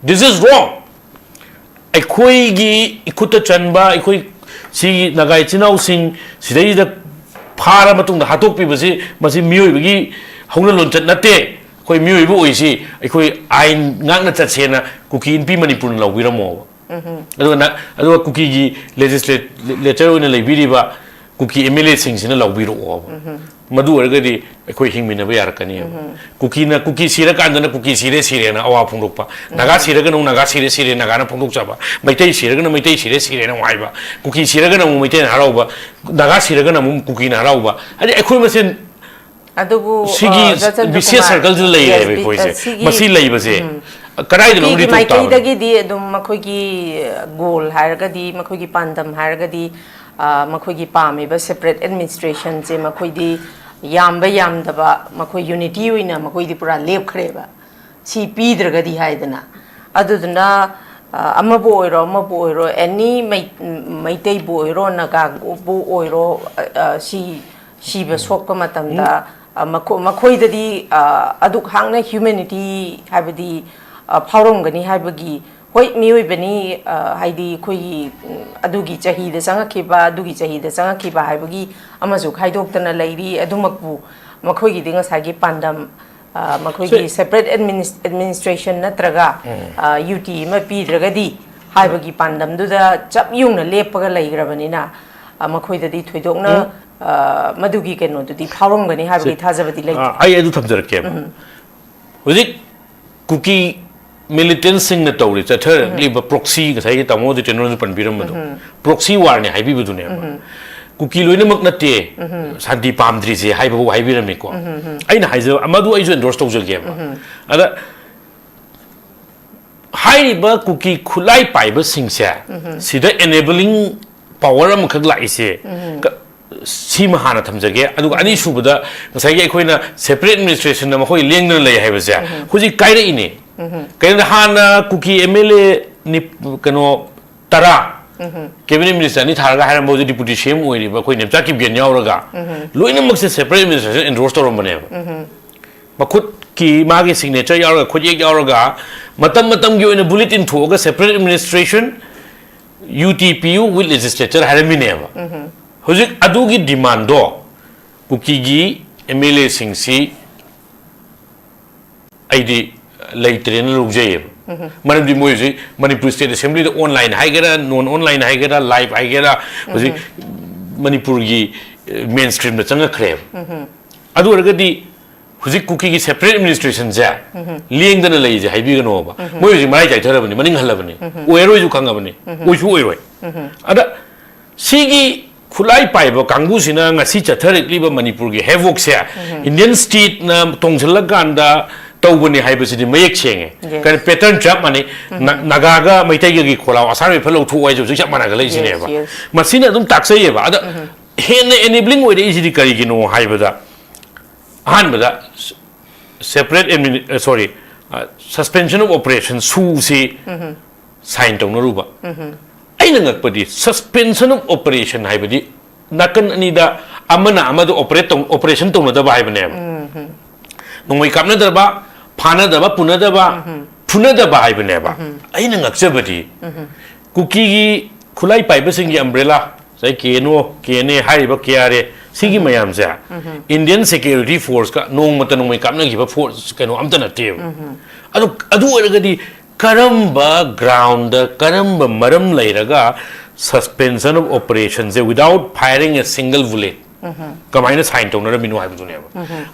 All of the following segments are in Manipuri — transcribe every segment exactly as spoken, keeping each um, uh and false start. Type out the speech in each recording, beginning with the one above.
This is wrong. ꯑꯩꯈꯣꯏꯒꯤ ꯏꯈꯨꯠꯇ ꯆꯟꯕ, ꯑꯩꯈꯣꯏ ꯁꯤꯒꯤ ꯅꯥꯒꯥ ꯏꯆꯤꯟ ꯏꯅꯥꯎꯁꯤꯡ ꯁꯤꯗꯩꯁꯤꯗ ꯐꯥꯔ ꯃꯇꯨꯡꯗ ꯍꯥꯠꯇꯣꯛꯄꯤꯕꯁꯤ, ꯃꯁꯤ ꯃꯤꯑꯣꯏꯕꯒꯤ ꯍꯧꯅ ꯂꯣꯟꯆꯠ ꯅꯠꯇꯦ꯫ ꯑꯩꯈꯣꯏ ꯃꯤꯑꯣꯏꯕ ꯑꯣꯏꯁꯤ, ꯑꯩꯈꯣꯏ ꯑꯥꯏꯟ ꯉꯥꯛꯅ ꯆꯠꯁꯦꯅ ꯀꯨꯀꯤ ꯅꯨꯄꯤ ꯃꯅꯤꯄꯨꯔꯅ ꯂꯧꯕꯤꯔꯝꯃꯣꯕ꯫ ꯑꯗꯨꯒ ꯅ-, ꯑꯗꯨꯒ ꯀꯨꯀꯤꯒꯤ ꯂꯦꯖꯤꯁꯂꯦꯆꯔ ꯑꯣꯏꯅ ꯂꯩꯕꯤꯔꯤꯕ ꯀꯨꯀꯤ ꯑꯦꯝ ꯑꯦꯜ ꯑꯦꯁꯤꯡꯁꯤꯅ ꯂꯧꯕꯤꯔꯛꯑꯣꯕ꯫ ꯃꯗꯨ ꯑꯣꯏꯔꯒꯗꯤ ꯑꯩꯈꯣꯏ ꯍꯤꯡꯃꯤꯟꯅꯕ ꯌꯥꯔꯛꯀꯅꯤꯕ꯫ ꯀꯨꯀꯤꯅ, ꯀꯨꯀꯤ ꯁꯤꯔꯀꯥꯟꯗꯅ ꯀꯨꯀꯤ ꯁꯤꯔꯦ ꯁꯤꯔꯦꯅ ꯑꯋꯥ ꯐꯣꯡꯗꯣꯛꯄ, ꯅꯥꯒꯥ ꯁꯤꯔꯒꯅ ꯑꯃꯨꯛ ꯅꯥꯒꯥ ꯁꯤꯔꯦ ꯁꯤꯔꯦ ꯅꯥꯒꯥꯅ ꯐꯣꯡꯗꯣꯛꯆꯕ, ꯃꯩꯇꯩ ꯁꯤꯔꯒꯅ ꯃꯩꯇꯩ ꯁꯤꯔꯦ ꯁꯤꯔꯦꯅ ꯑꯃꯨꯛ ꯍꯥꯏꯕ, ꯀꯨꯀꯤ ꯁꯤꯔꯒꯅ ꯑꯃꯨꯛ ꯃꯩꯇꯩꯅ ꯍꯔꯥꯎꯕ, ꯅꯥꯒꯥ ꯁꯤꯔꯒꯅ ꯑꯃꯨꯛ ꯀꯨꯀꯤꯅ ꯍꯔꯥꯎꯕ꯫ ꯍꯥꯏꯗꯤ ꯑꯩꯈꯣꯏ ꯃꯁꯦꯟ ꯑꯗꯨꯕꯨ, ꯁꯤꯒꯤ ꯑ, ꯖꯆꯟꯗ꯭ꯔ vicious ꯀꯨꯃꯥꯔ, circle ꯁꯤꯗ ꯂꯩꯔꯦꯕ yes, ꯑꯩꯈꯣꯏꯁꯦ꯫ ꯑ, ꯁꯤꯒꯤ, ꯃꯁꯤ ꯂꯩꯕꯁꯦ ꯎꯝ꯫ ꯀꯗꯥꯏꯗꯅꯣ ꯅꯨꯄꯤꯒꯤ ꯔꯤꯊꯣꯛ ꯇꯥꯕꯅꯤ? ꯃꯥꯏꯀꯩꯗꯒꯤꯗꯤ ꯑꯗꯨꯝ ꯃꯈꯣꯏꯒꯤ ꯒꯣꯜ ꯍꯥꯏꯔꯒꯗꯤ, ꯃꯈꯣꯏꯒꯤ ꯄꯥꯟꯗꯝ ꯍꯥꯏꯔꯒꯗꯤ, ꯑ, ꯃꯈꯣꯏꯒꯤ ꯄꯥꯝꯃꯤꯕ separate administrationꯁꯦ ꯃꯈꯣꯏꯗꯤ ꯌꯥꯝꯕ ꯌꯥꯝꯗꯕ ꯃꯈꯣꯏ unity ꯑꯣꯏꯅ ꯃꯈꯣꯏꯗꯤ ꯄꯨꯔꯥ ꯂꯦꯞꯈ꯭ꯔꯦꯕ꯫ ꯁꯤ ꯄꯤꯗ꯭ꯔꯒꯗꯤ ꯍꯥꯏꯗꯅ꯫ ꯑꯗꯨꯗꯨꯅ, ꯑ, ꯑꯃꯕꯨ ꯑꯣꯏꯔꯣ, ꯑꯃꯕꯨ ꯑꯣꯏꯔꯣ, any ꯃꯩ-, ꯃꯩꯇꯩꯕꯨ ꯑꯣꯏꯔꯣ, ꯅꯥꯒꯥꯕꯨ ꯑꯣꯏꯔꯣ, ꯑ, ꯑ, ꯁꯤ ꯁꯤꯕ ꯁꯣꯛꯄ ꯃꯇꯝꯗ, ꯑ, ꯃꯈꯣ-, ꯃꯈꯣꯏꯗꯗꯤ, ꯑ, ꯑꯗꯨꯛ ꯍꯥꯛꯅ humanity ꯍꯥꯏꯕꯗꯤ, ꯑ, ꯐꯥꯎꯔꯝꯒꯅꯤ ꯍꯥꯏꯕꯒꯤ, ꯍꯣꯏ, ꯃꯤꯑꯣꯏꯕꯅꯤ, ꯑ, ꯍꯥꯏꯗꯤ ꯑꯩꯈꯣꯏꯒꯤ, ꯎꯝ, ꯑꯗꯨꯒꯤ ꯆꯍꯤꯗ ꯆꯪꯉꯛꯈꯤꯕ, ꯑꯗꯨꯒꯤ ꯆꯍꯤꯗ ꯆꯪꯉꯛꯈꯤꯕ ꯍꯥꯏꯕꯒꯤ ꯑꯃꯁꯨ ꯈꯥꯏꯗꯣꯛꯇꯅ ꯂꯩꯔꯤ꯫ ꯑꯗꯨꯃꯛꯄꯨ ꯃꯈꯣꯏꯒꯤꯗꯤ ꯉꯁꯥꯏꯒꯤ ꯄꯥꯟꯗꯝ, ꯑ, ꯃꯈꯣꯏꯒꯤ ꯁꯦ- separate adminis-, administration ꯅꯠꯇ꯭ꯔꯒ, ꯎꯝ꯫ ꯑ, ꯌꯨ ꯇꯤ ꯑꯃ ꯄꯤꯗ꯭ꯔꯒꯗꯤ ꯍꯥꯏꯕꯒꯤ ꯄꯥꯟꯗꯝꯗꯨꯗ ꯆꯞ ꯌꯨꯡꯅ ꯂꯦꯞꯄꯒ ꯂꯩꯈ꯭ꯔꯕꯅꯤꯅ, ꯑ, ꯃꯈꯣꯏꯗꯗꯤ ꯊꯣꯏꯗꯣꯛꯅ, ꯎꯝ꯫ ꯑ, ꯃꯗꯨꯒꯤ ꯀꯩꯅꯣꯗꯨꯗꯤ ꯐꯥꯎꯔꯝꯒꯅꯤ ꯍꯥꯏꯕꯒꯤ ꯁꯦ-, ꯊꯥꯖꯕꯗꯤ ꯂꯩꯇꯦ꯫ ꯑ, ꯑꯩ ꯑꯗꯨ ꯊꯝꯖꯔꯛꯀꯦꯕ꯫ ꯎꯝ꯫ ꯍꯧꯖꯤꯛ ꯀꯨꯀꯤ militantꯁꯤꯡꯅ ꯇꯧꯔꯤ, ꯆꯠꯊꯔꯛꯂꯤꯕ proxy, ꯉꯁꯥꯏꯒꯤ ꯇꯥꯃꯣ ꯖꯤꯇꯦꯟꯗ꯭ꯔꯅꯁꯨ ꯄꯟꯕꯤꯔꯝꯕꯗꯣ, proxy warꯅꯦ ꯍꯥꯏꯕꯤꯕꯗꯨꯅꯦꯕ꯫ ꯀꯨꯀꯤ ꯂꯣꯏꯅꯃꯛ ꯅꯠꯇꯦ ꯁꯥꯟꯇꯤ ꯄꯥꯝꯗ꯭ꯔꯤꯁꯦ ꯍꯥꯏꯕꯐꯥꯎ ꯍꯥꯏꯕꯤꯔꯝꯃꯤꯀꯣ꯫ ꯑꯩꯅ ꯍꯥꯏꯖꯕ, ꯃꯗꯨ ꯑꯩꯁꯨ endorse ꯇꯧꯖꯒꯦꯕ꯫ ꯑꯗ ꯍꯥꯏꯔꯤꯕ ꯀꯨꯀꯤ ꯈꯨꯠꯂꯥꯏ ꯄꯥꯏꯕꯁꯤꯡꯁꯦ, ꯁꯤꯗ enabling power ꯑꯃꯈꯛ ꯂꯥꯛꯏꯁꯦ, ꯀ-, ꯁꯤꯃ ꯍꯥꯟꯅ ꯊꯝꯖꯒꯦ꯫ ꯑꯗꯨꯒ ꯑꯅꯤꯁꯨꯕꯗ, ꯉꯁꯥꯏꯒꯤ ꯑꯩꯈꯣꯏꯅ separate administrationꯗ ꯃꯈꯣꯏ ꯂꯦꯡꯗꯅ ꯂꯩ ꯍꯥꯏꯕꯁꯦ ꯍꯧꯖꯤꯛ ꯀꯥꯏꯔꯛꯏꯅꯦ꯫ ꯀꯩꯅꯣꯗ ꯍꯥꯟꯅ ꯀꯨꯀꯤ ꯑꯦꯝ ꯑꯦꯜ ꯑꯦ ꯅꯤ-, ꯀꯩꯅꯣ, ꯇꯔꯥ cabinet minister ꯑꯅꯤ ꯊꯥꯔꯒ ꯍꯥꯏꯔꯝꯕ ꯍꯧꯖꯤꯛ deputy ꯁꯤ ꯑꯦꯝ ꯑꯣꯏꯔꯤꯕ ꯑꯩꯈꯣꯏ ꯅꯦꯝꯆꯥ ꯀꯤꯞꯒꯦꯟ ꯌꯥꯎꯔꯒ ꯂꯣꯏꯅꯃꯛꯁꯦ separate administration endorse ꯇꯧꯔꯝꯕꯅꯦꯕ꯫ ꯃꯈꯨꯠꯀꯤ ꯃꯥꯒꯤ signature ꯌꯥꯎꯔꯒ, ꯈꯨꯠꯌꯦꯛ ꯌꯥꯎꯔꯒ, ꯃꯇꯝ ꯃꯇꯝꯒꯤ ꯑꯣꯏꯅ bulletin ꯊꯣꯛꯑꯒ separate administration, UT PU with legislature ꯍꯥꯏꯔꯝꯃꯤꯅꯦꯕ꯫ ꯍꯧꯖꯤꯛ ꯑꯗꯨꯒꯤ demandꯗꯣ ꯀꯨꯀꯤꯒꯤ MLAꯁꯤꯡꯁꯤ ꯑꯩꯗꯤ ꯂꯩꯇ꯭ꯔꯦꯅ ꯂꯧꯖꯩꯌꯦꯕ꯫ ꯃꯔꯝꯗꯤ ꯃꯣꯏ ꯍꯧꯖꯤꯛ ꯃꯅꯤꯄꯨꯔ State Assemblyꯗ online ꯍꯥꯏꯒꯦꯔꯥ, non online ꯍꯥꯏꯒꯦꯔꯥ, live ꯍꯥꯏꯒꯦꯔꯥ, ꯍꯧꯖꯤꯛ ꯃꯅꯤꯄꯨꯔꯒꯤ mainstreamꯗ ꯆꯪꯉꯛꯈ꯭ꯔꯦꯕ꯫ ꯑꯗꯨ ꯑꯣꯏꯔꯒꯗꯤ ꯍꯧꯖꯤꯛ ꯀꯨꯀꯤꯒꯤ separate administrationꯁꯦ ꯂꯦꯡꯗꯅ ꯂꯩꯁꯦ ꯍꯥꯏꯕꯤꯒꯅꯣꯕ꯫ ꯃꯣꯏ ꯍꯧꯖꯤꯛ ꯃꯔꯥꯏ ꯆꯥꯏꯊꯔꯕꯅꯤ, ꯃꯅꯤꯡ ꯍꯜꯂꯕꯅꯤ꯫ ꯑꯣꯏꯔꯣꯏꯁꯨ ꯈꯪꯉꯕꯅꯤ, ꯑꯣꯏꯁꯨ ꯑꯣꯏꯔꯣꯏ꯫ ꯑꯗ ꯁꯤꯒꯤ ꯈꯨꯠꯂꯥꯏ ꯄꯥꯏꯕ ꯀꯥꯡꯕꯨꯁꯤꯅ ꯉꯁꯤ ꯆꯠꯊꯔꯛꯂꯤꯕ ꯃꯅꯤꯄꯨꯔꯒꯤ ꯍꯦꯕꯣꯛꯁꯦ Indian stateꯅ ꯇꯣꯡꯁꯤꯜꯂꯀꯥꯟꯗ ꯇꯧꯕꯅꯤ ꯍꯥꯏꯕꯁꯤꯗꯤ ꯃꯌꯦꯛ ꯁꯦꯡꯉꯦ꯫ Yes. ꯀꯔꯤ pattern ꯆꯞ ꯃꯥꯟꯅꯩ꯫ ꯅ-, ꯅꯥꯒꯥꯒ ꯃꯩꯇꯩꯒꯒꯤ ꯈꯣꯜꯂꯥꯎ ꯑꯁꯥꯔ ꯔꯥꯏꯐꯜ ꯂꯧꯊꯣꯛꯑꯣ ꯍꯥꯏꯁꯦ ꯍꯧꯖꯤꯛ ꯆꯞ ꯃꯥꯟꯅꯒ ꯂꯩꯁꯤꯅꯦꯕ꯫ Yes, yes. ꯃꯁꯤꯅ ꯑꯗꯨꯝ ꯇꯥꯛꯆꯩꯌꯦꯕ꯫ ꯑꯗ ꯍꯦꯟꯅ enabling ꯑꯣꯏꯔꯛꯏꯁꯤꯗꯤ ꯀꯔꯤꯒꯤꯅꯣ ꯍꯥꯏꯕꯗ, ꯑꯍꯥꯟꯕꯗ separate admini-, ꯑ, sorry, ꯑ, suspension of operation, sushi sign ꯇꯧꯅꯔꯨꯕ꯫ ꯑꯩꯅ ꯉꯛꯄꯗꯤ suspension of operation ꯍꯥꯏꯕꯗꯤ ꯅꯥꯀꯟ ꯑꯅꯤꯗ ꯑꯃꯅ ꯑꯃꯗ operate ꯇꯧ-, operation ꯇꯧꯅꯗꯕ ꯍꯥꯏꯕꯅꯦꯕ꯫ ꯅꯣꯡꯃꯩ ꯀꯥꯞꯅꯗꯕ, ꯐꯥꯅꯗꯕ, ꯄꯨꯅꯗꯕ, ꯐꯨꯅꯗꯕ ꯍꯥꯏꯕꯅꯦꯕ꯫ ꯑꯩꯅ ꯉꯛꯆꯕꯗꯤ ꯀꯨꯀꯤꯒꯤ ꯈꯨꯠꯂꯥꯏ ꯄꯥꯏꯕꯁꯤꯡꯒꯤ umbrella, ꯉꯁꯥꯏ KNO, KNA ꯍꯥꯏꯔꯤꯕ KRA, ꯁꯤꯒꯤ ꯃꯌꯥꯝꯁꯦ Indian security forceꯀ ꯅꯣꯡꯃꯇ ꯅꯣꯡꯃꯩ ꯀꯥꯞꯅꯈꯤꯕ force ꯀꯩꯅꯣ ꯑꯝꯇ ꯅꯠꯇꯦꯕ꯫ ꯑꯗꯨ, ꯑꯗꯨ ꯑꯣꯏꯔꯒꯗꯤ ꯀꯔꯝꯕ groundꯗ, ꯀꯔꯝꯕ ꯃꯔꯝ ꯂꯩꯔꯒ suspension of operationꯁꯦ without firing a single bullet ꯀꯃꯥꯏꯅ sign ꯇꯧꯅꯔꯝꯃꯤꯅꯣ ꯍꯥꯏꯕꯗꯨꯅꯦꯕ꯫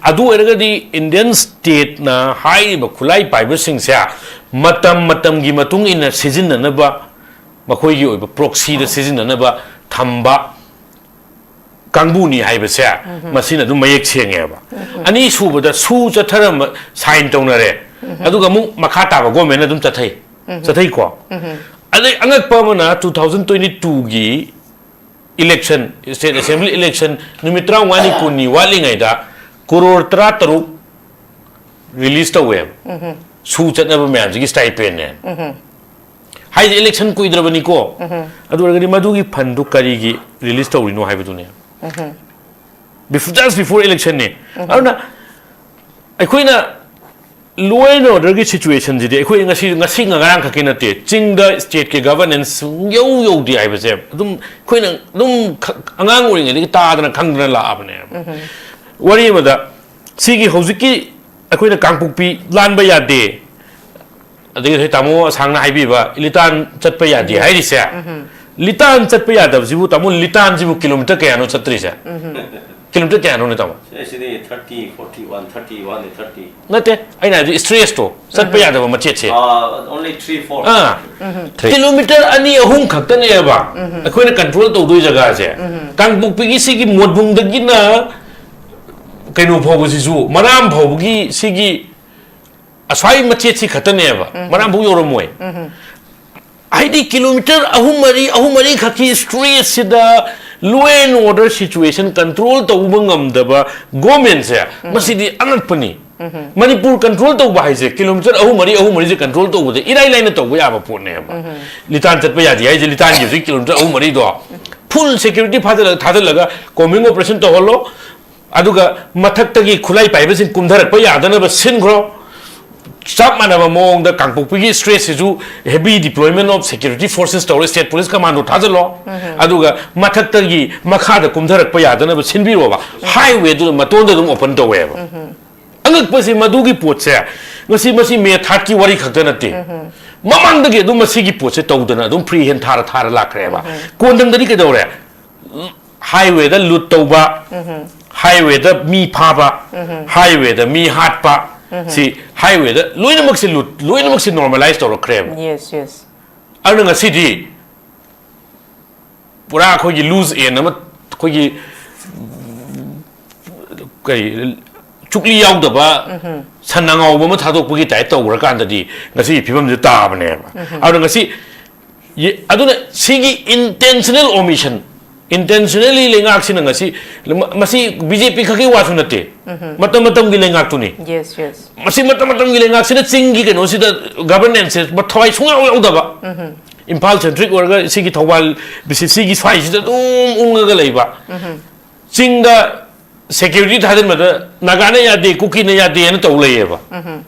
ꯑꯗꯨ ꯑꯣꯏꯔꯒꯗꯤ Indian stateꯅ ꯍꯥꯏꯔꯤꯕ ꯈꯨꯠꯂꯥꯏ ꯄꯥꯏꯕꯁꯤꯡꯁꯦ ꯃꯇꯝ ꯃꯇꯝꯒꯤ ꯃꯇꯨꯡ ꯏꯟꯅ ꯁꯤꯖꯤꯟꯅꯅꯕ, ꯃꯈꯣꯏꯒꯤ ꯑꯣꯏꯕ proxyꯗ ꯁꯤꯖꯤꯟꯅꯅꯕ ꯊꯝꯕ ꯀꯥꯡꯕꯨꯅꯤ ꯍꯥꯏꯕꯁꯦ ꯃꯁꯤꯅ ꯑꯗꯨꯝ ꯃꯌꯦꯛ ꯁꯦꯡꯉꯦꯕ꯫ ꯑꯅꯤꯁꯨꯕꯗ ꯁꯨ ꯆꯠꯊꯔꯝꯕ, sign ꯇꯧꯅꯔꯦ, ꯑꯗꯨꯒ ꯑꯃꯨꯛ ꯃꯈꯥ ꯇꯥꯕ governmentꯅ ꯑꯗꯨꯝ ꯆꯠꯊꯩ, ꯆꯠꯊꯩꯀꯣ꯫ ꯑꯗꯩ ꯑꯉꯛꯄ ꯑꯃꯅ two thousand twenty twoꯒꯤ election, state assembly election ꯅꯨꯃꯤꯠ ꯇꯔꯥꯃꯉꯥꯅꯤ ꯀꯨꯟꯅꯤ ꯋꯥꯠꯂꯤꯉꯩꯗ ꯀꯣꯔꯣꯔ ꯇꯔꯥꯇꯔꯨꯛ release ꯇꯧꯋꯦꯕ꯫ ꯁꯨ ꯆꯠꯅꯕ ꯃꯌꯥꯝꯁꯤꯒꯤ stipendꯅꯦ꯫ ꯍꯥꯏꯁꯦ election ꯀꯨꯏꯗ꯭ꯔꯕꯅꯤꯀꯣ꯫ ꯑꯗꯨ ꯑꯣꯏꯔꯒꯗꯤ ꯃꯗꯨꯒꯤ fundꯗꯨ ꯀꯔꯤꯒꯤ release ꯇꯧꯔꯤꯅꯣ ꯍꯥꯏꯕꯗꯨꯅꯦ꯫ Before, just before electionꯅꯦ꯫ ꯑꯗꯨꯅ ꯑꯩꯈꯣꯏꯅ Law and orderꯒꯤ situationꯁꯤꯗꯤ ꯑꯩꯈꯣꯏ ꯉꯁꯤ, ꯉꯁꯤ ꯉꯔꯥꯡ ꯈꯛꯀꯤ ꯅꯠꯇꯦ, ꯆꯤꯡꯗ stateꯀꯤ governance ꯁꯨꯡꯌꯧ ꯌꯧꯗꯦ ꯍꯥꯏꯕꯁꯦ ꯑꯗꯨꯝ ꯑꯩꯈꯣꯏꯅ ꯑꯗꯨꯝ ꯈ-, ꯑꯉꯥꯡ ꯑꯣꯏꯔꯤꯉꯩꯗꯒꯤ ꯇꯥꯗꯅ ꯈꯪꯗꯅ ꯂꯥꯛꯑꯕꯅꯦꯕ꯫ ꯋꯥꯔꯤ ꯑꯃꯗ, ꯁꯤꯒꯤ ꯍꯧꯖꯤꯛꯀꯤ ꯑꯩꯈꯣꯏꯅ ꯀꯥꯡꯄꯣꯛꯄꯤ ꯂꯥꯟꯕ ꯌꯥꯗꯦ, ꯑꯗꯒꯤ ꯉꯁꯥꯏ ꯇꯥꯃꯣ ꯑꯁꯥꯡꯅ ꯍꯥꯏꯕꯤꯕ ꯏꯂꯤꯇꯥꯟ ꯆꯠꯄ ꯌꯥꯗꯦ ꯍꯥꯏꯔꯤꯁꯦ, ꯂꯤꯇꯥꯟ ꯆꯠꯄ ꯌꯥꯗꯕꯁꯤꯕꯨ, ꯇꯥꯃꯣ, ꯂꯤꯇꯥꯟꯁꯤꯕꯨ ꯀꯤꯂꯣꯃꯤꯇꯔ ꯀꯌꯥꯅꯣ ꯆꯠꯇ꯭ꯔꯤꯁꯦ? ꯀꯤꯂꯣꯃꯤꯇꯔ ꯀꯌꯥꯅꯣꯅꯦ, ꯇꯥꯃꯣ? ꯁꯤꯗꯩ ꯁꯤꯗꯤ thirty, forty one, thirty one, thirty. ꯅꯠꯇꯦ, ꯑꯩꯅ ꯍꯥꯏꯕꯗꯤ stretchꯇꯣ, ꯆꯠꯄ ꯌꯥꯗꯕ ꯃꯆꯦꯠꯁꯦ꯫ Uh, only three, four. ꯑꯥ, ꯀꯤꯂꯣꯃꯤꯇꯔ ꯑꯅꯤ ꯑꯍꯨꯝ ꯈꯛꯇꯅꯦꯕ ꯑꯩꯈꯣꯏꯅ control ꯇꯧꯗꯣꯏ ꯖꯒꯥꯁꯦ꯫ ꯀꯥꯡꯄꯣꯛꯄꯤꯒꯤ ꯁꯤꯒꯤ ꯃꯣꯠꯕꯨꯡꯗꯒꯤꯅ ꯀꯩꯅꯣ ꯐꯥꯎꯕꯁꯤꯁꯨ, ꯃꯔꯥꯝ ꯐꯥꯎꯕꯒꯤ ꯁꯤꯒꯤ ꯑꯁ꯭ꯋꯥꯏ ꯃꯆꯦꯠꯁꯤ ꯈꯛꯇꯅꯦꯕ, ꯃꯔꯥꯝꯐꯥꯎ ꯌꯧꯔꯝꯃꯣꯏ꯫ ꯍꯥꯏꯗꯤ ꯀꯤꯂꯣꯃꯤꯇꯔ ꯑꯍꯨꯝ ꯃꯔꯤ, ꯑꯍꯨꯝ ꯃꯔꯤ ꯈꯛꯀꯤ stretchꯁꯤꯗ law and order situation control ꯇꯧꯕ ꯉꯝꯗꯕ governmentꯁꯦ, ꯃꯁꯤꯗꯤ ꯑꯉꯛꯄꯅꯤ꯫ ꯃꯅꯤꯄꯨꯔ control ꯇꯧꯕ ꯍꯥꯏꯁꯦ, ꯀꯤꯂꯣꯃꯤꯇꯔ ꯑꯍꯨꯝ ꯃꯔꯤ, ꯑꯍꯨꯝ ꯃꯔꯤꯁꯦ control ꯇꯧꯕꯗ ꯏꯔꯥꯏ ꯂꯥꯏꯅ ꯇꯧꯕ ꯌꯥꯕ ꯄꯣꯠꯅꯦꯕ꯫ ꯂꯤꯇꯥꯟ ꯆꯠꯄ ꯌꯥꯗꯦ ꯍꯥꯏꯁꯦ, ꯂꯤꯇꯥꯟꯒꯤ ꯍꯧꯖꯤꯛ ꯀꯤꯂꯣꯃꯤꯇꯔ ꯑꯍꯨꯝ ꯃꯔꯤꯗꯣ full security ꯐꯥꯖꯤꯜꯂ-, ꯊꯥꯖꯤꯜꯂꯒ combing operation ꯇꯧꯍꯜꯂꯣ, ꯑꯗꯨꯒ ꯃꯊꯛꯇꯒꯤ ꯈꯨꯠꯂꯥꯏ ꯄꯥꯏꯕꯁꯤꯡ ꯀꯨꯝꯊꯔꯛꯄ ꯌꯥꯗꯅꯕ ꯁꯤꯟꯈ꯭ꯔꯣ꯫ ꯆꯞ ꯃꯥꯟꯅꯕ ꯃꯑꯣꯡꯗ ꯀꯥꯡꯄꯣꯛꯄꯤꯒꯤ stretchꯁꯤꯁꯨ heavy deployment of security forces ꯇꯧꯔ, state police commando ꯊꯥꯖꯤꯜꯂꯣ, ꯑꯗꯨꯒ ꯃꯊꯛꯇꯒꯤ ꯃꯈꯥꯗ ꯀꯨꯝꯊꯔꯛꯄ ꯌꯥꯗꯅꯕ ꯁꯤꯟꯕꯤꯔꯣꯕ꯫ Highwayꯗꯨ ꯃꯇꯣꯟꯗ ꯑꯗꯨꯝ open ꯇꯧꯋꯦꯕ꯫ ꯑꯉꯛꯄꯁꯤ, ꯃꯗꯨꯒꯤ ꯄꯣꯠꯁꯦ ꯉꯁꯤ, ꯃꯁꯤ May thirdꯀꯤ ꯋꯥꯔꯤ ꯈꯛꯇ ꯅꯠꯇꯦ, ꯃꯃꯥꯡꯗꯒꯤ ꯑꯗꯨꯝ ꯃꯁꯤꯒꯤ ꯄꯣꯠꯁꯦ ꯇꯧꯗꯅ ꯑꯗꯨꯝ free hand ꯊꯥꯔ ꯊꯥꯔ ꯂꯥꯛꯈ꯭ꯔꯦꯕ꯫ ꯀꯣꯟꯊꯪꯗꯗꯤ ꯀꯩꯗꯧꯔꯦ? Highwayꯗ loot ꯇꯧꯕ, highwayꯗ ꯃꯤ ꯐꯥꯕ, highwayꯗ ꯃꯤ ꯍꯥꯠꯄ, ꯁꯤ highwayꯗ ꯂꯣꯏꯅꯃꯛꯁꯦ loot, ꯂꯣꯏꯅꯃꯛꯁꯦ normalise ꯇꯧꯔꯛꯈ꯭ꯔꯦꯕ꯫ Yes, yes. ꯑꯗꯨꯅ ꯉꯁꯤꯗꯤ ꯄꯨꯔꯥ ꯑꯩꯈꯣꯏꯒꯤ loose end ꯑꯃ, ꯑꯩꯈꯣꯏꯒꯤ ꯀꯔꯤ, ꯆꯨꯛꯂꯤ ꯌꯥꯎꯗꯕ ꯁꯟ ꯑꯉꯥꯎꯕ ꯑꯃ ꯊꯥꯗꯣꯛꯄꯒꯤ type ꯇꯧꯈ꯭ꯔꯀꯥꯟꯗꯗꯤ ꯉꯁꯤꯒꯤ ꯐꯤꯕꯝꯁꯤ ꯇꯥꯕꯅꯦꯕ꯫ ꯑꯗꯨꯅ ꯉꯁꯤ, ꯌꯦ-, ꯑꯗꯨꯅ ꯁꯤꯒꯤ intentional omission, intentionally ꯂꯩꯉꯥꯛꯁꯤꯅ ꯉꯁꯤ ꯃ-, ꯃꯁꯤ BJP ꯈꯛꯀꯤ ꯋꯥꯁꯨ ꯅꯠꯇꯦ, ꯃꯇꯝ ꯃꯇꯝꯒꯤ ꯂꯩꯉꯥꯛꯇꯨꯅꯤ꯫ Yes, yes. ꯃꯁꯤ ꯃꯇꯝ ꯃꯇꯝꯒꯤ ꯂꯩꯉꯥꯛꯁꯤꯅ ꯆꯤꯡꯒꯤ ꯀꯩꯅꯣꯁꯤꯗ governanceꯁꯦ ꯊꯋꯥꯏ ꯁꯨꯡꯌꯥꯎ ꯌꯥꯎꯗꯕ, ꯏꯝꯐꯥꯜ centric ꯑꯣꯏꯔꯒ ꯁꯤꯒꯤ ꯊꯧꯕꯥꯜ BCCꯒꯤ ꯁ꯭ꯋꯥꯏꯁꯤꯗ ꯑꯗꯨꯝ ꯎꯪꯉꯒ ꯂꯩꯕ꯫ ꯆꯤꯡꯗ security ꯊꯥꯖꯤꯟꯕꯗ ꯅꯥꯒꯥꯅ ꯌꯥꯗꯦ, ꯀꯨꯀꯤꯅ ꯌꯥꯗꯦꯅ ꯇꯧ ꯂꯩꯌꯦꯕ꯫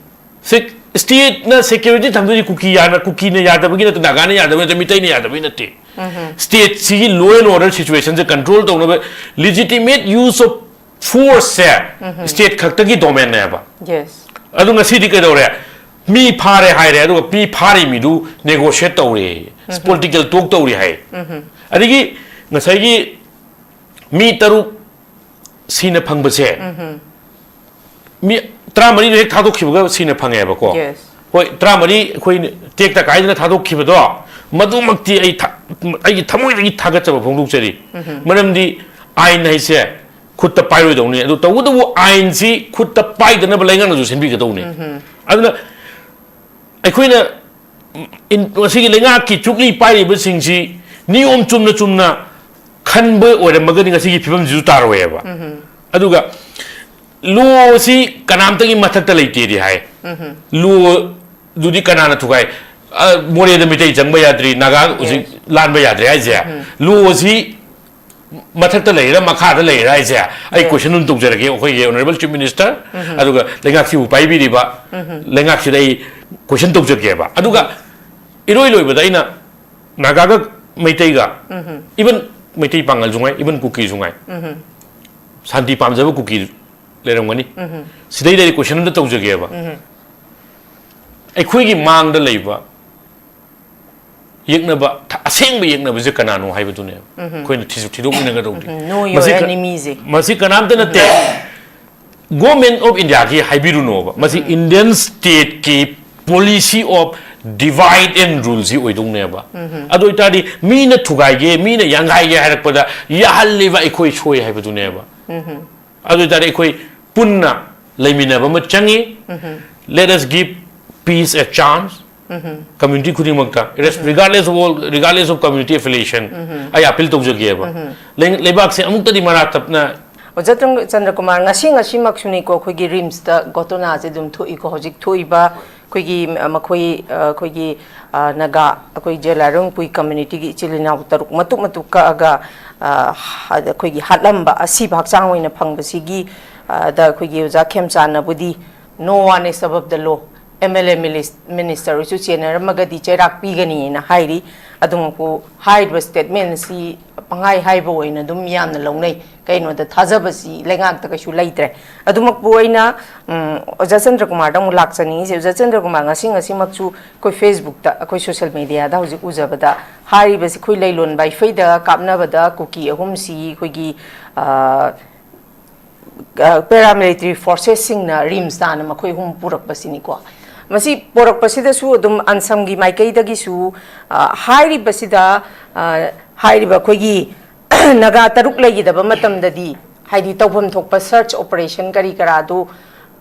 ꯁꯤ ꯁ꯭ꯇꯦꯠꯅ ꯁꯦꯀ꯭ꯌꯨꯔꯤꯇꯤ ꯊꯝꯗꯣꯏꯁꯤ ꯀꯨꯀꯤ ꯌꯥꯅ, ꯀꯨꯀꯤꯅ ꯌꯥꯗꯕꯒꯤ ꯅꯠꯇꯦ, ꯅꯥꯒꯥꯅ ꯌꯥꯗꯕꯒꯤ ꯅꯠꯇꯦ, ꯃꯤꯇꯩꯅ ꯌꯥꯗꯕꯒꯤ ꯅꯠꯇꯦ꯫ ꯁ꯭ꯇꯦꯠꯁꯤꯒꯤ ꯂꯣ ꯑꯦꯟ ꯑꯣꯔꯗꯔ ꯁꯤꯆꯨꯋꯦꯁꯟꯁꯦ ꯀꯟꯇ꯭ꯔꯣꯜ ꯇꯧꯅꯕ ꯂꯤꯖꯤꯇꯤꯃꯦꯠ ꯌꯨꯁ ꯑꯣꯐ ꯐꯣꯔꯁꯁꯦ ꯁ꯭ꯇꯦꯠ ꯈꯛꯇꯒꯤ ꯗꯣꯃꯦꯟꯅꯦꯕ꯫ ꯌꯦꯁ꯫ ꯑꯗꯨ ꯉꯁꯤꯗꯤ ꯀꯩꯗꯧꯔꯦ? ꯃꯤ ꯐꯥꯔꯦ ꯍꯥꯏꯔꯦ, ꯑꯗꯨꯒ ꯃꯤ ꯐꯥꯔꯤ ꯃꯤꯗꯨ ꯅꯦꯒꯣꯁꯤꯌꯦꯠ ꯇꯧꯔꯦ, ꯄꯣꯂꯤꯇꯤꯀꯦꯜ ꯇꯣꯛ ꯇꯧꯔꯤ ꯍꯥꯏ꯫ ꯑꯗꯒꯤ ꯉꯁꯥꯏꯒꯤ ꯃꯤ ꯇꯔꯨꯛ ꯁꯤꯅ ꯐꯪꯕꯁꯦ, ꯃꯤ ꯇꯔꯥꯃꯔꯤꯗꯣ ꯍꯦꯛ ꯊꯥꯗꯣꯛꯈꯤꯕꯒ ꯁꯤꯅ ꯐꯪꯉꯦꯕꯀꯣ꯫ ꯌꯦꯁ꯫ ꯍꯣꯏ, ꯇꯔꯥꯃꯔꯤ ꯑꯩꯈꯣꯏ ꯇꯦꯛꯇ ꯀꯥꯏꯗꯅ ꯊꯥꯗꯣꯛꯈꯤꯕꯗꯣ, ꯃꯗꯨꯃꯛꯇꯤ ꯑꯩ ꯊ-, ꯑꯩꯒꯤ ꯊꯃꯣꯏꯗꯒꯤ ꯊꯥꯒꯠꯆꯕ ꯐꯣꯡꯗꯣꯛꯆꯔꯤ꯫ ꯃꯔꯝꯗꯤ ꯑꯥꯏꯟ ꯍꯥꯏꯁꯦ ꯈꯨꯠꯇ ꯄꯥꯏꯔꯣꯏꯗꯧꯅꯤ, ꯑꯗꯨ ꯇꯧꯕꯇꯕꯨ ꯑꯥꯏꯟꯁꯤ ꯈꯨꯠꯇ ꯄꯥꯏꯗꯅꯕ ꯂꯩꯉꯥꯛꯅꯁꯨ ꯁꯤꯟꯕꯤꯒꯗꯧꯅꯤ꯫ ꯑꯗꯨꯅ ꯑꯩꯈꯣꯏꯅ ꯏꯟ-, ꯉꯁꯤꯒꯤ ꯂꯩꯉꯥꯛꯀꯤ ꯆꯨꯛꯂꯤ ꯄꯥꯏꯔꯤꯕꯁꯤꯡꯁꯤ ꯅꯤꯌꯣꯝ ꯆꯨꯝꯅ ꯆꯨꯝꯅ ꯈꯟꯕ ꯑꯣꯏꯔꯝꯃꯒꯗꯤ ꯉꯁꯤꯒꯤ ꯐꯤꯕꯝꯁꯤꯁꯨ ꯇꯥꯔꯣꯏꯑꯕ꯫ ꯑꯗꯨꯒ ꯂꯣꯁꯤ ꯀꯅꯥꯝꯇꯒꯤ ꯃꯊꯛꯇ ꯂꯩꯇꯦꯗꯤ ꯍꯥꯏ꯫ ꯂꯣꯗꯨꯗꯤ ꯀꯅꯥꯅ ꯊꯨꯒꯥꯏ? ꯑ, ꯃꯣꯔꯦꯗ ꯃꯤꯇꯩ ꯆꯪꯕ ꯌꯥꯗ꯭ꯔꯤ, ꯅꯥꯒꯥ ꯍꯧꯖꯤꯛ ꯂꯥꯟꯕ ꯌꯥꯗ꯭ꯔꯤ ꯍꯥꯏꯁꯦ꯫ ꯂꯣꯁꯤ ꯃꯊꯛꯇ ꯂꯩꯔꯤꯔꯥ, ꯃꯈꯥꯗ ꯂꯩꯔꯤꯔꯥ ꯍꯥꯏꯁꯦ? ꯑꯩ ꯀꯣꯏꯁꯟ ꯑꯗꯨꯝ ꯇꯧꯖꯔꯒꯦ ꯑꯩꯈꯣꯏꯒꯤ ꯑꯣꯅꯔꯦꯕꯜ ꯆꯤꯐ ꯃꯤꯅꯤꯁꯇꯔ, ꯑꯗꯨꯒ ꯂꯩꯉꯥꯛꯁꯤꯕꯨ ꯄꯥꯏꯕꯤꯔꯤꯕ ꯂꯩꯉꯥꯛꯁꯤꯗ ꯑꯩ ꯀꯣꯏꯁꯟ ꯇꯧꯖꯒꯦꯕ꯫ ꯑꯗꯨꯒ ꯏꯔꯣꯏ ꯂꯣꯏꯕꯗ ꯑꯩꯅ ꯅꯥꯒꯥꯒ ꯃꯩꯇꯩꯒ, ꯏꯚꯟ ꯃꯩꯇꯩ ꯄꯥꯉꯜꯁꯨ ꯉꯥꯏ, ꯏꯚꯟ ꯀꯨꯀꯤꯁꯨ ꯉꯥꯏ, ꯁꯥꯟꯇꯤ ꯄꯥꯝꯖꯕ ꯀꯨꯀꯤ ꯂꯩꯔꯝꯒꯅꯤ꯫ ꯁꯤꯗꯩꯗ ꯑꯩ ꯀꯣꯏꯁꯟ ꯑꯝꯇ ꯇꯧꯖꯒꯦꯕ꯫ ꯑꯩꯈꯣꯏꯒꯤ ꯃꯥꯡꯗ ꯂꯩꯕ ꯌꯦꯛꯅꯕ, ꯊ-, ꯑꯁꯦꯡꯕ ꯌꯦꯛꯅꯕꯁꯦ ꯀꯅꯥꯅꯣ ꯍꯥꯏꯕꯗꯨꯅꯦꯕ ꯑꯩꯈꯣꯏꯅ ꯊꯤꯁꯨ ꯊꯤꯗꯣꯛꯃꯤꯟꯅꯒꯗꯧꯕꯗꯤ꯫ ꯎꯝ, know your ꯃꯁꯤ ꯀ-, enemy ꯁꯦ꯫ ꯃꯁꯤ ꯀꯅꯥꯝꯇ ꯅꯠꯇꯦ꯫ ꯒꯣꯔꯃꯦꯟ ꯑꯣꯐ ꯏꯟꯗꯤꯌꯥꯒꯤ ꯍꯥꯏꯕꯤꯔꯨꯅꯣꯕ, ꯃꯁꯤ ꯏꯟꯗꯤꯌꯟ ꯁ꯭ꯇꯦꯠꯀꯤ ꯄꯣꯂꯤꯁꯤ ꯑꯣꯐ ꯗꯤꯚꯥꯏꯠ ꯑꯦꯟ ꯔꯨꯜꯁꯤ ꯑꯣꯏꯗꯧꯅꯦꯕ꯫ ꯑꯗꯨ ꯑꯣꯏꯇꯥꯔꯗꯤ ꯃꯤꯅ ꯊꯨꯒꯥꯏꯒꯦ, ꯃꯤꯅ ꯌꯥꯡꯒꯥꯏꯒꯦ ꯍꯥꯏꯔꯛꯄꯗ ꯌꯥꯍꯜꯂꯤꯕ ꯑꯩꯈꯣꯏ ꯁꯣꯏ ꯍꯥꯏꯕꯗꯨꯅꯦꯕ꯫ ꯑꯗꯨ ꯑꯣꯏꯇꯥꯔꯗꯤ ꯑꯩꯈꯣꯏ ꯄꯨꯟꯅ ꯂꯩꯃꯤꯟꯅꯕ ꯑꯃ ꯆꯪꯉꯤ꯫ Let us give peace a chance꯫ Community ꯈꯨꯗꯤꯡꯃꯛꯇ, regardless of all, regardless of community affiliation, ꯑꯩ ꯑꯄꯤꯜ ꯇꯧꯖꯒꯦꯕ꯫ ꯂꯩ-, ꯂꯩꯕꯥꯛꯁꯦ ꯑꯃꯨꯛꯇꯗꯤ ꯃꯔꯥ ꯇꯞꯅ ꯑꯣꯖꯥ ꯆꯟ-, ꯆꯟꯗ꯭ꯔꯀꯨꯃꯥꯔ, ꯉꯁꯤ ꯉꯁꯤꯃꯛꯁꯨꯅꯤꯀꯣ ꯑꯩꯈꯣꯏꯒꯤ ꯔꯤꯝꯁꯇ ꯘꯣꯇꯣꯅꯥꯁꯦ ꯑꯗꯨꯝ ꯊꯣꯛꯏꯀꯣ꯫ ꯍꯧꯖꯤꯛ ꯊꯣꯛꯏꯕ ꯑꯩꯈꯣꯏꯒꯤ, ꯑ, ꯃꯈꯣꯏ, ꯑ, ꯑꯩꯈꯣꯏꯒꯤ, ꯑ, ꯅꯥꯒꯥ, ꯑꯩꯈꯣꯏ ꯖꯦꯂꯥꯔꯣꯡꯄꯨꯏ ꯀꯝꯃ꯭ꯌꯨꯅꯤꯇꯤꯒꯤ ꯏꯆꯤꯜ ꯏꯅꯥꯎ ꯇꯔꯨꯛ ꯃꯇꯨꯛ ꯃꯇꯨꯛ ꯀꯛꯑꯒ, ꯑ, ꯍ-, ꯑꯩꯈꯣꯏꯒꯤ ꯍꯥꯠꯂꯝꯕ, ꯑꯁꯤꯕ ꯍꯛꯆꯥꯡ ꯑꯣꯏꯅ ꯐꯪꯕꯁꯤꯒꯤ, ꯑ, ꯗ ꯑꯩꯈꯣꯏꯒꯤ ꯑꯣꯖꯥ ꯈꯦꯝꯆꯥꯟꯅꯕꯨꯗꯤ "No one is above the law" M L A ꯃꯤꯅꯤꯁꯇꯔꯁꯨ ꯆꯦꯟꯅꯔꯝꯃꯒꯗꯤ ꯆꯩꯔꯥꯛ ꯄꯤꯒꯅꯤꯅ ꯍꯥꯏꯔꯤ꯫ ꯑꯗꯨꯃꯛꯄꯨ ꯍꯥꯏꯔꯤꯕ ꯁ꯭ꯇꯦꯠꯃꯦꯟ ꯑꯁꯤ ꯄꯪꯍꯥꯏ ꯍꯥꯏꯕ ꯑꯣꯏꯅ ꯑꯗꯨꯝ ꯃꯤꯌꯥꯝꯅ ꯂꯧꯅꯩ꯫ ꯀꯩꯅꯣꯗ ꯊꯥꯖꯕꯁꯤ ꯂꯩꯉꯥꯛꯇ ꯀꯩꯁꯨ ꯂꯩꯇ꯭ꯔꯦ꯫ ꯑꯗꯨꯃꯛꯄꯨ ꯑꯩꯅ, ꯎꯝ, ꯑꯣꯖꯥ ꯆꯟꯗ꯭ꯔꯀꯨꯃꯥꯔꯗ ꯑꯃꯨꯛ ꯂꯥꯛꯆꯅꯤꯡꯉꯤꯁꯦ꯫ ꯑꯣꯖꯥ ꯆꯟꯗ꯭ꯔꯀꯨꯃꯥꯔ, ꯉꯁꯤ ꯉꯁꯤꯃꯛꯁꯨ ꯑꯩꯈꯣꯏ ꯐꯦꯁꯕꯨꯛꯇ, ꯑꯩꯈꯣꯏ ꯁꯣꯁꯦꯜ ꯃꯦꯗꯤꯌꯥꯗ ꯍꯧꯖꯤꯛ ꯎꯖꯕꯗ ꯍꯥꯏꯔꯤꯕꯁꯤ ꯑꯩꯈꯣꯏ ꯂꯩꯂꯣꯟ ꯕꯥꯏꯐꯩꯗ ꯀꯥꯞꯅꯕꯗ ꯀꯨꯀꯤ ꯑꯍꯨꯝꯁꯤ ꯑꯩꯈꯣꯏꯒꯤ, ꯑ, ꯑ, ꯄꯦꯔꯥꯃꯤꯂꯤꯇꯔꯤ ꯐꯣꯔꯁꯦꯁꯁꯤꯡꯅ ꯔꯤꯝꯁ ꯇꯥꯟꯅ ꯃꯈꯣꯏ ꯑꯍꯨꯝ ꯄꯨꯔꯛꯄꯁꯤꯅꯤꯀꯣ꯫ ꯃꯁꯤ ꯄꯨꯔꯛꯄꯁꯤꯗꯁꯨ ꯑꯗꯨꯝ ꯑꯟꯁꯝꯒꯤ ꯃꯥꯏꯀꯩꯗꯒꯤꯁꯨ, ꯑ, ꯍꯥꯏꯔꯤꯕꯁꯤꯗ, ꯑ, ꯍꯥꯏꯔꯤꯕ ꯑꯩꯈꯣꯏꯒꯤ ꯅꯥꯒꯥ ꯇꯔꯨꯛ ꯂꯩꯈꯤꯗꯕ ꯃꯇꯝꯗꯗꯤ, ꯍꯥꯏꯗꯤ ꯇꯧꯐꯝ ꯊꯣꯛꯄ ꯁꯔꯆ ꯑꯣꯄꯔꯦꯁꯟ ꯀꯔꯤ ꯀꯔꯥꯗꯨ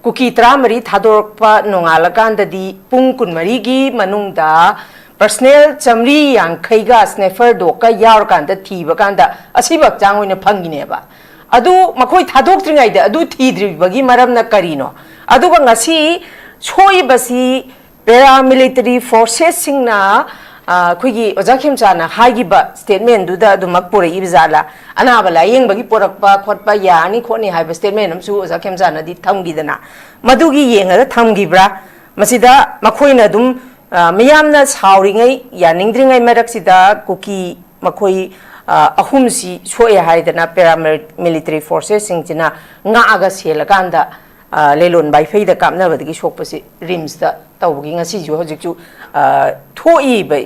ꯀꯨꯀꯤ ꯇꯔꯥꯃꯔꯤ ꯊꯥꯗꯣꯔꯛꯄ ꯅꯣꯡꯉꯥꯜꯂꯀꯥꯟꯗꯗꯤ ꯄꯨꯡ ꯀꯨꯟꯃꯔꯤꯒꯤ ꯃꯅꯨꯡꯗ ꯄꯔꯁꯅꯦꯜ ꯆꯥꯃꯔꯤ ꯌꯥꯡꯈꯩꯒ ꯁ꯭ꯅꯦꯐꯔ ꯗꯣꯛꯀ ꯌꯥꯎꯔꯀꯥꯟꯗ ꯊꯤꯕ ꯀꯥꯟꯗ ꯑꯁꯤꯕ ꯍꯛꯆꯥꯡ ꯑꯣꯏꯅ ꯐꯪꯉꯤꯅꯦꯕ꯫ ꯑꯗꯨ ꯃꯈꯣꯏ ꯊꯥꯗꯣꯛꯇ꯭ꯔꯤꯉꯩꯗ ꯑꯗꯨ ꯊꯤꯗ꯭ꯔꯤꯕꯒꯤ ꯃꯔꯝꯅ ꯀꯔꯤꯅꯣ? ꯑꯗꯨꯒ ꯉꯁꯤ ꯁꯣꯛꯏꯕꯁꯤ ꯄꯦꯔꯥꯃꯤꯂꯤꯇꯔꯤ ꯐꯣꯔꯁꯦꯁꯁꯤꯡꯅ, ꯑ, ꯑꯩꯈꯣꯏꯒꯤ ꯑꯣꯖꯥ ꯈꯦꯝꯆꯥꯅ ꯍꯥꯏꯈꯤꯕ ꯁ꯭ꯇꯦꯠꯃꯦꯟꯗꯨꯗ ꯑꯗꯨꯃꯛ ꯄꯨꯔꯛꯏꯕ ꯖꯥꯠꯂꯥ? ꯑꯅꯥꯕ ꯂꯥꯌꯦꯡꯕꯒꯤ ꯄꯨꯔꯛꯄ ꯈꯣꯠꯄ ꯌꯥꯅꯤ ꯈꯣꯠꯅꯤ ꯍꯥꯏꯕ ꯁ꯭ꯇꯦꯠꯃꯦꯟ ꯑꯃꯁꯨ ꯑꯣꯖꯥ ꯈꯦꯝꯆꯥꯅꯗꯤ ꯊꯝꯈꯤꯗꯅ, ꯃꯗꯨꯒꯤ ꯌꯦꯡꯉꯒ ꯊꯝꯈꯤꯕ꯭ꯔꯥ? ꯃꯁꯤꯗ ꯃꯈꯣꯏꯅ ꯑꯗꯨꯝ, ꯑ, ꯃꯤꯌꯥꯝꯅ ꯁꯥꯎꯔꯤꯉꯩ, ꯌꯥꯅꯤꯡꯗ꯭ꯔꯤꯉꯩ ꯃꯔꯛꯁꯤꯗ ꯀꯨꯀꯤ ꯃꯈꯣꯏ, ꯑ, ꯑꯍꯨꯝꯁꯤ ꯁꯣꯛꯑꯦ ꯍꯥꯏꯗꯅ ꯄꯦꯔꯥꯃꯤꯂꯤꯇꯔꯤ ꯐꯣꯔꯁꯦꯁꯁꯤꯡꯁꯤꯅ ꯉꯥꯛꯑꯒ ꯁꯦꯜꯂꯀꯥꯟꯗ, ꯑ, ꯂꯦꯂꯣꯟ ꯕꯥꯏꯐꯩꯗ ꯀꯥꯞꯅꯕꯗꯒꯤ ꯁꯣꯛꯄꯁꯤ ꯔꯤꯝꯁꯇ ꯇꯧꯕꯒꯤ ꯉꯁꯤꯁꯨ ꯍꯧꯖꯤꯛꯁꯨ, ꯑ, ꯊꯣꯛꯏꯕ,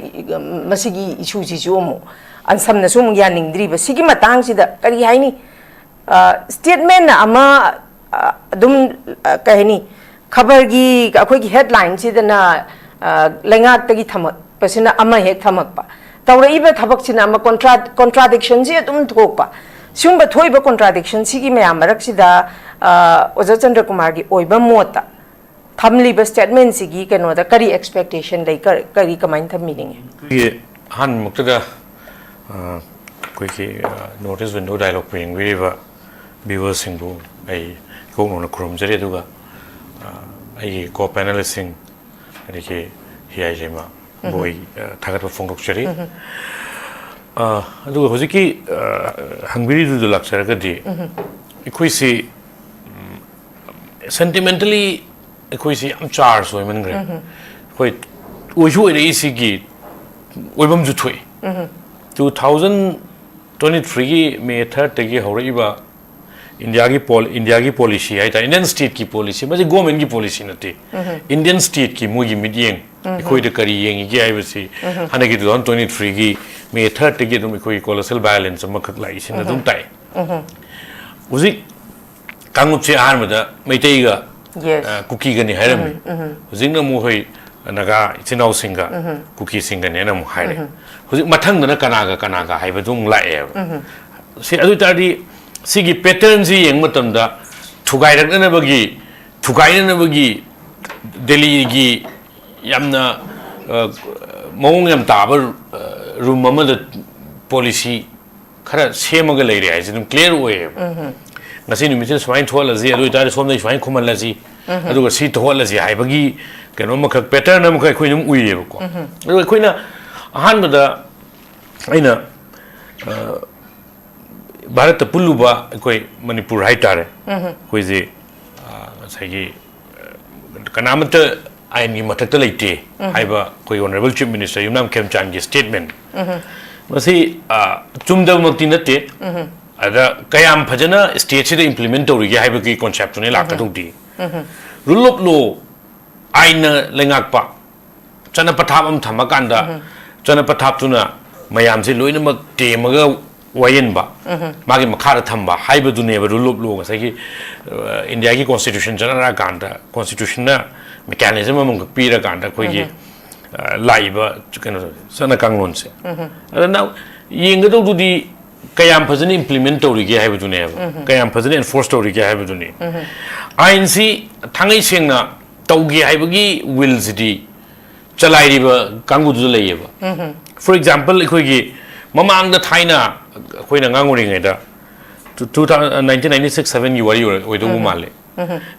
ꯃꯁꯤꯒꯤ ꯏꯁꯨꯁꯤꯁꯨ ꯑꯃꯨꯛ ꯑꯟꯁꯝꯅꯁꯨ ꯑꯃꯨꯛ ꯌꯥꯅꯤꯡꯗ꯭ꯔꯤꯕ꯫ ꯁꯤꯒꯤ ꯃꯇꯥꯡꯁꯤꯗ ꯀꯔꯤ ꯍꯥꯏꯅꯤ? ꯑ, ꯁ꯭ꯇꯦꯠꯃꯦꯟꯅ ꯑꯃ, ꯑ, ꯑꯗꯨꯝ, ꯑ, ꯀꯩ ꯍꯥꯏꯅꯤ, ꯈꯕꯔꯒꯤ ꯑꯩꯈꯣꯏꯒꯤ ꯍꯦꯗꯂꯥꯏꯟꯁꯤꯗꯅ, ꯑ, ꯂꯩꯉꯥꯛꯇꯒꯤ ꯊꯝꯃꯛꯄꯁꯤꯅ ꯑꯃ ꯍꯦꯛ ꯊꯝꯃꯛꯄ꯫ ꯇꯧꯔꯛꯏꯕ ꯊꯕꯛꯁꯤꯅ ꯑꯃ ꯀꯣꯟꯇ꯭ꯔꯥ-, ꯀꯣꯟꯇ꯭ꯔꯥꯗꯤꯛꯁꯟꯁꯤ ꯑꯗꯨꯝ ꯊꯣꯛꯄ꯫ ꯁꯤꯒꯨꯝꯕ ꯊꯣꯛꯏꯕ ꯀꯣꯟꯇ꯭ꯔꯥꯗꯤꯛꯁꯟꯁꯤꯒꯤ ꯃꯌꯥꯝ ꯃꯔꯛꯁꯤꯗ, ꯑ, ꯑꯣꯖꯥ ꯆꯟꯗ꯭ꯔꯀꯨꯃꯥꯔꯒꯤ ꯑꯣꯏꯕ ꯃꯣꯠꯇ ꯊꯝꯂꯤꯕ ꯁ꯭ꯇꯦꯠꯃꯦꯟꯁꯤꯒꯤ ꯀꯩꯅꯣꯗ ꯀꯔꯤ ꯑꯦꯛꯁꯄꯦꯛꯇꯦꯁꯟ ꯂꯩ? ꯀꯔꯤ, ꯀꯔꯤ ꯀꯃꯥꯏꯅ ꯊꯝꯕꯤꯅꯤꯡꯉꯤ? ꯑꯩꯈꯣꯏꯒꯤ ꯑꯍꯥꯟꯕꯃꯛꯇꯗ, ꯑ, ꯑꯩꯈꯣꯏꯒꯤ, ꯑ, ꯅꯣꯔꯠ ꯏꯁ ꯋꯤꯟꯗꯣ ꯗꯥꯏꯂꯣꯒꯄꯨ ꯌꯦꯡꯕꯤꯔꯤꯕ ꯚ꯭ꯌꯨꯋꯔꯁꯤꯡꯕꯨ ꯑꯩ ꯏꯀꯣꯛ ꯅꯧꯅ ꯈꯨꯔꯨꯝꯖꯔꯤ, ꯑꯗꯨꯒ, ꯑ, ꯑꯩꯒꯤ ꯀꯣ ꯄꯦꯅꯦꯂꯤꯁꯁꯤꯡ, ꯑꯗꯒꯤ ꯍꯤꯌꯥꯏ ꯂꯩꯃ ꯕꯣꯏ, ꯑ, ꯊꯥꯒꯠꯄ ꯐꯣꯡꯗꯣꯛꯆꯔꯤ꯫ ꯑ, ꯑꯗꯨꯒ ꯍꯧꯖꯤꯛꯀꯤ, ꯑ, ꯍꯪꯕꯤꯔꯤꯗꯨꯗ ꯂꯥꯛꯆꯔꯒꯗꯤ, ꯑꯩꯈꯣꯏꯁꯤ, ꯎꯝ, ꯁꯦꯟꯇꯤꯃꯦꯟꯇꯦꯜꯂꯤ ꯑꯩꯈꯣꯏꯁꯤ ꯌꯥꯝ ꯆꯥꯔꯖ ꯑꯣꯏꯃꯟꯈ꯭ꯔꯦ꯫ ꯑꯩꯈꯣꯏ ꯑꯣꯏꯁꯨ ꯑꯣꯏꯔꯛꯏꯁꯤꯒꯤ ꯑꯣꯏꯐꯝꯁꯨ ꯊꯣꯛꯏ꯫ ꯇꯨ ꯊꯥꯎꯖꯟ ꯇ꯭ꯋꯦꯟꯇꯤ ꯊ꯭ꯔꯤꯒꯤ ꯃꯦ ꯊꯥꯔꯠꯇꯒꯤ ꯍꯧꯔꯛꯏꯕ ꯏꯟꯗꯤꯌꯥꯒꯤ ꯄꯣꯜ ꯏꯟꯗꯤꯌꯥꯒꯤ ꯄꯣꯂꯤꯁꯤ ꯍꯥꯏꯇꯥꯔꯦ, ꯏꯟꯗꯤꯌꯟ ꯁ꯭ꯇꯦꯠꯀꯤ ꯄꯣꯂꯤꯁꯤ, ꯃꯁꯤ ꯒꯣꯔꯃꯦꯟꯒꯤ ꯄꯣꯂꯤꯁꯤ ꯅꯠꯇꯦ꯫ ꯏꯟꯗꯤꯌꯟ ꯁ꯭ꯇꯦꯠꯀꯤ ꯃꯣꯏꯒꯤ ꯃꯤꯠꯌꯦꯡ, ꯑꯩꯈꯣꯏꯗ ꯀꯔꯤ ꯌꯦꯡꯉꯤꯒꯦ ꯍꯥꯏꯕꯁꯤ ꯍꯟꯗꯛꯀꯤ ꯇꯨ ꯊꯥꯎꯖꯟ ꯇ꯭ꯋꯦꯟꯇꯤ ꯊ꯭ꯔꯤꯒꯤ ꯃꯦ ꯊꯥꯔꯠꯇꯒꯤ ꯑꯗꯨꯝ ꯑꯩꯈꯣꯏꯒꯤ ꯀꯣꯂꯣꯁꯦꯜ ꯚꯥꯏꯑꯣꯂꯦꯟꯁ ꯑꯃꯈꯛ ꯂꯥꯛꯏꯁꯤꯅ ꯑꯗꯨꯝ ꯇꯥꯛꯏ꯫ ꯍꯧꯖꯤꯛ ꯀꯥꯡꯂꯨꯞꯁꯦ ꯑꯍꯥꯟꯕꯗ ꯃꯩꯇꯩꯒ, ꯌꯦꯁ꯫ ꯑ, ꯀꯨꯀꯤꯒꯅꯤ ꯍꯥꯏꯔꯝꯃꯤ꯫ ꯍꯧꯖꯤꯛꯅ ꯑꯃꯨꯛ ꯑꯩꯈꯣꯏ ꯅꯥꯒꯥ ꯏꯆꯤꯟ ꯏꯅꯥꯎꯁꯤꯡꯒ ꯀꯨꯀꯤꯁꯤꯡꯒꯅꯦꯅ ꯑꯃꯨꯛ ꯍꯥꯏꯔꯦ꯫ ꯍꯧꯖꯤꯛ ꯃꯊꯪꯗꯅ ꯀꯅꯥꯒ ꯀꯅꯥꯒ ꯍꯥꯏꯕꯗꯨ ꯑꯃꯨꯛ ꯂꯥꯛꯑꯦꯕ꯫ ꯁꯤ ꯑꯗꯨ ꯑꯣꯏꯇꯥꯔꯗꯤ ꯁꯤꯒꯤ ꯄꯦꯇꯔꯟꯁꯤ ꯌꯦꯡꯕ ꯃꯇꯝꯗ ꯊꯨꯒꯥꯏꯔꯛꯅꯅꯕꯒꯤ, ꯊꯨꯒꯥꯏꯅꯅꯕꯒꯤ ꯗꯦꯜꯂꯤꯒꯤ ꯌꯥꯝꯅ, ꯑ, ꯃꯑꯣꯡ ꯌꯥꯝ ꯇꯥꯕ, ꯑ, ꯔꯨꯝ ꯑꯃꯗ ꯄꯣꯂꯤꯁꯤ ꯈꯔ ꯁꯦꯝꯃꯒ ꯂꯩꯔꯦ ꯍꯥꯏꯁꯦ ꯑꯗꯨꯝ ꯀ꯭ꯂꯤꯌꯥꯔ ꯑꯣꯏꯌꯦꯕ꯫ ꯉꯁꯤ ꯅꯨꯃꯤꯠꯁꯤꯗ ꯁꯨꯃꯥꯏꯅ ꯊꯣꯛꯍꯜꯂꯁꯤ, ꯑꯗꯨ ꯑꯣꯏꯇꯥꯔꯗꯤ ꯁꯣꯝꯗ ꯁꯨꯃꯥꯏꯅ ꯈꯨꯝꯍꯜꯂꯁꯤ, ꯑꯗꯨꯒ ꯁꯤ ꯇꯧꯍꯜꯂꯁꯤ ꯍꯥꯏꯕꯒꯤ ꯀꯩꯅꯣ ꯑꯃꯈꯛ, ꯄꯦꯇꯔꯟ ꯑꯃꯈꯛ ꯑꯩꯈꯣꯏ ꯑꯗꯨꯝ ꯎꯏꯌꯦꯕꯀꯣ꯫ ꯑꯗꯨꯒ ꯑꯩꯈꯣꯏꯅ ꯑꯍꯥꯟꯕꯗ ꯑꯩꯅ, ꯑ, ꯚꯥꯔꯠꯇ ꯄꯨꯜꯂꯨꯕ ꯑꯩꯈꯣꯏ ꯃꯅꯤꯄꯨꯔ ꯍꯥꯏꯇꯥꯔꯦ, ꯑꯩꯈꯣꯏꯁꯦ, ꯑ, ꯉꯁꯥꯏꯒꯤ, ꯑ, ꯀꯅꯥꯃꯠꯇ ꯑꯥꯏꯟꯒꯤ ꯃꯊꯛꯇ ꯂꯩꯇꯦ ꯍꯥꯏꯕ ꯑꯩꯈꯣꯏ ꯑꯣꯅꯔꯦꯕꯜ ꯆꯤꯐ ꯃꯤꯅꯤꯁꯇꯔ ꯌꯨꯝꯅꯥꯝ ꯈꯦꯝꯆꯥꯟꯒꯤ ꯁ꯭ꯇꯦꯠꯃꯦꯟ, ꯃꯁꯤ, ꯑ, ꯆꯨꯝꯗꯕꯃꯛꯇꯤ ꯅꯠꯇꯦ꯫ ꯑꯗ ꯀꯌꯥꯝ ꯐꯖꯅ ꯁ꯭ꯇꯦꯠꯁꯤꯗ ꯏꯝꯄ꯭ꯂꯤꯃꯦꯟ ꯇꯧꯔꯤꯒꯦ ꯍꯥꯏꯕꯒꯤ ꯀꯣꯟꯁꯦꯞꯇꯨꯅꯦ ꯂꯥꯛꯀꯗꯧꯗꯤ꯫ ꯔꯨꯜ ꯑꯣꯐ ꯂꯣ, ꯑꯥꯏꯟꯅ ꯂꯩꯉꯥꯛꯄ, ꯆꯠꯅ ꯄꯊꯥꯞ ꯑꯃ ꯊꯝꯃꯀꯥꯟꯗ, ꯆꯠꯅ ꯄꯊꯥꯞꯇꯨꯅ ꯃꯌꯥꯝꯁꯦ ꯂꯣꯏꯅꯃꯛ ꯇꯦꯝꯃꯒ ꯋꯥꯌꯦꯟꯕ, ꯃꯥꯒꯤ ꯃꯈꯥꯗ ꯊꯝꯕ ꯍꯥꯏꯕꯗꯨꯅꯦꯕ ꯔꯨꯜ ꯑꯣꯐ ꯂꯣ꯫ ꯉꯁꯥꯏꯒꯤ, ꯑ, ꯏꯟꯗꯤꯌꯥꯒꯤ ꯀꯣꯟꯁꯇꯤꯇ꯭ꯌꯨꯁꯟ ꯆꯠꯅꯔꯛꯑꯀꯥꯟꯗ, ꯀꯣꯟꯁꯇꯤꯇ꯭ꯌꯨꯁꯟꯅ ꯃꯦꯀꯥꯅꯤꯖꯝ ꯑꯃꯈꯛ ꯄꯤꯔꯀꯥꯟꯗ ꯑꯩꯈꯣꯏꯒꯤ, ꯑ, ꯂꯥꯛꯏꯕ ꯀꯩꯅꯣ, ꯆꯠꯅ ꯀꯥꯡꯂꯣꯟꯁꯦ꯫ ꯑꯗꯨꯅ ꯌꯦꯡꯒꯗꯧꯗꯨꯗꯤ ꯀꯌꯥꯝ ꯐꯖꯅ ꯏꯝꯄ꯭ꯂꯤꯃꯦꯟ ꯇꯧꯔꯤꯒꯦ ꯍꯥꯏꯕꯗꯨꯅꯦꯕ, ꯀꯌꯥꯝ ꯐꯖꯅ ꯑꯦꯟꯐꯣꯔꯁ ꯇꯧꯔꯤꯒꯦ ꯍꯥꯏꯕꯗꯨꯅꯤ꯫ ꯑꯥꯏꯟꯁꯤ ꯊꯥꯡꯉꯩ ꯁꯦꯡꯅ ꯇꯧꯒꯦ ꯍꯥꯏꯕꯒꯤ ꯋꯤꯜꯁꯤꯗꯤ ꯆꯂꯥꯏꯔꯤꯕ ꯀꯥꯡꯕꯨꯗꯨꯗ ꯂꯩꯌꯦꯕ꯫ ꯐꯣꯔ ꯑꯦꯛꯖꯥꯝꯄꯜ, ꯑꯩꯈꯣꯏꯒꯤ ꯃꯃꯥꯡꯗ ꯊꯥꯏꯅ ꯑꯩꯈꯣꯏꯅ ꯑꯉꯥꯡ ꯑꯣꯏꯔꯤꯉꯩꯗ, two thousand, nineteen ninety six ꯁꯚꯦꯟꯒꯤ ꯋꯥꯔꯤ ꯑꯣꯏ-, ꯑꯣꯏꯗꯧꯕ ꯃꯥꯜꯂꯦ꯫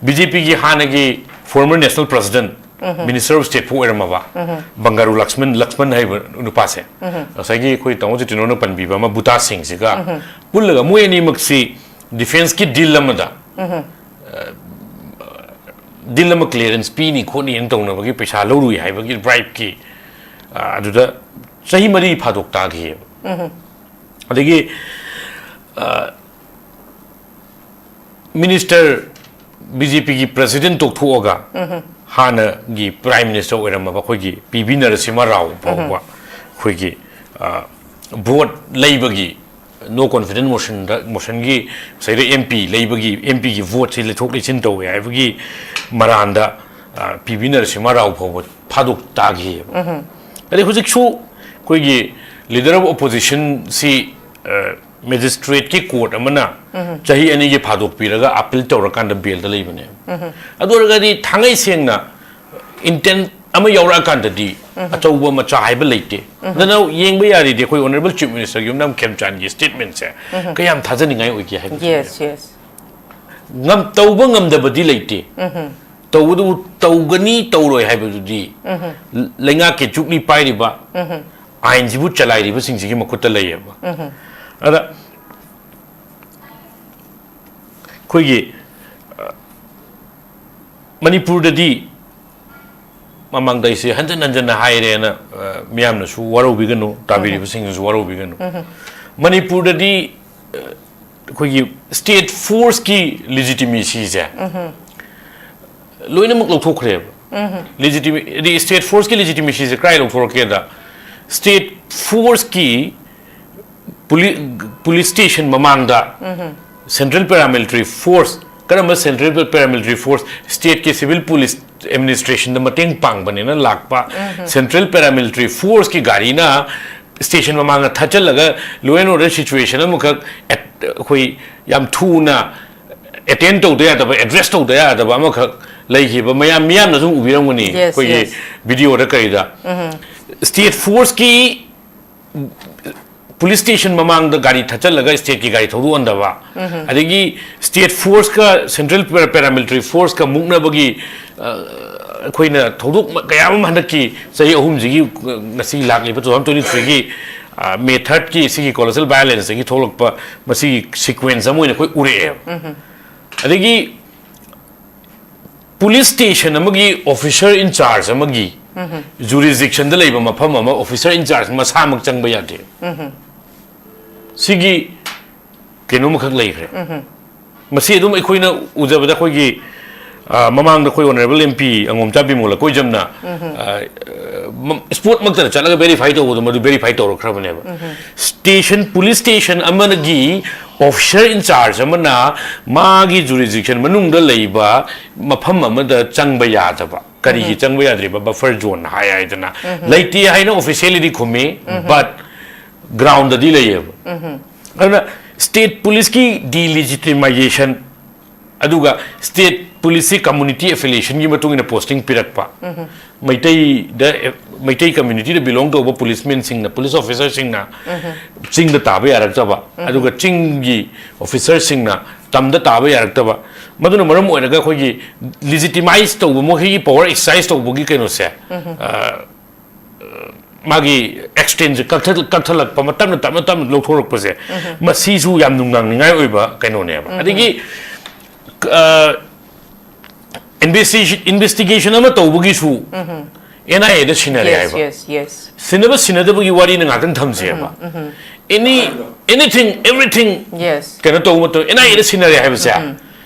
ꯕꯤ ꯖꯦ ꯄꯤꯒꯤ ꯍꯥꯟꯅꯒꯤ former national president, minister of state ꯐꯥꯎ ꯑꯣꯏꯔꯝꯃꯕ ꯕꯪꯒꯥꯔꯨ ꯂꯛꯁꯃꯟ, ꯂꯛꯁꯃꯟ ꯍꯥꯏꯕ ꯅꯨꯄꯥꯁꯦ, ꯉꯁꯥꯏꯒꯤ ꯑꯩꯈꯣꯏ ꯇꯥꯃꯣ ꯖꯤꯇꯦꯟꯗ꯭ꯔꯣꯅ ꯄꯟꯕꯤꯕ ꯑꯃ ꯕꯨꯇꯥ ꯁꯤꯡꯁꯤꯒ ꯄꯨꯜꯂꯒ ꯃꯣꯏ ꯑꯅꯤꯃꯛꯁꯤ ꯗꯤꯐꯦꯟꯁꯀꯤ ꯗꯤꯜ ꯑꯃꯗ, ꯑ, ꯗꯤꯜ ꯑꯃ ꯀ꯭ꯂꯤꯌꯥꯔꯦꯟꯁ ꯄꯤꯅꯤ ꯈꯣꯠꯅꯤꯅ ꯇꯧꯅꯕꯒꯤ ꯄꯩꯁꯥ ꯂꯧꯔꯨꯏ ꯍꯥꯏꯕꯒꯤ ꯕ꯭ꯔꯥꯏꯕꯀꯤ, ꯑ, ꯑꯗꯨꯗ ꯆꯍꯤ ꯃꯔꯤ ꯐꯥꯗꯣꯛ ꯇꯥꯈꯤꯑꯕ꯫ ꯑꯗꯒꯤ, ꯑ, ꯃꯤꯅꯤꯁꯇꯔ, ꯕꯤ ꯖꯦ ꯄꯤꯒꯤ ꯄ꯭ꯔꯁꯤꯗꯦꯟ ꯇꯣꯛꯊꯣꯛꯑꯒ ꯍꯥꯟꯅꯒꯤ ꯄ꯭ꯔꯥꯏꯝ ꯃꯤꯅꯤꯁꯇꯔ ꯑꯣꯏꯔꯝꯃꯕ ꯑꯩꯈꯣꯏꯒꯤ ꯄꯤ ꯚꯤ ꯅꯔꯁꯤꯃ ꯔꯥꯎ ꯐꯥꯎꯕ ꯑꯩꯈꯣꯏꯒꯤ, ꯑ, ꯚꯣꯠ ꯂꯩꯕꯒꯤ, ꯅꯣ ꯀꯣꯟꯐꯤꯗꯦꯟꯁ ꯃꯣꯁꯟꯗ, ꯃꯣꯁꯟꯒꯤ ꯉꯁꯥꯏꯗ ꯑꯦꯝ ꯄꯤ ꯂꯩꯕꯒꯤ, ꯑꯦꯝ ꯄꯤꯒꯤ ꯚꯣꯠꯁꯤ ꯂꯩꯊꯣꯛ ꯂꯩꯁꯤꯟ ꯇꯧꯋꯦ ꯍꯥꯏꯕꯒꯤ ꯃꯔꯥꯟꯗ, ꯑ, ꯄꯤ ꯚꯤ ꯅꯔꯁꯤꯃ ꯔꯥꯎ ꯐꯥꯎꯕ ꯐꯥꯗꯣꯛ ꯇꯥꯈꯤꯑꯕ꯫ ꯑꯗꯩ ꯍꯧꯖꯤꯛꯁꯨ ꯑꯩꯈꯣꯏꯒꯤ ꯂꯤꯗꯔ ꯑꯣꯐ ꯑꯣꯄꯣꯖꯤꯁꯟꯁꯤ, ꯑ, ꯃꯦꯖꯤꯁꯇ꯭ꯔꯦꯠꯀꯤ ꯀꯣꯔꯠ ꯑꯃꯅ ꯆꯍꯤ ꯑꯅꯤꯒꯤ ꯐꯥꯗꯣꯛꯄꯤꯔꯒ ꯑꯄꯤꯜ ꯇꯧꯔꯀꯥꯟꯗ ꯕꯦꯜꯗ ꯂꯩꯕꯅꯦ꯫ ꯑꯗꯨ ꯑꯣꯏꯔꯒꯗꯤ ꯊꯥꯡꯉꯩ ꯁꯦꯡꯅ ꯏꯟꯇꯦꯟ ꯑꯃ ꯌꯥꯎꯔꯛꯑꯀꯥꯟꯗꯗꯤ ꯑꯆꯧꯕ ꯃꯆꯥ ꯍꯥꯏꯕ ꯂꯩꯇꯦ꯫ ꯑꯗꯨꯅ ꯌꯦꯡꯕ ꯌꯥꯔꯤꯗꯤ ꯑꯩꯈꯣꯏ ꯑꯣꯅꯔꯦꯕꯜ ꯆꯤꯐ ꯃꯤꯅꯤꯁꯇꯔ ꯌꯨꯝꯅꯥꯝ ꯈꯦꯝꯆꯥꯟꯒꯤ ꯁ꯭ꯇꯦꯠꯃꯦꯟꯁꯦ ꯀꯌꯥꯝ ꯊꯥꯖꯅꯤꯡꯉꯥꯏ ꯑꯣꯏꯒꯦ ꯍꯥꯏꯕꯁꯦ꯫ Yes, yes. ꯉꯝ-, ꯇꯧꯕ ꯉꯝꯗꯕꯗꯤ ꯂꯩꯇꯦ꯫ ꯇꯧꯕꯗꯨꯕꯨ ꯇꯧꯒꯅꯤ ꯇꯧꯔꯣꯏ ꯍꯥꯏꯕꯗꯨꯗꯤ ꯂꯩꯉꯥꯛꯀꯤ ꯖꯨꯕ꯭ꯂꯤ ꯄꯥꯏꯔꯤꯕ, ꯑꯥꯏꯟꯁꯤꯕꯨ ꯆꯂꯥꯏꯔꯤꯕꯁꯤꯡꯁꯤꯒꯤ ꯃꯈꯨꯠꯇ ꯂꯩꯌꯦꯕ꯫ ꯑꯗ ꯑꯩꯈꯣꯏꯒꯤ, ꯑ, ꯃꯅꯤꯄꯨꯔꯗꯗꯤ ꯃꯃꯥꯡꯗ ꯑꯩꯁꯦ ꯍꯟꯖꯟ ꯍꯟꯖꯟꯅ ꯍꯥꯏꯔꯦꯅ, ꯑ, ꯃꯤꯌꯥꯝꯅꯁꯨ ꯋꯥꯔꯧꯕꯤꯒꯅꯨ, ꯇꯥꯕꯤꯔꯤꯕꯁꯤꯡꯅꯁꯨ ꯋꯥꯔꯧꯕꯤꯒꯅꯨ꯫ ꯃꯅꯤꯄꯨꯔꯗꯗꯤ, ꯑ, ꯑꯩꯈꯣꯏꯒꯤ ꯁ꯭ꯇꯦꯠ ꯐꯣꯔꯁꯀꯤ ꯂꯤꯖꯤꯇꯤꯃꯦꯁꯤꯁꯦ ꯂꯣꯏꯅꯃꯛ ꯂꯧꯊꯣꯛꯈ꯭ꯔꯦꯕ꯫ ꯂꯤꯖꯤꯇꯤꯃꯦ-, ꯍꯥꯏꯗꯤ ꯁ꯭ꯇꯦꯠ ꯐꯣꯔꯁꯀꯤ ꯂꯤꯖꯤꯇꯤꯃꯦꯁꯤꯁꯦ ꯀꯗꯥꯏ ꯂꯧꯊꯣꯔꯛꯀꯦꯗ, ꯁ꯭ꯇꯦꯠ ꯐꯣꯔꯁꯀꯤ ꯄꯨꯂꯤ-, ꯄꯨꯂꯤꯁ ꯁ꯭ꯇꯦꯁꯟ ꯃꯃꯥꯡꯗ ꯁꯦꯟꯇ꯭ꯔꯦꯜ ꯄꯦꯔꯥꯃꯤꯂꯤꯇꯔꯤ ꯐꯣꯔꯁ, ꯀꯔꯝꯕ ꯁꯦꯟꯇ꯭ꯔꯦꯜ ꯄꯦꯔꯥꯃꯤꯂꯤꯇꯔꯤ ꯐꯣꯔꯁ, ꯁ꯭ꯇꯦꯠꯀꯤ ꯁꯤꯚꯤꯜ ꯄꯨꯂꯤꯁ ꯑꯦꯗꯃꯤꯅꯤꯁꯇ꯭ꯔꯦꯁꯟꯗ ꯃꯇꯦꯡ ꯄꯥꯡꯕꯅꯦꯅ ꯂꯥꯛꯄ ꯁꯦꯟꯇ꯭ꯔꯦꯜ ꯄꯦꯔꯥꯃꯤꯂꯤꯇꯔꯤ ꯐꯣꯔꯁꯀꯤ ꯒꯥꯔꯤꯅ ꯁ꯭ꯇꯦꯁꯟ ꯃꯃꯥꯡꯗ ꯊꯠꯆꯜꯂꯒ law and order situation ꯑꯃꯈꯛ ꯑꯦꯠ-, ꯑꯩꯈꯣꯏ ꯌꯥꯝ ꯊꯨꯅ ꯑꯦꯇꯦꯟ ꯇꯧꯗ ꯌꯥꯗꯕ, ꯑꯦꯗ꯭ꯔꯦꯁ ꯇꯧꯗ ꯌꯥꯗꯕ ꯑꯃꯈꯛ ꯂꯩꯈꯤꯕ ꯃꯌꯥꯝ, ꯃꯤꯌꯥꯝꯅꯁꯨ ꯎꯕꯤꯔꯝꯒꯅꯤ, Yes, ꯑꯩꯈꯣꯏꯒꯤ yes. ꯚꯤꯗꯤꯑꯣꯗ ꯀꯔꯤꯗ꯫ ꯁ꯭ꯇꯦꯠ ꯐꯣꯔꯁꯀꯤ ꯄꯨꯂꯤꯁ ꯁ꯭ꯇꯦꯁꯟ ꯃꯃꯥꯡꯗ ꯒꯥꯔꯤ ꯊꯠꯆꯜꯂꯒ ꯁ꯭ꯇꯦꯠꯀꯤ ꯒꯥꯔꯤ ꯊꯧꯗꯣꯛꯍꯟꯗꯕ, ꯑꯗꯒꯤ ꯁ꯭ꯇꯦꯠ ꯐꯣꯔꯁꯀ ꯁꯦꯟꯇ꯭ꯔꯦꯜ ꯄꯦꯔꯥꯃꯤꯂꯤꯇꯔꯤ ꯐꯣꯔꯁꯀ ꯃꯨꯛꯅꯕꯒꯤ, ꯑ, ꯑꯩꯈꯣꯏꯅ ꯊꯧꯗꯣꯛ ꯃ-, ꯀꯌꯥ ꯑꯃ ꯍꯟꯗꯛꯀꯤ ꯆꯍꯤ ꯑꯍꯨꯝꯁꯤꯒꯤ, ꯑ, ꯉꯁꯤ ꯂꯥꯛꯂꯤꯕ two thousand twenty threeꯒꯤ, ꯑ, ꯃꯦ thirdꯀꯤ ꯁꯤꯒꯤ ꯀꯣꯂꯣꯁꯦꯜ ꯚꯥꯏꯑꯣꯂꯦꯟꯁꯇꯒꯤ ꯊꯣꯛꯂꯛꯄ ꯃꯁꯤꯒꯤ ꯁꯤꯀ꯭ꯋꯦꯟꯁ ꯑꯃ ꯑꯣꯏꯅ ꯑꯩꯈꯣꯏ ꯎꯔꯛꯑꯦꯕ꯫ ꯑꯗꯒꯤ ꯄꯨꯂꯤꯁ ꯁ꯭ꯇꯦꯁꯟ ꯑꯃꯒꯤ ꯑꯣꯐꯤꯁꯔ ꯏꯟꯆꯥꯔꯖ ꯑꯃꯒꯤ ꯖꯨꯔꯤꯁꯗꯤꯛꯁꯟꯗ ꯂꯩꯕ ꯃꯐꯝ ꯑꯃ ꯑꯣꯐꯤꯁꯔ ꯏꯟꯆꯥꯔꯖ ꯃꯁꯥꯃꯛ ꯆꯪꯕ ꯌꯥꯗꯦ꯫ ꯁꯤꯒꯤ ꯀꯩꯅꯣꯝꯈꯛ ꯂꯩꯈ꯭ꯔꯦ꯫ ꯃꯁꯤ ꯑꯗꯨꯝ ꯑꯩꯈꯣꯏꯅ ꯎꯖꯕꯗ ꯑꯩꯈꯣꯏꯒꯤ, ꯑ, ꯃꯃꯥꯡꯗ ꯑꯩꯈꯣꯏ ꯑꯣꯅꯔꯦꯕꯜ ꯑꯦꯝ ꯄꯤ ꯑꯉꯣꯝꯆꯥ ꯕꯤꯃꯣꯜ ꯑꯩꯈꯣꯏꯖꯝꯅ, ꯎꯝ꯫ ꯑ, ꯃ-, ꯏꯁꯄꯣꯠꯃꯛꯇꯗ ꯆꯠꯂꯒ ꯚꯦꯔꯤꯐꯥꯏ ꯇꯧꯕꯗꯣ ꯃꯗꯨ ꯚꯦꯔꯤꯐꯥꯏ ꯇꯧꯔꯛꯈ꯭ꯔꯕꯅꯦꯕ꯫ ꯎꯝ꯫ ꯁ꯭ꯇꯦꯁꯟ, ꯄꯨꯂꯤꯁ ꯁ꯭ꯇꯦꯁꯟ ꯑꯃꯒꯤ ꯑꯣꯐꯤꯁꯔ ꯏꯟꯆꯥꯔꯖ ꯑꯃꯅ ꯃꯥꯒꯤ ꯖꯨꯔꯤꯁꯗꯤꯛꯁꯟ ꯃꯅꯨꯡꯗ ꯂꯩꯕ ꯃꯐꯝ ꯑꯃꯗ ꯆꯪꯕ ꯌꯥꯗꯕ꯫ ꯀꯔꯤꯒꯤ ꯎꯝ꯫ ꯆꯪꯕ ꯌꯥꯗ꯭ꯔꯤꯕ? ꯕꯐꯔ ꯖꯣꯟ ꯍꯥꯏ ꯍꯥꯏꯗꯅ꯫ ꯎꯝ꯫ ꯂꯩꯇꯦ ꯍꯥꯏꯅ ꯑꯣꯐꯤꯁꯤꯌꯦꯜꯂꯤꯗꯤ ꯈꯨꯝꯃꯤ, ꯎꯝ꯫ ꯕꯠ ꯒ꯭ꯔꯥꯎꯟꯗꯗꯤ ꯂꯩꯌꯦꯕ꯫ ꯎꯝ꯫ ꯑꯗꯨꯅ ꯁ꯭ꯇꯦꯠ ꯄꯨꯂꯤꯁꯀꯤ ꯗꯤꯂꯤꯖꯤꯇꯤꯃꯥꯏꯖꯦꯁꯟ, ꯑꯗꯨꯒ ꯁ꯭ꯇꯦꯠ ꯄꯨꯂꯤꯁꯁꯤ ꯀꯝꯃꯨꯅꯤꯇꯤ ꯑꯦꯐꯤꯂꯤꯌꯦꯁꯟꯒꯤ ꯃꯇꯨꯡ ꯏꯟꯅ ꯄꯣꯁꯇꯤꯡ ꯄꯤꯔꯛꯄ, ꯎꯝ꯫ ꯃꯩꯇꯩꯗ, ꯃꯩꯇꯩ ꯀꯝꯃ꯭ꯌꯨꯅꯤꯇꯤꯗ ꯕꯤꯂꯣꯡ ꯇꯧꯕ ꯄꯨꯂꯤꯁꯃꯦꯟꯁꯤꯡꯅ, ꯄꯨꯂꯤꯁ ꯑꯣꯐꯤꯁꯔꯁꯤꯡꯅ ꯎꯝ꯫ ꯆꯤꯡꯗ ꯇꯥꯕ ꯌꯥꯔꯛꯇꯕ, ꯎꯝ꯫ ꯑꯗꯨꯒ ꯆꯤꯡꯒꯤ ꯑꯣꯐꯤꯁꯔꯁꯤꯡꯅ ꯇꯝꯗ ꯇꯥꯕ ꯌꯥꯔꯛꯇꯕ, ꯃꯗꯨꯅ ꯃꯔꯝ ꯑꯣꯏꯔꯒ ꯑꯩꯈꯣꯏꯒꯤ ꯂꯤꯖꯤꯇꯤꯃꯥꯏꯖ ꯇꯧꯕ, ꯃꯈꯣꯏꯒꯤ ꯄꯋꯥꯔ ꯑꯦꯛꯁꯔꯁꯥꯏꯖ ꯇꯧꯕꯒꯤ ꯀꯩꯅꯣꯁꯦ, ꯎꯝ꯫ ꯑ, ꯃꯥꯒꯤ ꯑꯦꯛꯁꯇꯦꯟꯁꯦ ꯀꯛꯊꯠ-, ꯀꯛꯊꯠꯂꯛꯄ, ꯃꯇꯞꯅ ꯇꯞꯅ ꯇꯞꯅ ꯂꯧꯊꯣꯔꯛꯄꯁꯦ, ꯎꯝ꯫ ꯃꯁꯤꯁꯨ ꯌꯥꯝ ꯅꯨꯡꯅꯥꯡꯅꯤꯡꯉꯥꯏ ꯑꯣꯏꯕ ꯀꯩꯅꯣꯅꯦꯕ꯫ ꯎꯝ꯫ ꯑꯗꯒꯤ, ꯑ, ꯏꯟꯚꯦꯁꯇꯤꯒꯦꯁꯟ, ꯏꯟꯚꯦꯁꯇꯤꯒꯦꯁꯟ ꯑꯃ ꯇꯧꯕꯒꯤꯁꯨ ꯎꯝ꯫ ꯑꯦꯟ ꯑꯥꯏ ꯑꯦꯗ ꯁꯤꯟꯅꯔꯦ ꯌꯦꯁ, ꯍꯥꯏꯕ꯫ Yes, yes. ꯁꯤꯟꯅꯕ ꯁꯤꯟꯅꯗꯕꯒꯤ ꯋꯥꯔꯤꯅ ꯉꯥꯛꯇꯪ ꯊꯝꯁꯦꯕ꯫ ꯎꯝ, ꯎꯝ꯫ Any, anything, everything yes. ꯀꯩꯅꯣ ꯇꯧꯕ ꯃꯇꯝꯗ ꯑꯦꯟ ꯑꯥꯏ ꯑꯦꯗ ꯁꯤꯟꯅꯔꯦ ꯍꯥꯏꯕꯁꯦ, ꯎꯝ꯫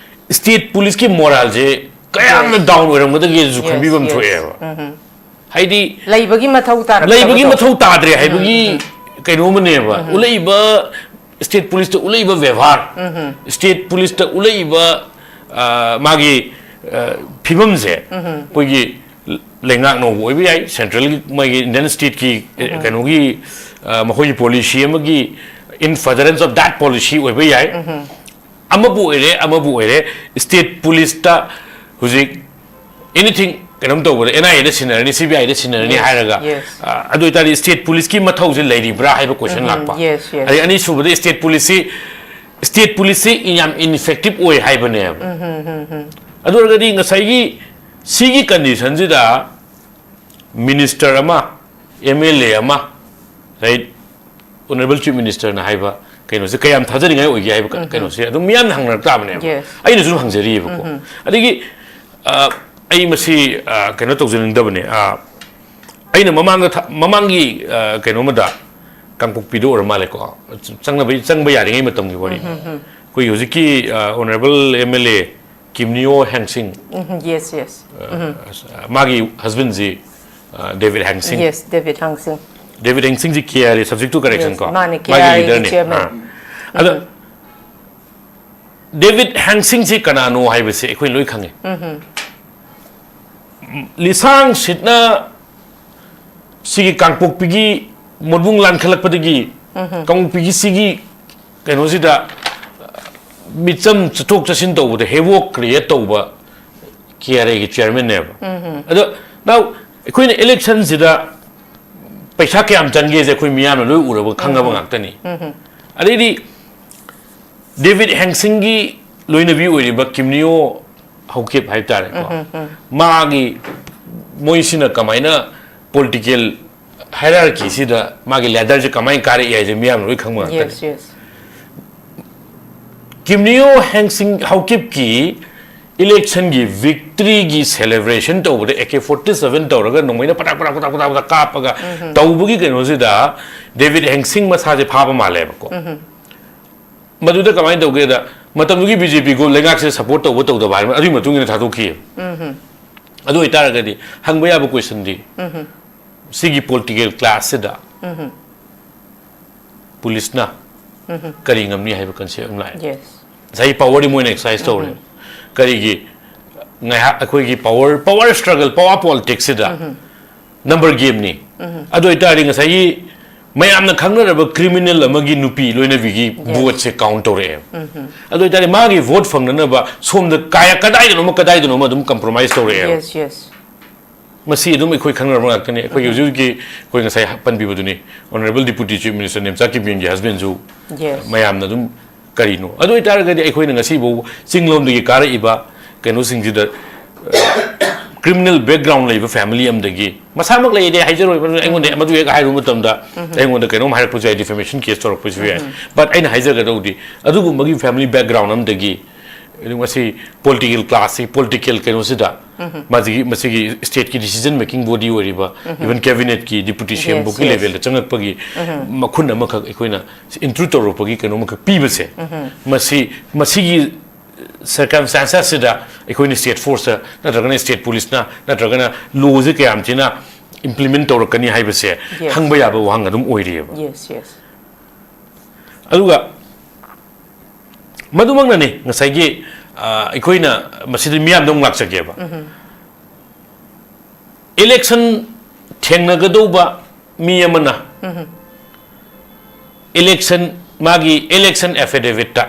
ꯁ꯭ꯇꯦꯠ ꯄꯨꯂꯤꯁꯀꯤ ꯃꯣꯔꯥꯜꯁꯦ ꯀꯌꯥꯝꯅ ꯌꯦꯁ꯫ ꯗꯥꯎꯟ ꯑꯣꯏꯔꯝꯒꯗꯒꯦꯁꯨ ꯌꯦꯁ, ꯈꯟꯕꯤꯕ ꯑꯃ ꯌꯦꯁ꯫ ꯊꯣꯛꯑꯦꯕ꯫ ꯎꯝ, ꯎꯝ꯫ ꯍꯥꯏꯗꯤ ꯂꯩꯕꯒꯤ ꯃꯊꯧ ꯇꯥꯔꯛꯇꯕꯗꯣ꯫ ꯂꯩꯕꯒꯤ ꯃꯊꯧ ꯇꯥꯗ꯭ꯔꯦ ꯍꯥꯏꯕꯒꯤ ꯎꯝ, ꯎꯝ꯫ ꯀꯩꯅꯣ ꯑꯃꯅꯦꯕ꯫ ꯎꯝ, ꯎꯝ꯫ ꯎꯠꯂꯛꯏꯕ, ꯁ꯭ꯇꯦꯠ ꯄꯨꯂꯤꯁꯇ ꯎꯠꯂꯛꯏꯕ ꯕꯦꯕꯥꯔ, ꯎꯝ, ꯎꯝ꯫ ꯁ꯭ꯇꯦꯠ ꯄꯨꯂꯤꯁꯇ ꯎꯠꯂꯛꯏꯕ, ꯑ, ꯃꯥꯒꯤ, ꯑ, ꯐꯤꯕꯝꯁꯦ ꯎꯝ, ꯎꯝ꯫ ꯑꯩꯈꯣꯏꯒꯤ ꯂꯩꯉꯥꯛꯅꯕꯨ ꯑꯣꯏꯕ ꯌꯥꯏ, ꯁꯦꯟꯇ꯭ꯔꯦꯜꯒꯤ ꯃꯣꯏꯒꯤ ꯏꯟꯗꯤꯌꯟ ꯁ꯭ꯇꯦꯠꯀꯤ, ꯑ, ꯎꯝ꯫ ꯀꯩꯅꯣꯒꯤ, ꯑ, ꯃꯈꯣꯏꯒꯤ ꯄꯣꯂꯤꯁꯤ ꯑꯃꯒꯤ in furtherance of that policy ꯑꯣꯏꯕ ꯌꯥꯏ꯫ ꯎꯝ꯫ ꯑꯃꯕꯨ ꯑꯣꯏꯔꯦ, ꯑꯃꯕꯨ ꯑꯣꯏꯔꯦ, ꯁ꯭ꯇꯦꯠ ꯄꯨꯂꯤꯁꯇ ꯍꯧꯖꯤꯛ ꯑꯦꯅꯤꯊꯤꯡ ꯀꯩꯅꯣꯝ ꯇꯧꯕꯗ and I aid ꯁꯤꯟꯅꯔꯅꯤ, C B ꯑꯥꯏꯗ ꯁꯤꯟꯅꯔꯅꯤ ꯌꯦꯁ, ꯍꯥꯏꯔꯒ, ꯌꯦꯁ꯫ ꯑ, ꯑꯗꯨ ꯑꯣꯏꯇꯥꯔꯗꯤ ꯁ꯭ꯇꯦꯠ ꯄꯨꯂꯤꯁꯀꯤ ꯃꯊꯧꯁꯦ ꯂꯩꯔꯤꯕ꯭ꯔꯥ ꯍꯥꯏꯕ ꯀꯣꯏꯁꯟ ꯎꯝ, ꯂꯥꯛꯄ꯫ Yes, yes. ꯑꯗꯩ ꯑꯅꯤꯁꯨꯕꯗ ꯁ꯭ꯇꯦꯠ ꯄꯨꯂꯤꯁꯁꯤ, ꯁ꯭ꯇꯦꯠ ꯄꯨꯂꯤꯁꯁꯤ ꯌꯥꯝ ꯏꯟꯏꯐꯦꯛꯇꯤꯞ ꯑꯣꯏ ꯍꯥꯏꯕꯅꯦꯕ꯫ ꯎꯝ, ꯎꯝ, ꯎꯝ, ꯎꯝ꯫ ꯑꯗꯨ ꯑꯣꯏꯔꯒꯗꯤ ꯉꯁꯥꯏꯒꯤ ꯁꯤꯒꯤ ꯀꯟꯗꯤꯁꯟꯁꯤꯗ ꯃꯤꯅꯤꯁꯇꯔ ꯑꯃ, ꯑꯦꯝ ꯑꯦꯜ ꯑꯦ ꯑꯃ, ꯔꯥꯏꯠ, ꯑꯣꯅꯔꯦꯕꯜ ꯆꯤꯐ ꯃꯤꯅꯤꯁꯇꯔꯅ ꯍꯥꯏꯕ ꯀꯩꯅꯣꯁꯦ ꯀꯌꯥꯝ ꯊꯥꯖꯅꯤꯡꯉꯥꯏ ꯑꯣꯏꯒꯦ ꯍꯥꯏꯕ ꯀ-, ꯎꯝ, ꯎꯝ꯫ ꯀꯩꯅꯣꯁꯦ ꯑꯗꯨꯝ ꯃꯤꯌꯥꯝꯅ ꯍꯪꯅꯔꯛ ꯇꯥꯕꯅꯦꯕ꯫ ꯌꯦꯁ꯫ ꯑꯩꯅꯁꯨ ꯑꯗꯨꯝ ꯍꯪꯖꯔꯤꯑꯕꯀꯣ꯫ ꯎꯝ, ꯎꯝ꯫ ꯑꯗꯒꯤ ꯑ, ꯑꯩ ꯃꯁꯤ, ꯑ, ꯀꯩꯅꯣ ꯇꯧꯖꯅꯤꯡꯗꯕꯅꯦ꯫ ꯑ, ꯑꯩꯅ ꯃꯃꯥꯡꯗ ꯊ-, ꯃꯃꯥꯡꯒꯤ, ꯑ, ꯀꯩꯅꯣꯃꯗ ꯀꯥꯡꯄꯣꯛꯄꯤꯗ ꯑꯣꯏꯔ ꯃꯥꯜꯂꯦꯀꯣ, ꯆꯪꯅꯕ, ꯆꯪꯕ ꯌꯥꯔꯤꯉꯩ ꯃꯇꯝꯒꯤ ꯋꯥꯔꯤ꯫ ꯑꯩꯈꯣꯏꯒꯤ ꯍꯧꯖꯤꯛꯀꯤ, ꯑ, Honourable M L A ꯀꯤꯝꯅꯤꯌꯣ ꯍꯦꯡꯁꯤꯡ, um, yes, yes. ꯑ, ꯃꯥꯒꯤ ꯍꯁꯕꯦꯟꯁꯤ, ꯑ, ꯗꯦꯕꯤꯠ ꯍꯦꯡꯁꯤꯡ꯫ Yes, David Hangsing. ꯗꯦꯕꯤꯠ ꯍꯦꯡꯁꯤꯡꯁꯤ K R A, subject to correction Yes, ꯀꯣ? ꯃꯥꯅꯦ, ꯃꯥꯒꯤ K R A ꯒꯤ leader ꯅꯦ꯫ chairman. ꯑꯥ꯫ ꯑꯗ ꯗꯦꯕꯤꯠ ꯍꯦꯡꯁꯤꯡꯁꯤ ꯀꯅꯥꯅꯣ ꯍꯥꯏꯕꯁꯦ ꯑꯩꯈꯣꯏ ꯂꯣꯏ ꯈꯪꯉꯦ꯫ ꯂꯤꯁꯥꯡ ꯁꯤꯠꯅ ꯁꯤꯒꯤ ꯀꯥꯡꯄꯣꯛꯄꯤꯒꯤ ꯃꯣꯠꯕꯨꯡ ꯂꯥꯟꯈꯠꯂꯛꯄꯗꯒꯤ ꯀꯥꯡꯄꯣꯛꯄꯤꯒꯤ ꯁꯤꯒꯤ ꯀꯩꯅꯣꯁꯤꯗ ꯃꯤꯆꯝ ꯆꯠꯊꯣꯛ ꯆꯠꯁꯤꯟ ꯇꯧꯕꯗ ꯍꯦꯕꯣꯛ create ꯇꯧꯕ K R A ꯒꯤ chairman ꯅꯦꯕ꯫ ꯑꯗꯣ now ꯑꯩꯈꯣꯏꯅ election ꯁꯤꯗ ꯄꯩꯁꯥ ꯀꯌꯥꯝ ꯆꯪꯒꯦꯁꯦ ꯑꯩꯈꯣꯏ ꯃꯤꯌꯥꯝꯅ ꯂꯣꯏ ꯎꯔꯕ ꯈꯪꯉꯕ ꯉꯥꯛꯇꯅꯤ꯫ ꯑꯗꯩꯗꯤ ꯗꯦꯕꯤꯠ ꯍꯦꯡꯁꯤꯡꯒꯤ ꯂꯣꯏꯅꯕꯤ ꯑꯣꯏꯔꯤꯕ ꯀꯤꯝꯅꯤꯌꯣ ꯍꯧꯀꯤꯞ ꯍꯥꯏꯕ ꯇꯥꯔꯦꯀꯣ, ꯃꯥꯒꯤ, ꯃꯣꯏꯁꯤꯅ ꯀꯃꯥꯏꯅ political hierarchy ꯁꯤꯗ ꯃꯥꯒꯤ ladder ꯁꯦ ꯀꯃꯥꯏꯅ ꯀꯥꯔꯛꯏ ꯍꯥꯏꯁꯦ ꯃꯤꯌꯥꯝꯅ ꯂꯣꯏ ꯈꯪꯕ ꯉꯥꯛꯇꯅꯤ꯫ Yes, yes. ꯀꯤꯝꯅꯤꯌꯣ ꯍꯦꯡꯁꯤꯡ ꯍꯧꯀꯤꯞꯀꯤ election ꯒꯤ victory ꯒꯤ celebration ꯇꯧꯕꯗ A K forty seven ꯇꯧꯔꯒ ꯅꯣꯡꯃꯩꯅ ꯄꯇꯥꯛ ꯄꯇꯥꯛ ꯄꯇꯥꯛ ꯄꯇꯥꯛ ꯄꯇꯥꯛ ꯀꯥꯞꯄꯒ ꯇꯧꯕꯒꯤ ꯀꯩꯅꯣꯁꯤꯗ ꯗꯦꯕꯤꯠ ꯍꯦꯡꯁꯤꯡ ꯃꯁꯥꯁꯦ ꯐꯥꯕ ꯃꯥꯜꯂꯦꯕꯀꯣ꯫ ꯃꯗꯨꯗ ꯀꯃꯥꯏꯅ ꯇꯧꯒꯦꯗ, ꯃꯇꯝꯗꯨꯒꯤ B J P ꯒꯣ ꯂꯩꯉꯥꯛꯁꯤꯗ support ꯇꯧꯕ ꯇꯧꯗꯕ ꯍꯥꯏꯕ ꯑꯗꯨꯒꯤ ꯃꯇꯨꯡ ꯏꯟꯅ ꯊꯥꯗꯣꯛꯈꯤ꯫ ꯑꯗꯨ ꯑꯣꯏꯇꯥꯔꯒꯗꯤ ꯍꯪꯕ ꯌꯥꯕ question ꯗꯤ, ꯁꯤꯒꯤ political class ꯁꯤꯗ police ꯅ ꯀꯔꯤ ꯉꯝꯅꯤ ꯍꯥꯏꯕ concept ꯑꯃ ꯂꯥꯛꯑꯦ꯫ Yes. ꯉꯁꯥꯏꯒꯤ power ꯗꯤ ꯃꯣꯏꯅ exercise ꯇꯧꯔꯦ꯫ ꯀꯔꯤꯒꯤ ꯉꯥꯏꯍꯥꯛ ꯑꯩꯈꯣꯏꯒꯤ power, power struggle, power politics ꯁꯤꯗ number game ꯅꯤ꯫ ꯑꯗꯨ ꯑꯣꯏꯇꯥꯔꯗꯤ ꯉꯁꯥꯏꯒꯤ ꯃꯌꯥꯝꯅ ꯈꯪꯅꯔꯕ criminal ꯑꯃꯒꯤ ꯅꯨꯄꯤ ꯂꯣꯏꯅꯕꯤꯒꯤ vote ꯁꯦ count ꯇꯧꯔꯛꯑꯦ꯫ ꯑꯗꯨ ꯑꯣꯏꯇꯥꯔꯗꯤ ꯃꯥꯒꯤ vote ꯐꯪꯅꯅꯕ ꯁꯣꯝꯗ ꯀꯥꯏ-, ꯀꯗꯥꯏꯗꯅꯣꯃ ꯀꯗꯥꯏꯗꯅꯣꯃ ꯑꯗꯨꯝ compromise ꯇꯧꯔꯛꯑꯦꯕ꯫ Yes, yes. ꯃꯁꯤ ꯑꯗꯨꯝ ꯑꯩꯈꯣꯏ ꯈꯪꯅꯔꯕ ꯉꯥꯛꯇꯅꯤ꯫ ꯑꯩꯈꯣꯏꯒꯤ ꯍꯧꯖꯤꯛ ꯍꯧꯖꯤꯛꯀꯤ ꯑꯩꯈꯣꯏ ꯉꯁꯥꯏ ꯄꯟꯕꯤꯕꯗꯨꯅꯤ, Honourable Deputy Chief Minister Nemcha ꯀꯤꯞꯒꯦꯟꯒꯤ husband ꯁꯨ Yes. ꯃꯌꯥꯝꯅ ꯑꯗꯨꯝ ꯀꯔꯤꯅꯣ꯫ ꯑꯗꯨ ꯑꯣꯏꯇꯥꯔꯒꯗꯤ ꯑꯩꯈꯣꯏꯅ ꯉꯁꯤꯐꯥꯎ ꯆꯤꯡꯂꯣꯝꯗꯒꯤ ꯀꯥꯔꯛꯏꯕ ꯀꯩꯅꯣꯁꯤꯡꯁꯤꯗ, ꯑ, criminal background ꯂꯩꯕ family ꯑꯃꯗꯒꯤ, ꯃꯁꯥꯃꯛ ꯂꯩꯔꯦ ꯍꯥꯏꯖꯔꯣꯏ, ꯑꯩꯉꯣꯟꯗ ꯃꯗꯨ ꯍꯦꯛ ꯍꯥꯏꯔꯨꯕ ꯃꯇꯝꯗ ꯑꯩꯉꯣꯟꯗ ꯀꯩꯅꯣꯝ ꯍꯥꯏꯔꯛꯄꯁꯨ ꯌꯥꯏ, defamation case ꯇꯧꯔꯛꯄꯁꯨ ꯌꯥꯏ꯫ But ꯑꯩꯅ ꯍꯥꯏꯖꯒꯗꯧꯗꯤ ꯑꯗꯨꯒꯨꯝꯕꯒꯤ family background ꯑꯃꯗꯒꯤ ꯑꯗꯨ ꯃꯁꯤ ꯄꯣꯂꯤꯇꯤꯀꯦꯜ ꯀ꯭ꯂꯥꯁꯁꯤ, ꯄꯣꯂꯤꯇꯤꯀꯦꯜ ꯀꯩꯅꯣꯁꯤꯗ ꯃꯁꯤꯒꯤ, ꯃꯁꯤꯒꯤ ꯁ꯭ꯇꯦꯠꯀꯤ ꯗꯤꯁꯤꯖꯟ ꯃꯦꯀꯤꯡ ꯕꯣꯗꯤ ꯑꯣꯏꯔꯤꯕ, ꯏꯚꯟ ꯀꯦꯕꯤꯅꯦꯠꯀꯤ, ꯗꯤꯄꯨꯇꯤ ꯁꯤ ꯑꯦꯝ ꯕꯨꯛꯀꯤ ꯂꯦꯚꯦꯜꯗ ꯆꯪꯉꯛꯄꯒꯤ ꯃꯈꯨꯟ ꯑꯃꯈꯛ ꯑꯩꯈꯣꯏꯅ ꯏꯟꯇ꯭ꯔꯨꯠ ꯇꯧꯔꯛꯄꯒꯤ ꯀꯩꯅꯣ ꯑꯃꯈꯛ ꯄꯤꯕꯁꯦ, ꯃꯁꯤ, ꯃꯁꯤꯒꯤ ꯁꯔꯀꯝꯁ꯭ꯇꯥꯟꯁꯦꯁꯁꯤꯗ ꯑꯩꯈꯣꯏꯅ ꯁ꯭ꯇꯦꯠ ꯐꯣꯔꯁꯇ ꯅꯠꯇ꯭ꯔꯒꯅ ꯁ꯭ꯇꯦꯠ ꯄꯨꯂꯤꯁꯅ ꯅꯠꯇ꯭ꯔꯒꯅ ꯂꯣꯁꯦ ꯀꯌꯥꯝ ꯊꯤꯅ ꯏꯝꯄ꯭ꯂꯤꯃꯦꯟ ꯇꯧꯔꯛꯀꯅꯤ ꯍꯥꯏꯕꯁꯦ ꯈꯪꯕ ꯌꯥꯕ ꯋꯥꯍꯪ ꯑꯗꯨꯝ ꯑꯣꯏꯔꯤꯑꯕ꯫ Yes, yes. ꯑꯗꯨꯒ ꯃꯗꯨꯃꯛꯅꯅꯤ ꯉꯁꯥꯏꯒꯤ, ꯑ, ꯑꯩꯈꯣꯏꯅ ꯃꯁꯤꯗ ꯃꯤꯌꯥꯝꯗ ꯑꯃꯨꯛ ꯂꯥꯛꯆꯒꯦꯕ꯫ ꯏꯂꯦꯛꯁꯟ ꯊꯦꯡꯅꯒꯗꯧꯕ ꯃꯤ ꯑꯃꯅ ꯏꯂꯦꯛꯁꯟ, ꯃꯥꯒꯤ ꯏꯂꯦꯛꯁꯟ ꯑꯦꯐꯤꯗꯦꯚꯤꯠꯇ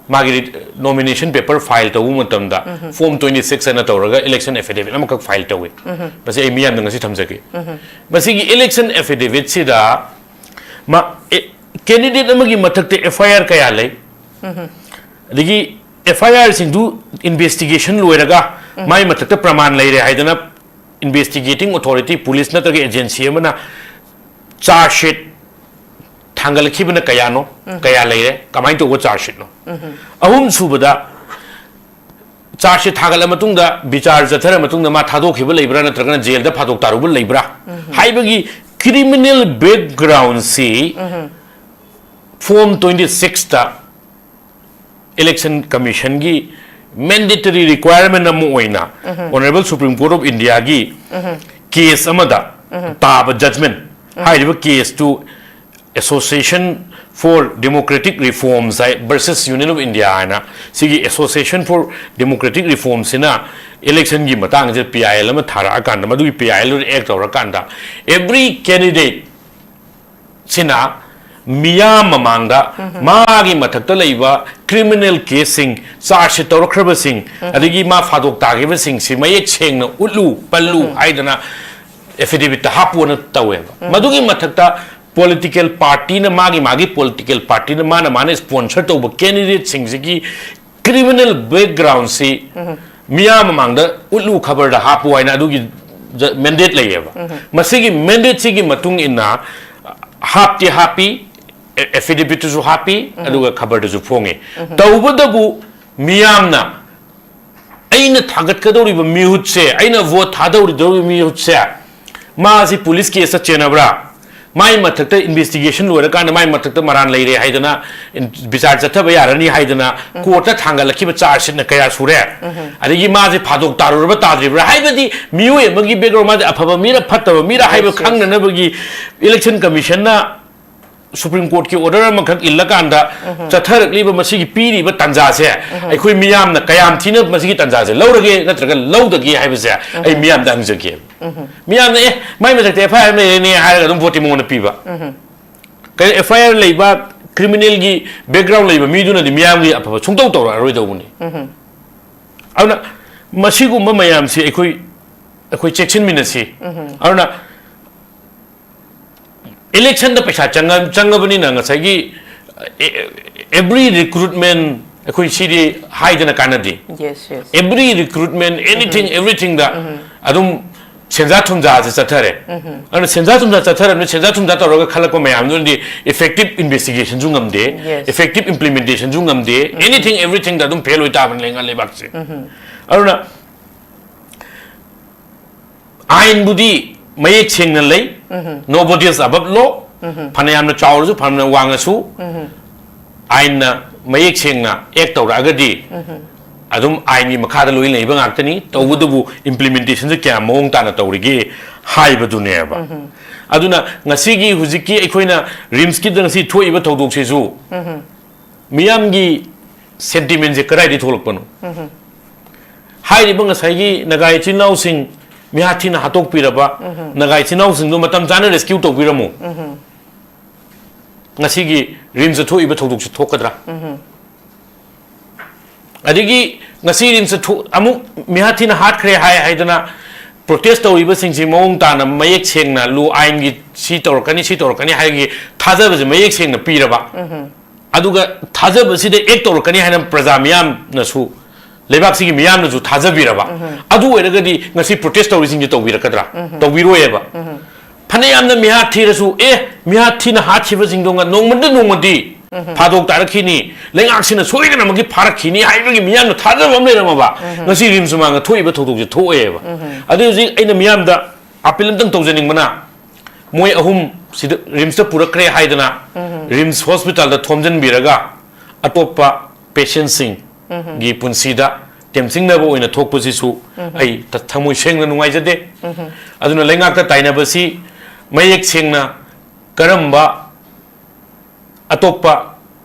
ꯃꯥꯒꯤ ꯅꯣꯃꯤꯅꯦꯁꯟ ꯄꯦꯄꯔ ꯐꯥꯏꯜ ꯇꯧꯕ ꯃꯇꯝꯗ ꯐꯣꯔꯝ ꯇ꯭ꯋꯦꯟꯇꯤ ꯁꯤꯛꯁ ꯑꯅ ꯇꯧꯔꯒ ꯏꯂꯦꯛꯁꯟ ꯑꯦꯐꯤꯗꯦꯚꯤꯠ ꯑꯃꯈꯛ ꯐꯥꯏꯜ ꯇꯧꯏ꯫ ꯃꯁꯤ ꯑꯩ ꯃꯤꯌꯥꯝꯗ ꯉꯁꯤ ꯊꯝꯖꯒꯦ꯫ ꯃꯁꯤꯒꯤ ꯏꯂꯦꯛꯁꯟ ꯑꯦꯐꯤꯗꯦꯚꯤꯠꯁꯤꯗ ꯃꯥ, ꯑꯦ, ꯀꯦꯟꯗꯤꯗꯦꯠ ꯑꯃꯒꯤ ꯃꯊꯛꯇ ꯑꯦꯐ ꯑꯥꯏ ꯑꯥꯔ ꯀꯌꯥ ꯂꯩ, ꯑꯗꯒꯤ ꯑꯦꯐ ꯑꯥꯏ ꯑꯥꯔꯁꯤꯡꯗꯨ ꯏꯟꯚꯦꯁꯇꯤꯒꯦꯁꯟ ꯂꯣꯏꯔꯒ ꯃꯥꯏ ꯃꯊꯛꯇ ꯄ꯭ꯔꯃꯥꯟ ꯂꯩꯔꯦ ꯍꯥꯏꯗꯅ ꯏꯟꯚꯦꯁꯇꯤꯒꯦꯇꯤꯡ ꯑꯣꯊꯣꯔꯤꯇꯤ, ꯄꯨꯂꯤꯁ ꯅꯠꯇ꯭ꯔꯒ ꯑꯦꯖꯦꯟꯁꯤ ꯑꯃꯅ ꯆꯥꯔꯖ ꯁꯤꯠ ꯊꯥꯡꯒꯠꯂꯛꯈꯤꯕꯅ ꯀꯌꯥꯅꯣ, ꯀꯌꯥ ꯂꯩꯔꯦ, ꯀꯃꯥꯏꯅ ꯇꯧꯕ ꯆꯥꯔꯖ ꯁꯤꯠꯅꯣ? ꯑꯍꯨꯝ ꯁꯨꯕꯗ, ꯆꯥꯔꯖ ꯁꯤꯠ ꯊꯥꯡꯒꯠꯂ ꯃꯇꯨꯡꯗ, ꯕꯤꯆꯥꯔ ꯆꯠꯊꯔ ꯃꯇꯨꯡꯗ ꯃꯥ ꯊꯥꯗꯣꯛꯈꯤꯕ ꯂꯩꯕ꯭ꯔꯥ ꯅꯠꯇ꯭ꯔꯒꯅ ꯖꯦꯜꯗ ꯐꯥꯗꯣꯛ ꯇꯥꯔꯨꯕ ꯂꯩꯕ꯭ꯔꯥ ꯍꯥꯏꯕꯒꯤ ꯀ꯭ꯔꯤꯃꯤꯅꯦꯜ ꯕꯦꯛꯒ꯭ꯔꯥꯎꯟꯁꯤ ꯐꯣꯔꯝ ꯇ꯭ꯋꯦꯟꯇꯤ ꯁꯤꯛꯁꯇ ꯏꯂꯦꯛꯁꯟ ꯀꯃꯤꯁꯟꯒꯤ ꯃꯦꯟꯗꯦꯇꯔꯤ ꯔꯤꯀ꯭ꯋꯥꯏꯔꯃꯦꯟ ꯑꯃ ꯑꯣꯏꯅ ꯑꯣꯅꯔꯦꯕꯜ ꯁꯨꯄ꯭ꯔꯤꯝ ꯀꯣꯔꯠ ꯑꯣꯐ ꯏꯟꯗꯤꯌꯥꯒꯤ ꯀꯦꯁ ꯑꯃꯗ ꯇꯥꯕ ꯖꯖꯃꯦꯟ, ꯍꯥꯏꯔꯤꯕ ꯀꯦꯁꯇꯨ Association for Democratic Reforms high versus Union of India ꯍꯥꯏꯅ, ꯁꯤꯒꯤ Association for Democratic Reformꯁꯤꯅ ꯏꯂꯦꯛꯁꯟꯒꯤ ꯃꯇꯥꯡꯁꯤꯗ ꯄꯤ ꯑꯥꯏ ꯑꯦꯜ ꯑꯃ ꯊꯥꯔꯛꯑꯀꯥꯟꯗ, ꯃꯗꯨꯒꯤ ꯄꯤ ꯑꯥꯏ ꯑꯦꯜꯗꯨꯗ ꯑꯦꯛ ꯇꯧꯔꯀꯥꯟꯗ, every candidate ꯁꯤꯅ ꯃꯤꯌꯥꯝ ꯃꯃꯥꯡꯗ ꯃꯥꯒꯤ ꯃꯊꯛꯇ ꯂꯩꯕ ꯀ꯭ꯔꯤꯃꯤꯅꯦꯜ ꯀꯦꯁꯁꯤꯡ, ꯆꯥꯔꯖ ꯁꯤꯠ ꯇꯧꯔꯛꯈ꯭ꯔꯕꯁꯤꯡ, ꯑꯗꯒꯤ ꯃꯥ ꯐꯥꯗꯣꯛ ꯇꯥꯈꯤꯕꯁꯤꯡꯁꯤ ꯃꯌꯦꯛ ꯁꯦꯡꯅ ꯎꯠꯂꯨ, ꯄꯜꯂꯨ ꯍꯥꯏꯗꯅ ꯑꯦꯐꯤꯗꯦꯚꯤꯠꯇ ꯍꯥꯞꯄꯨꯅ ꯇꯧꯋꯦꯕ꯫ ꯃꯗꯨꯒꯤ ꯃꯊꯛꯇ ꯄꯣꯂꯤꯇꯤꯀꯦꯜ ꯄꯥꯔꯇꯤꯅ, ꯃꯥꯒꯤ ꯃꯥꯒꯤ ꯄꯣꯂꯤꯇꯤꯀꯦꯜ ꯄꯥꯔꯇꯤꯅ ꯃꯥꯅ ꯃꯥꯅ ꯁ꯭ꯄꯣꯟꯁꯔ ꯇꯧꯕ ꯀꯦꯟꯗꯤꯗꯦꯠꯁꯤꯡꯁꯤꯒꯤ ꯀ꯭ꯔꯤꯃꯤꯅꯦꯜ ꯕꯦꯛꯒ꯭ꯔꯥꯎꯟꯁꯤ ꯃꯤꯌꯥꯝ ꯃꯃꯥꯡꯗ ꯎꯠꯂꯨ, ꯈꯕꯔꯗ ꯍꯥꯞꯄꯨ ꯍꯥꯏꯅ ꯑꯗꯨꯒꯤ ꯃꯦꯟꯗꯦꯠ ꯂꯩꯌꯦꯕ꯫ ꯃꯁꯤꯒꯤ ꯃꯦꯟꯗꯦꯠꯁꯤꯒꯤ ꯃꯇꯨꯡ ꯏꯟꯅ ꯍꯥꯞꯇꯤ ꯍꯥꯞꯄꯤ, ꯑꯦꯐꯤꯗꯦꯚꯤꯠꯇꯁꯨ ꯍꯥꯞꯄꯤ, ꯑꯗꯨꯒ ꯈꯕꯔꯗꯁꯨ ꯐꯣꯡꯉꯤ꯫ ꯇꯧꯕꯇꯕꯨ ꯃꯤꯌꯥꯝꯅ ꯑꯩꯅ ꯊꯥꯒꯠꯀꯗꯧꯔꯤꯕ ꯃꯤꯍꯨꯠꯁꯦ, ꯑꯩꯅ ꯚꯣꯠ ꯊꯥꯗꯧꯔꯤꯗꯧꯔꯤꯕ ꯃꯤꯍꯨꯠꯁꯦ, ꯃꯥꯁꯤ ꯄꯨꯂꯤꯁ ꯀꯦꯁꯇ ꯆꯦꯟꯅꯕ꯭ꯔꯥ, ꯃꯥꯏ ꯃꯊꯛꯇ ꯏꯟꯚꯦꯁꯇꯤꯒꯦꯁꯟ ꯂꯣꯏꯔꯀꯥꯟꯗ ꯃꯥꯏ ꯃꯊꯛꯇ ꯃꯔꯥꯟ ꯂꯩꯔꯦ ꯍꯥꯏꯗꯅ, ꯕꯤꯆꯥꯔ ꯆꯠꯊꯕ ꯌꯥꯔꯅꯤ ꯍꯥꯏꯗꯅ ꯀꯣꯔꯠꯇ ꯊꯥꯡꯒꯠꯂꯛꯈꯤꯕ ꯆꯥꯔꯖ ꯁꯤꯠꯅ ꯀꯌꯥ ꯁꯨꯔꯦ? ꯑꯗꯒꯤ ꯃꯥꯁꯦ ꯐꯥꯗꯣꯛ ꯇꯥꯔꯨꯔꯕ ꯇꯥꯗ꯭ꯔꯤꯕ꯭ꯔꯥ? ꯍꯥꯏꯕꯗꯤ ꯃꯤꯑꯣꯏ ꯑꯃꯒꯤ ꯕꯦꯛꯒ꯭ꯔꯥꯎꯟ, ꯃꯥꯁꯦ ꯑꯐꯕ ꯃꯤꯔ ꯐꯠꯇꯕ ꯃꯤꯔ ꯍꯥꯏꯕ ꯈꯪꯅꯅꯕꯒꯤ ꯏꯂꯦꯛꯁꯟ ꯀꯃꯤꯁꯟꯅ ꯁꯨꯄ꯭ꯔꯤꯝ ꯀꯣꯔꯠꯀꯤ ꯑꯣꯔꯗꯔ ꯑꯃꯈꯛ ꯏꯜꯂꯀꯥꯟꯗ ꯆꯠꯊꯔꯛꯂꯤꯕ ꯃꯁꯤꯒꯤ ꯄꯤꯔꯤꯕ ꯇꯥꯟꯖꯥꯁꯦ ꯑꯩꯈꯣꯏ ꯃꯤꯌꯥꯝꯅ ꯀꯌꯥꯝ ꯊꯤꯅ ꯃꯁꯤꯒꯤ ꯇꯥꯟꯖꯥꯁꯦ ꯂꯧꯔꯒꯦ ꯅꯠꯇ꯭ꯔꯒ ꯂꯧꯗꯒꯦ ꯍꯥꯏꯕꯁꯦ ꯑꯩ ꯃꯤꯌꯥꯝꯗ ꯍꯪꯖꯒꯦ꯫ ꯃꯤꯌꯥꯝꯅ, "ꯑꯦ, ꯃꯥꯏ ꯃꯊꯛꯇ ꯑꯦꯐ ꯑꯥꯏ ꯑꯥꯔ ꯑꯃ ꯂꯩꯔꯦꯅꯦ" ꯍꯥꯏꯔꯒ ꯑꯗꯨꯝ ꯚꯣꯠꯇꯤ ꯃꯉꯣꯟꯗ ꯄꯤꯕ꯫ ꯀꯩꯅꯣ, ꯑꯦꯐ ꯑꯥꯏ ꯑꯥꯔ ꯂꯩꯕ, ꯀ꯭ꯔꯤꯃꯤꯅꯦꯜꯒꯤ ꯕꯦꯛꯒ꯭ꯔꯥꯎꯟ ꯂꯩꯕ ꯃꯤꯗꯨꯅꯗꯤ ꯃꯤꯌꯥꯝꯒꯤ ꯑꯐꯕ ꯁꯨꯡꯇꯧ ꯇꯧꯔꯛꯑꯔꯣꯏꯗꯧꯕꯅꯤ꯫ ꯑꯗꯨꯅ ꯃꯁꯤꯒꯨꯝꯕ ꯃꯌꯥꯝꯁꯤ ꯑꯩꯈꯣꯏ, ꯑꯩꯈꯣꯏ ꯆꯦꯛꯁꯤꯟꯃꯤꯟꯅꯁꯤ꯫ ꯑꯗꯨꯅ ꯏꯂꯦꯛꯁꯟꯗ ꯄꯩꯁꯥ ꯆꯪꯉ-, ꯆꯪꯉꯕꯅꯤꯅ ꯉꯁꯥꯏꯒꯤ, ꯑꯦ-, every recruitment ꯑꯩꯈꯣꯏ ꯁꯤꯗꯤ ꯍꯥꯏꯗꯅ ꯀꯥꯟꯅꯗꯦ꯫ Yes, yes. Every recruitment, anything, everythingꯗ ꯑꯗꯨꯝ ꯁꯦꯟꯖꯥ ꯊꯨꯝꯖꯥꯁꯦ ꯆꯠꯊꯔꯦ꯫ ꯑꯗꯨꯅ ꯁꯦꯟꯖꯥ ꯊꯨꯝꯖꯥ ꯆꯠꯊꯔꯕꯅꯤꯅ ꯁꯦꯟꯖꯥ ꯊꯨꯝꯖꯥ ꯇꯧꯔꯒ ꯈꯜꯂꯛꯄ ꯃꯌꯥꯝꯗꯨꯅꯗꯤ effective investigationꯁꯨ ꯉꯝꯗꯦ, Yes. effective implementationꯁꯨ ꯉꯝꯗꯦ, anything, everythingꯗ ꯑꯗꯨꯝ fail ꯑꯣꯏ ꯇꯥꯕꯅꯤ ꯂꯩꯉꯥꯛ ꯂꯩꯕꯥꯛꯁꯦ꯫ ꯑꯗꯨꯅ ꯑꯥꯏꯟꯕꯨꯗꯤ ꯃꯌꯦꯛ ꯁꯦꯡꯅ ꯂꯩ, nobody is above law, ꯐꯅ ꯌꯥꯝꯅ ꯆꯥꯎꯔꯁꯨ ꯐꯅ ꯋꯥꯡꯉꯁꯨ ꯑꯥꯏꯟꯅ ꯃꯌꯦꯛ ꯁꯦꯡꯅ ꯑꯦꯛ ꯇꯧꯔꯛꯑꯒꯗꯤ ꯑꯗꯨꯝ ꯑꯥꯏꯟꯒꯤ ꯃꯈꯥꯗ ꯂꯣꯏ ꯂꯩꯕ ꯉꯥꯛꯇꯅꯤ꯫ ꯇꯧꯕꯇꯕꯨ implementationꯁꯦ ꯀꯌꯥꯝ ꯃꯑꯣꯡ ꯇꯥꯅ ꯇꯧꯔꯤꯒꯦ ꯍꯥꯏꯕꯗꯨꯅꯦꯕ꯫ ꯑꯗꯨꯅ ꯉꯁꯤꯒꯤ ꯍꯧꯖꯤꯛꯀꯤ ꯑꯩꯈꯣꯏꯅ ꯔꯤꯝꯁꯀꯤꯗ ꯉꯁꯤ ꯊꯣꯛꯏꯕ ꯊꯧꯗꯣꯛꯁꯤꯁꯨ ꯃꯤꯌꯥꯝꯒꯤ sentimentꯁꯦ ꯀꯗꯥꯏꯗꯒꯤ ꯊꯣꯛꯂꯛꯄꯅꯣ? ꯍꯥꯏꯔꯤꯕ ꯉꯁꯥꯏꯒꯤ ꯅꯒꯥ ꯏꯆꯤꯜ ꯏꯅꯥꯎꯁꯤꯡ ꯃꯤꯍꯥꯠ ꯊꯤꯅ ꯍꯥꯠꯇꯣꯛꯄꯤꯔꯕ ꯅꯒꯥ ꯏꯆꯤꯜ ꯏꯅꯥꯎꯁꯤꯡꯗꯨ ꯃꯇꯝ ꯆꯥꯅ rescue ꯇꯧꯕꯤꯔꯝꯃꯨ꯫ ꯉꯁꯤꯒꯤ ꯔꯤꯝꯁꯇ ꯊꯣꯛꯏꯕ ꯊꯧꯗꯣꯛꯁꯤ ꯊꯣꯛꯀꯗ꯭ꯔꯥ? ꯑꯗꯒꯤ ꯉꯁꯤ ꯔꯤꯝꯁꯇ ꯊꯣꯛ-, ꯑꯃꯨꯛ ꯃꯤꯍꯥꯠ ꯊꯤꯅ ꯍꯥꯠꯈ꯭ꯔꯦ ꯍꯥꯏ ꯍꯥꯏꯗꯅ protest ꯇꯧꯔꯤꯕꯁꯤꯡꯁꯤ ꯃꯑꯣꯡ ꯇꯥꯅ ꯃꯌꯦꯛ ꯁꯦꯡꯅ ꯂꯣ ꯑꯥꯏꯟꯒꯤ ꯁꯤ ꯇꯧꯔꯛꯀꯅꯤ, ꯁꯤ ꯇꯧꯔꯛꯀꯅꯤ ꯍꯥꯏꯕꯒꯤ ꯊꯥꯖꯕꯁꯦ ꯃꯌꯦꯛ ꯁꯦꯡꯅ ꯄꯤꯔꯕ, ꯑꯗꯨꯒ ꯊꯥꯖꯕꯁꯤꯗ act ꯇꯧꯔꯛꯀꯅꯤ ꯍꯥꯏꯅ ꯄ꯭ꯔꯖꯥ ꯃꯤꯌꯥꯝꯅꯁꯨ, ꯂꯩꯕꯥꯛꯁꯤꯒꯤ ꯃꯤꯌꯥꯝꯅꯁꯨ ꯊꯥꯖꯕꯤꯔꯕ, ꯑꯗꯨ ꯑꯣꯏꯔꯒꯗꯤ ꯉꯁꯤ protest ꯇꯧꯔꯤꯁꯤꯡꯁꯦ ꯇꯧꯕꯤꯔꯛꯀꯗ꯭ꯔꯥ? ꯇꯧꯕꯤꯔꯣꯏꯌꯦꯕ꯫ ꯐꯅ ꯌꯥꯝꯅ ꯃꯤꯍꯥꯠ ꯊꯤꯔꯁꯨ, ꯑꯦ, ꯃꯤꯍꯥꯠ ꯊꯤꯅ ꯍꯥꯠꯈꯤꯕꯁꯤꯡꯗꯣ ꯉ-, ꯅꯣꯡꯃꯗ ꯅꯣꯡꯃꯗꯤ ꯐꯥꯗꯣꯛ ꯇꯥꯔꯛꯈꯤꯅꯤ, ꯂꯩꯉꯥꯛꯁꯤꯅ ꯁꯣꯏꯗꯅꯃꯛꯀꯤ ꯐꯥꯔꯛꯈꯤꯅꯤ ꯍꯥꯏꯕꯒꯤ ꯃꯤꯌꯥꯝꯅ ꯊꯥꯖꯕ ꯑꯃ ꯂꯩꯔꯝꯃꯕ, ꯉꯁꯤ ꯔꯤꯝꯁ ꯃꯃꯥꯡꯗ ꯊꯣꯛꯏꯕ ꯊꯧꯗꯣꯛꯁꯦ ꯊꯣꯛꯑꯦꯕ꯫ ꯑꯗꯨ ꯍꯧꯖꯤꯛ ꯑꯩꯅ ꯃꯤꯌꯥꯝꯗ ꯑꯥꯄꯤꯜ ꯑꯝꯇꯪ ꯇꯧꯖꯅꯤꯡꯕꯅ, ꯃꯣꯏ ꯑꯍꯨꯝ ꯁꯤꯗ ꯔꯤꯝꯁꯇ ꯄꯨꯔꯛꯈ꯭ꯔꯦ ꯍꯥꯏꯗꯅ ꯔꯤꯝꯁ ꯍꯣꯁꯄꯤꯇꯥꯜꯗ ꯊꯣꯝꯖꯤꯟꯕꯤꯔꯒ ꯑꯇꯣꯞꯄ ꯄꯦꯁꯦꯟꯁꯤꯡꯒꯤ ꯄꯨꯟꯁꯤꯗ ꯇꯦꯝꯁꯤꯡꯅꯕ ꯑꯣꯏꯅ ꯊꯣꯛꯄꯁꯤꯁꯨ ꯑꯩ ꯊꯃꯣꯏ ꯁꯦꯡꯅ ꯅꯨꯡꯉꯥꯏꯖꯗꯦ꯫ ꯑꯗꯨꯅ ꯂꯩꯉꯥꯛꯇ ꯇꯥꯏꯅꯕꯁꯤ ꯃꯌꯦꯛ ꯁꯦꯡꯅ ꯀꯔꯝꯕ ꯑꯇꯣꯞꯄ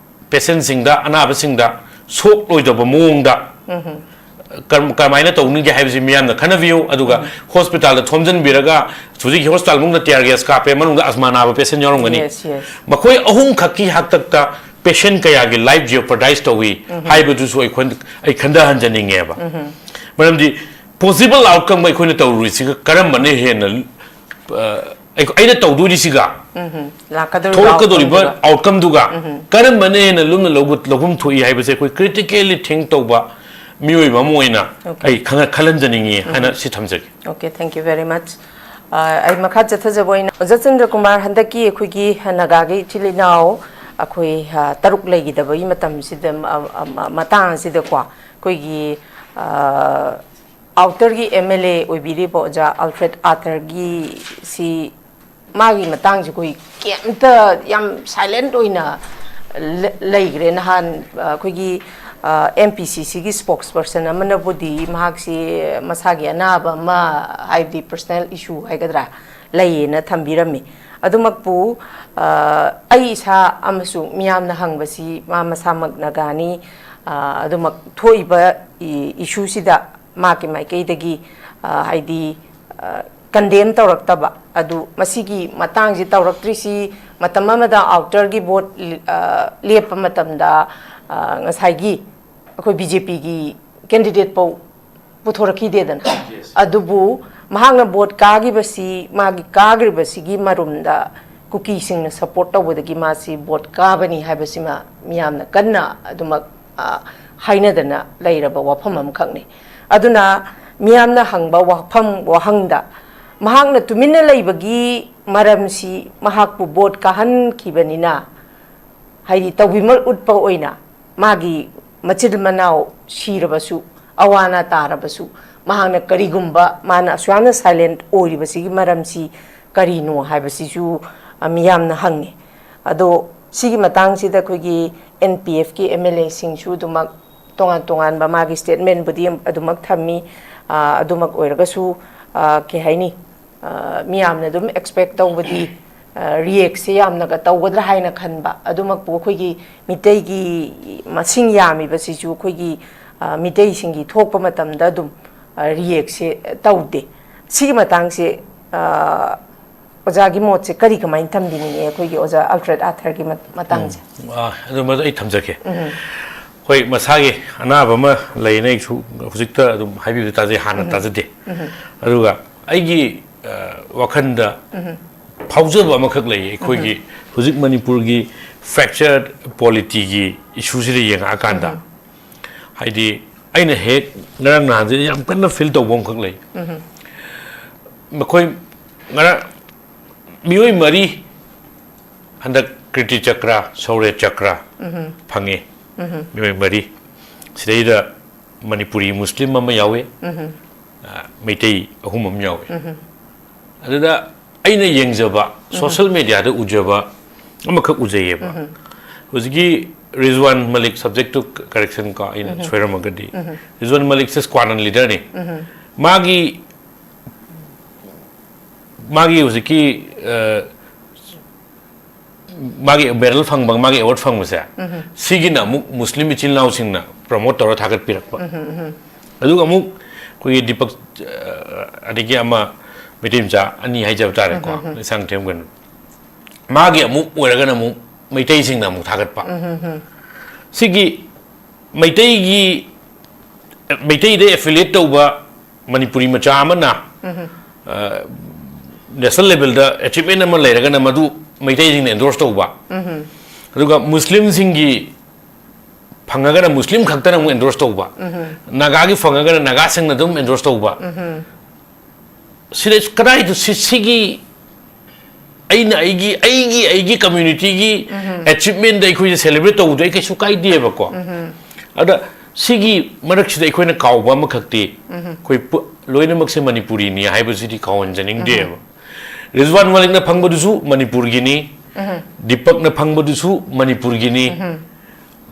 ꯄꯦꯁꯦꯟꯁꯤꯡꯗ, ꯑꯅꯥꯕꯁꯤꯡꯗ ꯁꯣꯛꯂꯣꯏꯗꯕ ꯃꯑꯣꯡꯗ ꯀꯔꯝ-, ꯀꯔꯝꯍꯥꯏꯅ ꯇꯧꯅꯤꯒꯦ ꯍꯥꯏꯕꯁꯤ ꯃꯤꯌꯥꯝꯅ ꯈꯟꯅꯕꯤꯌꯨ꯫ ꯑꯗꯨꯒ ꯍꯣꯁꯄꯤꯇꯥꯜꯗ ꯊꯣꯝꯖꯤꯟꯕꯤꯔꯒ ꯍꯧꯖꯤꯛꯀꯤ ꯍꯣꯁꯄꯤꯇꯥꯜ ꯃꯅꯨꯡꯗ ꯇꯤꯌꯥꯔ ꯒ꯭ꯌꯥꯁ ꯀꯥꯞꯄꯦ, ꯃꯅꯨꯡꯗ ꯑꯁꯃꯥ ꯅꯥꯕ ꯄꯦꯁꯦꯟ ꯌꯥꯎꯔꯝꯒꯅꯤ꯫ Yes, yes. ꯃꯈꯣꯏ ꯑꯍꯨꯝꯈꯛꯀꯤ ꯍꯥꯛꯇꯛꯇ ꯄꯦꯁꯦꯟ ꯀꯌꯥꯒꯤ ꯂꯥꯏꯐ ꯖꯤꯑꯣꯄꯔꯗꯥꯏꯁ ꯇꯧꯏ ꯍꯥꯏꯕꯗꯨꯁꯨ ꯑꯩꯈꯣꯏ, ꯑꯩ ꯈꯟꯊꯍꯟꯖꯅꯤꯡꯉꯦꯕ꯫ ꯃꯔꯝꯗꯤ ꯄꯣꯁꯤꯕꯜ ꯑꯥꯎꯠꯀꯝꯒ ꯑꯩꯈꯣꯏꯅ ꯇꯧꯔꯨꯔꯤꯁꯤꯒ ꯀꯔꯝꯕꯅ ꯍꯦꯟꯅ, ꯑ, ꯑꯩ-, ꯑꯩꯅ ꯇꯧꯗꯣꯏꯁꯤꯒ ꯂꯥꯛꯀꯗꯧꯔꯤꯕ ꯊꯣꯛꯂꯛꯀꯗꯧꯔꯤꯕ ꯑꯥꯎꯠꯀꯝꯗꯨꯒ ꯀꯔꯝꯕꯅ ꯍꯦꯟꯅ ꯂꯨꯝꯅ ꯂꯧꯕ-, ꯂꯧꯐꯝ ꯊꯣꯛꯏ ꯍꯥꯏꯕꯁꯦ ꯑꯩꯈꯣꯏ ꯀ꯭ꯔꯤꯇꯤꯀꯦꯜꯂꯤ ꯊꯤꯡ ꯇꯧꯕ ꯃꯤꯑꯣꯏꯕ ꯑꯃ ꯑꯣꯏꯅ ꯑꯩ ꯈꯪꯍ-, ꯈꯜꯍꯟꯖꯅꯤꯡꯉꯤ ꯍꯥꯏꯅ ꯁꯤ ꯊꯝꯖꯒꯦ꯫ Okay, thank you very much. ꯑ, ꯑꯩ ꯃꯈꯥ ꯆꯠꯊꯖꯕ ꯑꯣꯏꯅ, ꯑꯣꯖꯥ ꯆꯟꯗ꯭ꯔꯀꯨꯃꯥꯔ, ꯍꯟꯗꯛꯀꯤ ꯑꯩꯈꯣꯏꯒꯤ ꯅꯥꯒꯥꯒꯤ ꯏꯆꯤꯜ ꯏꯅꯥꯎ ꯑꯩꯈꯣꯏ, ꯑ, ꯇꯔꯨꯛ ꯂꯩꯈꯤꯗꯕꯒꯤ ꯃꯇꯝꯁꯤꯗ, ꯑ, ꯑ, ꯑ, ꯃꯇꯥꯡ ꯑꯁꯤꯗꯀꯣ, ꯑꯩꯈꯣꯏꯒꯤ, ꯑ, ꯑꯥꯎꯇꯔꯒꯤ ꯑꯦꯝ ꯑꯦꯜ ꯑꯦ ꯑꯣꯏꯕꯤꯔꯤꯕ ꯑꯣꯖꯥ ꯑꯜꯐ꯭ꯔꯦꯗ ꯑꯥꯊꯔꯒꯤ ꯁꯤ ꯃꯥꯒꯤ ꯃꯇꯥꯡꯁꯦ ꯑꯩꯈꯣꯏ ꯀꯩꯝꯇ, ꯌꯥꯝ ꯁꯥꯏꯂꯦꯟꯠ ꯑꯣꯏꯅ ꯂ-, ꯂꯩꯈ꯭ꯔꯦ꯫ ꯅꯍꯥꯟ, ꯑ, ꯑꯩꯈꯣꯏꯒꯤ, ꯑ, ꯑꯦꯝ ꯄꯤ ꯁꯤ ꯁꯤꯒꯤ ꯁ꯭ꯄꯣꯛꯁ ꯄꯔꯁꯟ ꯑꯃꯅꯕꯨꯗꯤ ꯃꯍꯥꯛꯁꯤ ꯃꯁꯥꯒꯤ ꯑꯅꯥꯕ ꯑꯃ, ꯍꯥꯏꯕꯗꯤ ꯄꯔꯁꯅꯦꯜ ꯏꯁꯨ ꯍꯥꯏꯒꯗ꯭ꯔꯥ, ꯂꯩꯌꯦꯅ ꯊꯝꯕꯤꯔꯝꯃꯤ꯫ ꯑꯗꯨꯃꯛꯄꯨ, ꯑ, ꯑꯩ ꯏꯁꯥ ꯑꯃꯁꯨ ꯃꯤꯌꯥꯝꯅ ꯍꯪꯕꯁꯤ ꯃꯥ ꯃꯁꯥꯃꯛ ꯅꯥꯒꯥꯅꯤ, ꯑ, ꯑꯗꯨꯃꯛ ꯊꯣꯛꯏꯕ ꯏ-, ꯏꯁꯨꯁꯤꯗ ꯃꯍꯥꯛꯀꯤ ꯃꯥꯏꯀꯩꯗꯒꯤ, ꯑ, ꯍꯥꯏꯗꯤ, ꯑ, ꯀꯟꯗꯦꯝ ꯇꯧꯔꯛꯇꯕ, ꯑꯗꯨ ꯃꯁꯤꯒꯤ ꯃꯇꯥꯡꯁꯤ ꯇꯧꯔꯛꯇ꯭ꯔꯤꯁꯤ ꯃꯇꯝ ꯑꯃꯗ ꯑꯥꯎꯇꯔꯒꯤ ꯚꯣꯠ, ꯑ, ꯂꯦꯞꯄ ꯃꯇꯝꯗ, ꯑ, ꯉꯁꯥꯏꯒꯤ ꯑꯩꯈꯣꯏ ꯕꯤ ꯖꯦ ꯄꯤꯒꯤ ꯀꯦꯟꯗꯤꯗꯦꯠ ꯐꯥꯎ ꯄꯨꯊꯣꯔꯛꯈꯤꯗꯦꯗꯅ꯫ Yes. ꯑꯗꯨꯕꯨ ꯃꯍꯥꯛꯅ ꯚꯣꯠ ꯀꯥꯈꯤꯕꯁꯤ, ꯃꯥꯒꯤ ꯀꯥꯈ꯭ꯔꯤꯕꯁꯤꯒꯤ ꯃꯔꯨꯝꯗ ꯀꯨꯀꯤꯁꯤꯡꯅ ꯁꯄꯣꯔꯠ ꯇꯧꯕꯗꯒꯤ ꯃꯥꯁꯤ ꯚꯣꯠ ꯀꯥꯕꯅꯤ ꯍꯥꯏꯕꯁꯤꯃ ꯃꯤꯌꯥꯝꯅ ꯀꯟꯅ ꯑꯗꯨꯃꯛ, ꯑ, ꯍꯥꯏꯅꯗꯅ ꯂꯩꯔꯕ ꯋꯥꯐꯝ ꯑꯃꯈꯛꯅꯤ꯫ ꯑꯗꯨꯅ ꯃꯤꯌꯥꯝꯅ ꯍꯪꯕ ꯋꯥꯐꯝ ꯋꯥꯍꯪꯗ ꯃꯍꯥꯛꯅ ꯇꯨꯃꯤꯟꯅ ꯂꯩꯕꯒꯤ ꯃꯔꯝꯁꯤ ꯃꯍꯥꯛꯄꯨ ꯚꯣꯠ ꯀꯥꯍꯟꯈꯤꯕꯅꯤꯅ ꯍꯥꯏꯗꯤ ꯇꯧꯕꯤꯃꯜ ꯎꯠꯄ ꯑꯣꯏꯅ ꯃꯥꯒꯤ ꯃꯆꯤꯟ ꯃꯅꯥꯎ ꯁꯤꯔꯕꯁꯨ, ꯑꯋꯥ ꯑꯅꯥ ꯇꯥꯔꯕꯁꯨ, ꯃꯍꯥꯛꯅ ꯀꯔꯤꯒꯨꯝꯕ ꯃꯥꯅ ꯑꯁꯨꯛ ꯌꯥꯝꯅ silent ꯑꯣꯏꯔꯤꯕꯁꯤꯒꯤ ꯃꯔꯝꯁꯤ ꯀꯔꯤꯅꯣ ꯍꯥꯏꯕꯁꯤꯁꯨ, ꯑ, ꯃꯤꯌꯥꯝꯅ ꯍꯪꯉꯤ꯫ ꯑꯗꯣ ꯁꯤꯒꯤ ꯃꯇꯥꯡꯁꯤꯗ ꯑꯩꯈꯣꯏꯒꯤ N P F ꯀꯤ M L A ꯁꯤꯡꯁꯨ ꯑꯗꯨꯃꯛ ꯇꯣꯉꯥꯟ ꯇꯣꯉꯥꯟꯕ ꯃꯥꯒꯤ statement ꯕꯨꯗꯤ ꯑꯗꯨꯃꯛ ꯊꯝꯃꯤ꯫ ꯑ, ꯑꯗꯨꯃꯛ ꯑꯣꯏꯔꯒꯁꯨ, ꯑ, ꯀꯩ ꯍꯥꯏꯅꯤ, ꯑ, ꯃꯤꯌꯥꯝꯅ ꯑꯗꯨꯝ expect ꯇꯧꯕꯗꯤ, ꯑ, react ꯁꯦ ꯌꯥꯝꯅꯒ ꯇꯧꯒꯗ꯭ꯔꯥ ꯍꯥꯏꯅ ꯈꯟꯕ꯫ ꯑꯗꯨꯃꯛꯄꯨ ꯑꯩꯈꯣꯏꯒꯤ ꯃꯤꯇꯩꯒꯤ ꯃꯁꯤꯡ ꯌꯥꯝꯃꯤꯕꯁꯤꯁꯨ ꯑꯩꯈꯣꯏꯒꯤ, ꯑ, ꯃꯤꯇꯩꯁꯤꯡꯒꯤ ꯊꯣꯛꯄ ꯃꯇꯝꯗ ꯑꯗꯨꯝ, ꯑ, react ꯁꯦ ꯇꯧꯗꯦ꯫ ꯁꯤꯒꯤ ꯃꯇꯥꯡꯁꯦ, ꯑ, ꯑꯣꯖꯥꯒꯤ ꯃꯣꯠꯁꯦ ꯀꯔꯤ, ꯀꯃꯥꯏꯅ ꯊꯝꯕꯤꯅꯤꯡꯉꯤ ꯑꯩꯈꯣꯏꯒꯤ ꯑꯣꯖꯥ Alfred Arthur ꯒꯤ ꯃꯠ-, ꯃꯇꯥꯡꯁꯦ? ꯎꯝ, ꯑ, ꯑꯗꯨ ꯃꯗꯨ ꯑꯩ ꯊꯝꯖꯒꯦ꯫ ꯎꯝ꯫ ꯍꯣꯏ, ꯃꯁꯥꯒꯤ ꯑꯅꯥꯕ ꯑꯃ ꯂꯩꯅ ꯑꯩꯁꯨ ꯍꯧꯖꯤꯛꯇ ꯑꯗꯨꯝ ꯍꯥꯏꯕꯤꯕꯗ ꯇꯥꯖꯩ, ꯍꯥꯟꯅ ꯎꯝ꯫ ꯇꯥꯖꯗꯦ꯫ ꯎꯝ꯫ ꯑꯗꯨꯒ ꯑꯩꯒꯤ, ꯑ, ꯋꯥꯈꯜꯗ ꯎꯝ꯫ ꯐꯥꯎꯖꯕ ꯑꯃꯈꯛ ꯂꯩꯌꯦ꯫ ꯑꯩꯈꯣꯏꯒꯤ ꯎꯝ꯫ ꯍꯧꯖꯤꯛ ꯃꯅꯤꯄꯨꯔꯒꯤ fracture polity ꯒꯤ issue ꯁꯤꯗ ꯌꯦꯡꯉꯛꯑꯀꯥꯟꯗ, ꯎꯝ꯫ ꯍꯥꯏꯗꯤ ꯑꯩꯅ ꯍꯦꯛ ꯉꯔꯥꯡ ꯅꯍꯥꯟꯁꯦ ꯌꯥꯝ ꯀꯟꯅ feel ꯇꯧꯕ ꯑꯃꯈꯛ ꯂꯩ꯫ ꯎꯝ꯫ ꯃꯈꯣꯏ ꯉꯔꯥꯡ ꯃꯤꯑꯣꯏ ꯃꯔꯤ ꯍꯟꯗꯛ ꯀꯤꯔꯇꯤ ꯆꯀ꯭ꯔ, ꯁꯧꯔ꯭ꯌ ꯆꯀ꯭ꯔ ꯎꯝ꯫ ꯐꯪꯉꯦ꯫ ꯎꯝ꯫ ꯃꯤꯑꯣꯏ ꯃꯔꯤ꯫ ꯁꯤꯗꯩꯗ ꯃꯅꯤꯄꯨꯔꯤ ꯃꯨꯁꯂꯤꯝ ꯑꯃ ꯌꯥꯎꯋꯦ꯫ ꯎꯝ꯫ ꯑ, ꯃꯩꯇꯩ ꯑꯍꯨꯝ ꯑꯃ ꯌꯥꯎꯋꯦ꯫ ꯎꯝ꯫ ꯑꯗꯨꯗ ꯑꯩꯅ ꯌꯦꯡꯖꯕ, ꯎꯝ꯫ Social media ꯗ ꯎꯖꯕ ꯑꯃꯈꯛ ꯎꯖꯩꯌꯦꯕ꯫ ꯎꯝ꯫ ꯍꯧꯖꯤꯛꯀꯤ Rizwan Malik, subject two correction ꯀꯣ, ꯑꯩꯅ ꯎꯝ꯫ ꯁꯣꯏꯔꯝꯃꯒꯗꯤ꯫ ꯎꯝ꯫ ꯔꯤꯖꯋꯥꯟ ꯃꯂꯤꯛꯁꯦ squadron leader ꯅꯤ꯫ ꯎꯝ꯫ ꯃꯥꯒꯤ, ꯃꯥꯒꯤ ꯍꯧꯖꯤꯛꯀꯤ, ꯑ, ꯃꯥꯒꯤ medal ꯐꯪꯕ, ꯃꯥꯒꯤ award ꯐꯪꯕꯁꯦ, ꯎꯝ꯫ ꯁꯤꯒꯤꯅ ꯑꯃꯨꯛ ꯃꯨꯁꯂꯤꯝ ꯏꯆꯤꯜ ꯏꯅꯥꯎꯁꯤꯡꯅ promote ꯇꯧꯔ ꯊꯥꯒꯠꯄꯤꯔꯛꯄ꯫ ꯎꯝ, ꯎꯝ꯫ ꯑꯗꯨꯒ ꯑꯃꯨꯛ ꯑꯩꯈꯣꯏꯒꯤ ꯗꯤꯄꯛ, ꯑ, ꯑꯗꯒꯤ ꯑꯃ ꯃꯩꯇꯩ ꯃꯆꯥ ꯑꯅꯤ ꯍꯥꯏꯖꯕ ꯇꯥꯔꯦꯀꯣ, ꯎꯝ, ꯎꯝ, ꯎꯝ꯫ ꯂꯩꯁꯥꯡ ꯊꯦꯝꯒꯟ꯫ ꯃꯥꯒꯤ ꯑꯃꯨꯛ ꯑꯣꯏꯔꯒꯅ ꯑꯃꯨꯛ ꯃꯩꯇꯩꯁꯤꯡꯅ ꯑꯃꯨꯛ ꯊꯥꯒꯠꯄ꯫ ꯎꯝ, ꯎꯝ, ꯎꯝ꯫ ꯁꯤꯒꯤ ꯃꯩꯇꯩꯒꯤ, ꯃꯩꯇꯩꯗ affiliate ꯇꯧꯕ ꯃꯅꯤꯄꯨꯔꯤ ꯃꯆꯥ ꯑꯃꯅ, ꯎꯝ꯫ ꯑ, national level ꯗ achievement ꯑꯃ ꯂꯩꯔꯒꯅ ꯃꯗꯨ ꯃꯩꯇꯩꯁꯤꯡꯅ endorse ꯇꯧꯕ꯫ ꯎꯝ꯫ ꯑꯗꯨꯒ ꯃꯨꯁꯂꯤꯝꯁꯤꯡꯒꯤ ꯐꯪꯉꯒꯅ ꯃꯨꯁꯂꯤꯝ ꯈꯛꯇꯅ ꯑꯃꯨꯛ endorse ꯇꯧꯕ꯫ ꯎꯝ꯫ ꯅꯥꯒꯥꯒꯤ ꯐꯪꯉꯒꯅ ꯅꯥꯒꯥꯁꯤꯡꯅ ꯑꯗꯨꯝ endorse ꯇꯧꯕ꯫ ꯎꯝ꯫ ꯁꯤꯗ ꯀꯗꯥꯏꯗ ꯁꯤ-, ꯁꯤꯒꯤ ꯑꯩꯅ ꯑꯩꯒꯤ ꯑꯩꯒꯤ ꯑꯩꯒꯤ ꯀꯝꯃ꯭ꯌꯨꯅꯤꯇꯤꯒꯤ ꯑꯦꯆꯤꯞꯃꯦꯟꯗ ꯑꯩꯈꯣꯏꯁꯦ ꯁꯦꯂꯦꯕ꯭ꯔꯦꯠ ꯇꯧꯕꯗꯣ ꯑꯩ ꯀꯩꯁꯨ ꯀꯥꯏꯗꯦꯕꯀꯣ꯫ ꯑꯗ ꯁꯤꯒꯤ ꯃꯔꯛꯁꯤꯗ ꯑꯩꯈꯣꯏꯅ ꯀꯥꯎꯕ ꯑꯃꯈꯛꯇꯤ, ꯑꯩꯈꯣꯏ ꯄꯨ- ꯂꯣꯏꯅꯃꯛꯁꯦ ꯃꯅꯤꯄꯨꯔꯤꯅꯤ ꯍꯥꯏꯕꯁꯤꯗꯤ ꯀꯥꯎꯍꯟꯖꯅꯤꯡꯗꯦꯕ꯫ ꯔꯤꯖꯋꯥꯟ ꯃꯂꯤꯛꯅ ꯐꯪꯕꯗꯨꯁꯨ ꯃꯅꯤꯄꯨꯔꯒꯤꯅꯤ, ꯗꯤꯄꯛꯅ ꯐꯪꯕꯗꯨꯁꯨ ꯃꯅꯤꯄꯨꯔꯒꯤꯅꯤ,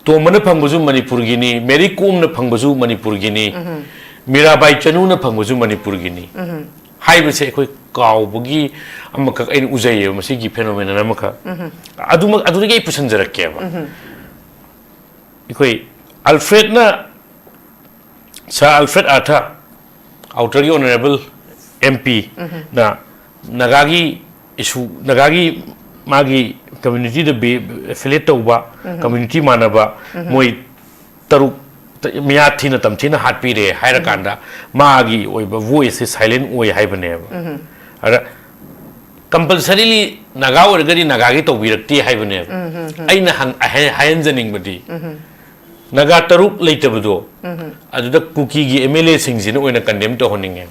ꯇꯣꯝꯕꯅ ꯐꯪꯕꯁꯨ ꯃꯅꯤꯄꯨꯔꯒꯤꯅꯤ, ꯃꯦꯔꯤ ꯀꯣꯝꯅ ꯐꯪꯕꯁꯨ ꯃꯅꯤꯄꯨꯔꯒꯤꯅꯤ, ꯃꯤꯔꯥꯕꯥꯏ ꯆꯅꯨꯅ ꯐꯪꯕꯁꯨ ꯃꯅꯤꯄꯨꯔꯒꯤꯅꯤ ꯍꯥꯏꯕꯁꯦ ꯑꯩꯈꯣꯏ ꯀꯥꯎꯕꯒꯤ ꯑꯃꯈꯛ ꯑꯩꯅ ꯎꯖꯩꯌꯦꯕ, ꯃꯁꯤꯒꯤ ꯐꯦꯅꯣꯃꯦꯅꯟ ꯑꯃꯈꯛ꯫ ꯑꯗꯨꯃꯛ, ꯑꯗꯨꯗꯒꯤ ꯑꯩ ꯄꯨꯁꯟꯖꯔꯛꯀꯦꯕ꯫ ꯑꯩꯈꯣꯏ ꯑꯜꯐ꯭ꯔꯦꯗꯅ, ꯁꯥꯔ ꯑꯜꯐ꯭ꯔꯦꯗ ꯑꯥꯔꯊꯔ, ꯑꯥꯎꯇꯔꯒꯤ ꯑꯣꯅꯔꯦꯕꯜ ꯑꯦꯝ ꯄꯤꯅ ꯅꯥꯒꯥꯒꯤ ꯏꯁꯨ, ꯅꯥꯒꯥꯒꯤ ꯃꯥꯒꯤ ꯀꯝꯃ꯭ꯌꯨꯅꯤꯇꯤꯗ ꯑꯦꯐꯤꯂꯦꯠ ꯇꯧꯕ, ꯀꯝꯃ꯭ꯌꯨꯅꯤꯇꯤ ꯃꯥꯟꯅꯕ, ꯃꯣꯏ ꯇꯔꯨꯛ ꯃꯤꯌꯥꯊꯤꯅ ꯇꯝꯊꯤꯅ ꯍꯥꯠꯄꯤꯔꯦ ꯍꯥꯏꯔꯀꯥꯟꯗ ꯃꯥꯒꯤ ꯑꯣꯏꯕ ꯚꯣꯏꯁꯁꯦ ꯁꯥꯏꯂꯦꯟ ꯑꯣꯏ ꯍꯥꯏꯕꯅꯦꯕ꯫ ꯑꯗ ꯀꯝꯄꯜꯁꯔꯤꯂꯤ ꯅꯥꯒꯥ ꯑꯣꯏꯔꯒꯗꯤ ꯅꯥꯒꯥꯒꯤ ꯇꯧꯕꯤꯔꯛꯇꯦ ꯍꯥꯏꯕꯅꯦꯕ꯫ ꯑꯩꯅ ꯍꯪ-, ꯍꯥꯏ-, ꯍꯥꯏꯍꯟꯖꯅꯤꯡꯕꯗꯤ, ꯅꯥꯒꯥ ꯇꯔꯨꯛ ꯂꯩꯇꯕꯗꯣ, ꯑꯗꯨꯗ ꯀꯨꯀꯤꯒꯤ ꯑꯦꯝ ꯑꯦꯜ ꯑꯦꯁꯤꯡꯁꯤꯅ ꯑꯣꯏꯅ ꯀꯟꯗꯦꯝ ꯇꯧꯍꯟꯅꯤꯡꯉꯦ꯫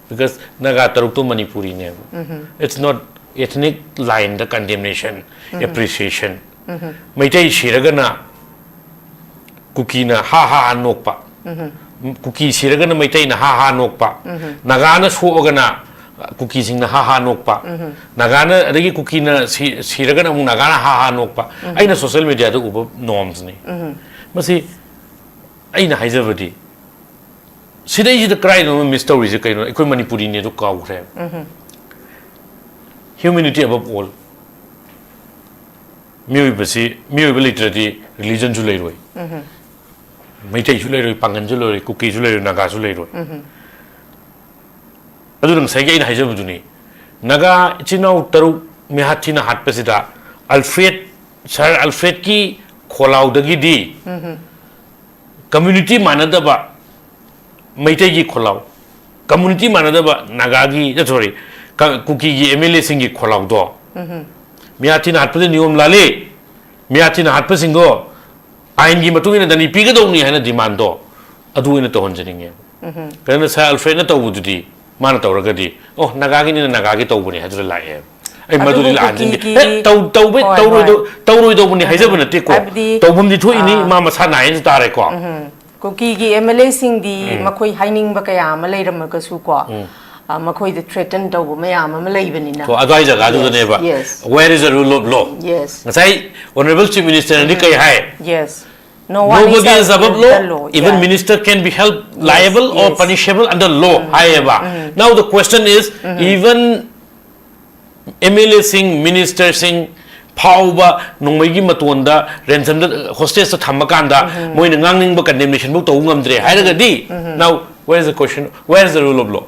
ꯕꯤꯀꯣꯁ ꯅꯥꯒꯥ ꯇꯔꯨꯛꯇꯣ ꯃꯅꯤꯄꯨꯔꯤꯅꯦꯕ꯫ It's not ethnic line ꯗ condemnation, appreciation. ꯃꯩꯇꯩ ꯁꯤꯔꯒꯅ ꯀꯨꯀꯤꯅ ꯍꯥ ꯍꯥ ꯍꯥ ꯅꯣꯛꯄ, ꯀꯨꯀꯤ ꯁꯤꯔꯒꯅ ꯃꯩꯇꯩꯅ ꯍꯥ ꯍꯥ ꯅꯣꯛꯄ, ꯅꯥꯒꯥꯅ ꯁꯣꯛꯑꯒꯅ ꯀꯨꯀꯤꯁꯤꯡꯅ ꯍꯥ ꯍꯥ ꯅꯣꯛꯄ, ꯅꯥꯒꯥꯅ, ꯑꯗꯒꯤ ꯀꯨꯀꯤꯅ ꯁꯤ-, ꯁꯤꯔꯒꯅ ꯑꯃꯨꯛ ꯅꯥꯒꯥꯅ ꯍꯥ ꯍꯥ ꯅꯣꯛꯄ꯫ ꯑꯩꯅ ꯁꯣꯁꯤꯌꯦꯜ ꯃꯦꯗꯤꯌꯥꯗ ꯎꯕ ꯅꯣꯔꯝꯁꯅꯤ꯫ ꯃꯁꯤ ꯑꯩꯅ ꯍꯥꯏꯖꯕꯗꯤ, ꯁꯤꯗꯩꯁꯤꯗ ꯀꯗꯥꯏꯗꯅꯣ ꯃꯤꯁ ꯇꯧꯔꯤꯁꯦ ꯀꯩꯅꯣ? ꯑꯩꯈꯣꯏ ꯃꯅꯤꯄꯨꯔꯤꯅꯦꯗꯣ ꯀꯥꯎꯈ꯭ꯔꯦ꯫ Humanity above all. ꯃꯤꯑꯣꯏꯕꯁꯤ, ꯃꯤꯑꯣꯏꯕ ꯂꯩꯇ꯭ꯔꯗꯤ ꯔꯤꯂꯤꯖꯟꯁꯨ ꯂꯩꯔꯣꯏ, ꯃꯩꯇꯩꯁꯨ ꯂꯩꯔꯣꯏ, ꯄꯥꯡꯒꯟꯁꯨ ꯂꯩꯔꯣꯏ, ꯀꯨꯀꯤꯁꯨ ꯂꯩꯔꯣꯏ, ꯅꯥꯒꯥꯁꯨ ꯂꯩꯔꯣꯏ꯫ ꯑꯗꯨꯅ ꯉꯁꯥꯏꯒꯤ ꯑꯩꯅ ꯍꯥꯏꯖꯕꯗꯨꯅꯤ, ꯅꯥꯒꯥ ꯏꯆꯤꯟ ꯏꯅꯥꯎ ꯇꯔꯨꯛ ꯃꯤꯍꯥꯠ ꯊꯤꯅ ꯍꯥꯠꯄꯁꯤꯗ ꯑꯜꯐ꯭ꯔꯦꯗ, ꯁꯥꯔ ꯑꯜꯐ꯭ꯔꯦꯗꯀꯤ ꯈꯣꯜꯂꯥꯎꯗꯒꯤꯗꯤ ꯀꯝꯃ꯭ꯌꯨꯅꯤꯇꯤ ꯃꯥꯟꯅꯗꯕ ꯃꯩꯇꯩꯒꯤ ꯈꯣꯜꯂꯥꯎ, ꯀꯝꯃ꯭ꯌꯨꯅꯤꯇꯤ ꯃꯥꯟꯅꯗꯕ ꯅꯥꯒꯥꯒꯤ, ꯁꯣꯔꯤ, ꯀ-, ꯀꯨꯀꯤꯒꯤ ꯑꯦꯝ ꯑꯦꯜ ꯑꯦꯁꯤꯡꯒꯤ ꯈꯣꯜꯂꯥꯎꯗꯣ, ꯃꯤꯌꯥꯊꯤꯅ ꯍꯥꯠꯄꯗ ꯅꯤꯌꯣꯝ ꯂꯥꯜꯂꯤ, ꯃꯤꯌꯥꯊꯤꯅ ꯍꯥꯠꯄꯁꯤꯡꯗꯣ ꯑꯥꯏꯟꯒꯤ ꯃꯇꯨꯡ ꯏꯟꯅ ꯗꯟꯗꯤ ꯄꯤꯒꯗꯧꯅꯤ ꯍꯥꯏꯅ ꯗꯤꯃꯥꯟꯗꯣ ꯑꯗꯨ ꯑꯣꯏꯅ ꯇꯧꯍꯟꯖꯅꯤꯡꯉꯦ꯫ ꯀꯩꯅꯣ, ꯁꯥꯔ ꯑꯜꯐ꯭ꯔꯦꯗꯅ ꯇꯧꯕꯗꯨꯗꯤ, ꯃꯥꯅ ꯇꯧꯔꯒꯗꯤ, "ꯑꯣ, ꯅꯥꯒꯥꯒꯤꯅꯤꯅ ꯅꯥꯒꯥꯒꯤ ꯇꯧꯕꯅꯦ" ꯍꯥꯏꯗꯨꯅ ꯂꯥꯛꯑꯦ꯫ ꯑꯩ ꯃꯗꯨꯗꯤ ꯑꯗꯨꯕꯨ ꯂꯥꯟꯖꯤꯟꯒꯦ꯫ ꯀꯨꯀꯤꯒꯤ ꯑꯦ, ꯇꯧ-, ꯇꯧꯕ-, ꯍꯣꯏ, ꯇꯧꯔꯣꯏꯗꯧ-, ꯍꯣꯏ꯫ ꯇꯧꯔꯣꯏꯗꯧꯕꯅꯤ ꯍꯥꯏꯖꯕ ꯅꯠꯇꯦꯀꯣ꯫ ꯍꯥꯏꯕꯗꯤ, ꯇꯧꯐꯝꯗꯤ ꯊꯣꯛꯏꯅꯤ, ꯑꯥ, ꯃꯥ ꯃꯁꯥ ꯅꯥꯏꯅ ꯇꯥꯔꯦꯀꯣ꯫ ꯎꯝ꯫ ꯀꯨꯀꯤꯒꯤ ꯑꯦꯝ ꯑꯦꯜ ꯑꯦꯁꯤꯡꯗꯤ ꯎꯝ꯫ ꯃꯈꯣꯏ ꯍꯥꯏꯅꯤꯡꯕ ꯀꯌꯥ ꯑꯃ ꯂꯩꯔꯝꯃꯒꯁꯨ ꯀꯣ, ꯎꯝ꯫ ꯑ, ꯃꯈꯣꯏꯗ threaten ꯇꯧꯕ ꯃꯌꯥꯝ ꯑꯃ ꯂꯩꯕꯅꯤꯅ꯫ ꯀꯣ, ꯑꯗꯨꯋꯥꯏ ꯖꯒꯥꯗꯨꯗꯅꯦꯕ꯫ Yes, yes. Where is the rule of law? Yes. ꯉꯁꯥꯏ Honorable Chief Minister ꯅꯗꯤ ꯀꯩ ꯍꯥꯏ? Yes. No one is Nobody is above above law. The law. Even, yeah, minister can be held, yes, liable or, yes, punishable under law ꯍꯥꯏꯌꯦꯕ꯫ Now the question is, even M L ꯑꯦꯁꯤꯡ, ꯃꯤꯅꯤꯁꯇꯔꯁꯤꯡ ꯐꯥꯎꯕ ꯅꯣꯡꯃꯩꯒꯤ ꯃꯇꯣꯟꯗ ꯔꯦꯟꯁꯝꯗ, ꯍꯣꯁꯇꯦꯖꯇ ꯊꯝꯃꯀꯥꯟꯗ ꯃꯣꯏꯅ ꯉꯥꯡꯅꯤꯡꯕ condemnation ꯐꯥꯎ ꯇꯧꯕ ꯉꯝꯗ꯭ꯔꯦ ꯍꯥꯏꯔꯒꯗꯤ, now where is the question, where is the rule of law?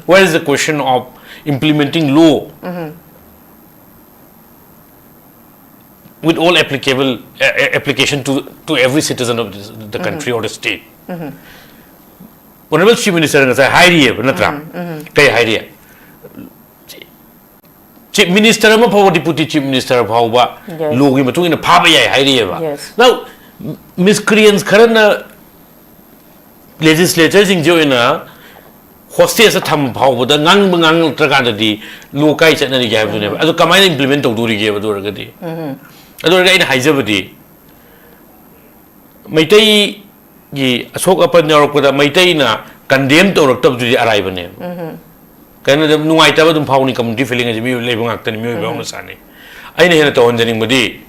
Where is the question of implementing law with all applicable, uh, uh, application to, to every citizen of this, the country or the state? Honorable Chief Minister ꯉꯁꯥꯏ ꯍꯥꯏꯔꯤꯑꯕ, ꯅꯠꯇ꯭ꯔꯥ? ꯀꯩ ꯍꯥꯏꯔꯤ? Chief Minister ꯑꯃ ꯐꯥꯎꯕ, Deputy Chief Minister ꯐꯥꯎꯕ, yes, ꯂꯣꯒꯤ ꯃꯇꯨꯡ ꯏꯟꯅ ꯐꯥꯕ ꯌꯥꯏ ꯍꯥꯏꯔꯤꯑꯕ꯫ Yes. Now, miscreants ꯈꯔꯅ ꯂꯦꯖꯤꯁꯂꯦꯆꯔꯁꯤꯡꯁꯦ ꯑꯣꯏꯅ ꯍꯣꯁꯇꯦꯖꯇ ꯊꯝꯕ ꯐꯥꯎꯕꯗ ꯉꯥꯡꯕ ꯉꯥꯡꯂꯛꯇ꯭ꯔꯀꯥꯟꯗꯗꯤ ꯂꯣ ꯀꯥꯏ ꯆꯠꯅꯔꯤꯒꯦ ꯍꯥꯏꯕꯗꯨꯅꯦꯕ꯫ ꯑꯗꯣ ꯀꯃꯥꯏꯅ implement ꯇꯧꯗꯣꯔꯤꯒꯦꯕ ꯑꯗꯨ ꯑꯣꯏꯔꯒꯗꯤ? ꯑꯗꯨ ꯑꯣꯏꯔꯒ ꯑꯩꯅ ꯍꯥꯏꯖꯕꯗꯤ, ꯃꯩꯇꯩꯒꯤ ꯑꯁꯣꯛ ꯑꯄꯟ ꯌꯥꯎꯔꯛꯄꯗ ꯃꯩꯇꯩꯅ condemn ꯇꯧꯔꯛꯇꯕꯗꯨꯗꯤ ꯑꯔꯥꯏꯕꯅꯦꯕ꯫ ꯀꯩꯅꯣꯗ ꯅꯨꯡꯉꯥꯏꯇꯕ ꯑꯗꯨꯝ ꯐꯥꯎꯅꯤ, community feeling ꯍꯥꯏꯁꯦ ꯃꯤꯑꯣꯏꯕ ꯂꯩꯕ ꯉꯥꯛꯇꯅꯤ, ꯃꯤꯑꯣꯏꯕ ꯍꯧꯅ ꯁꯥꯅꯤ꯫ ꯑꯩꯅ ꯍꯦꯟꯅ ꯇꯧꯍꯟꯖꯅꯤꯡꯕꯗꯤ,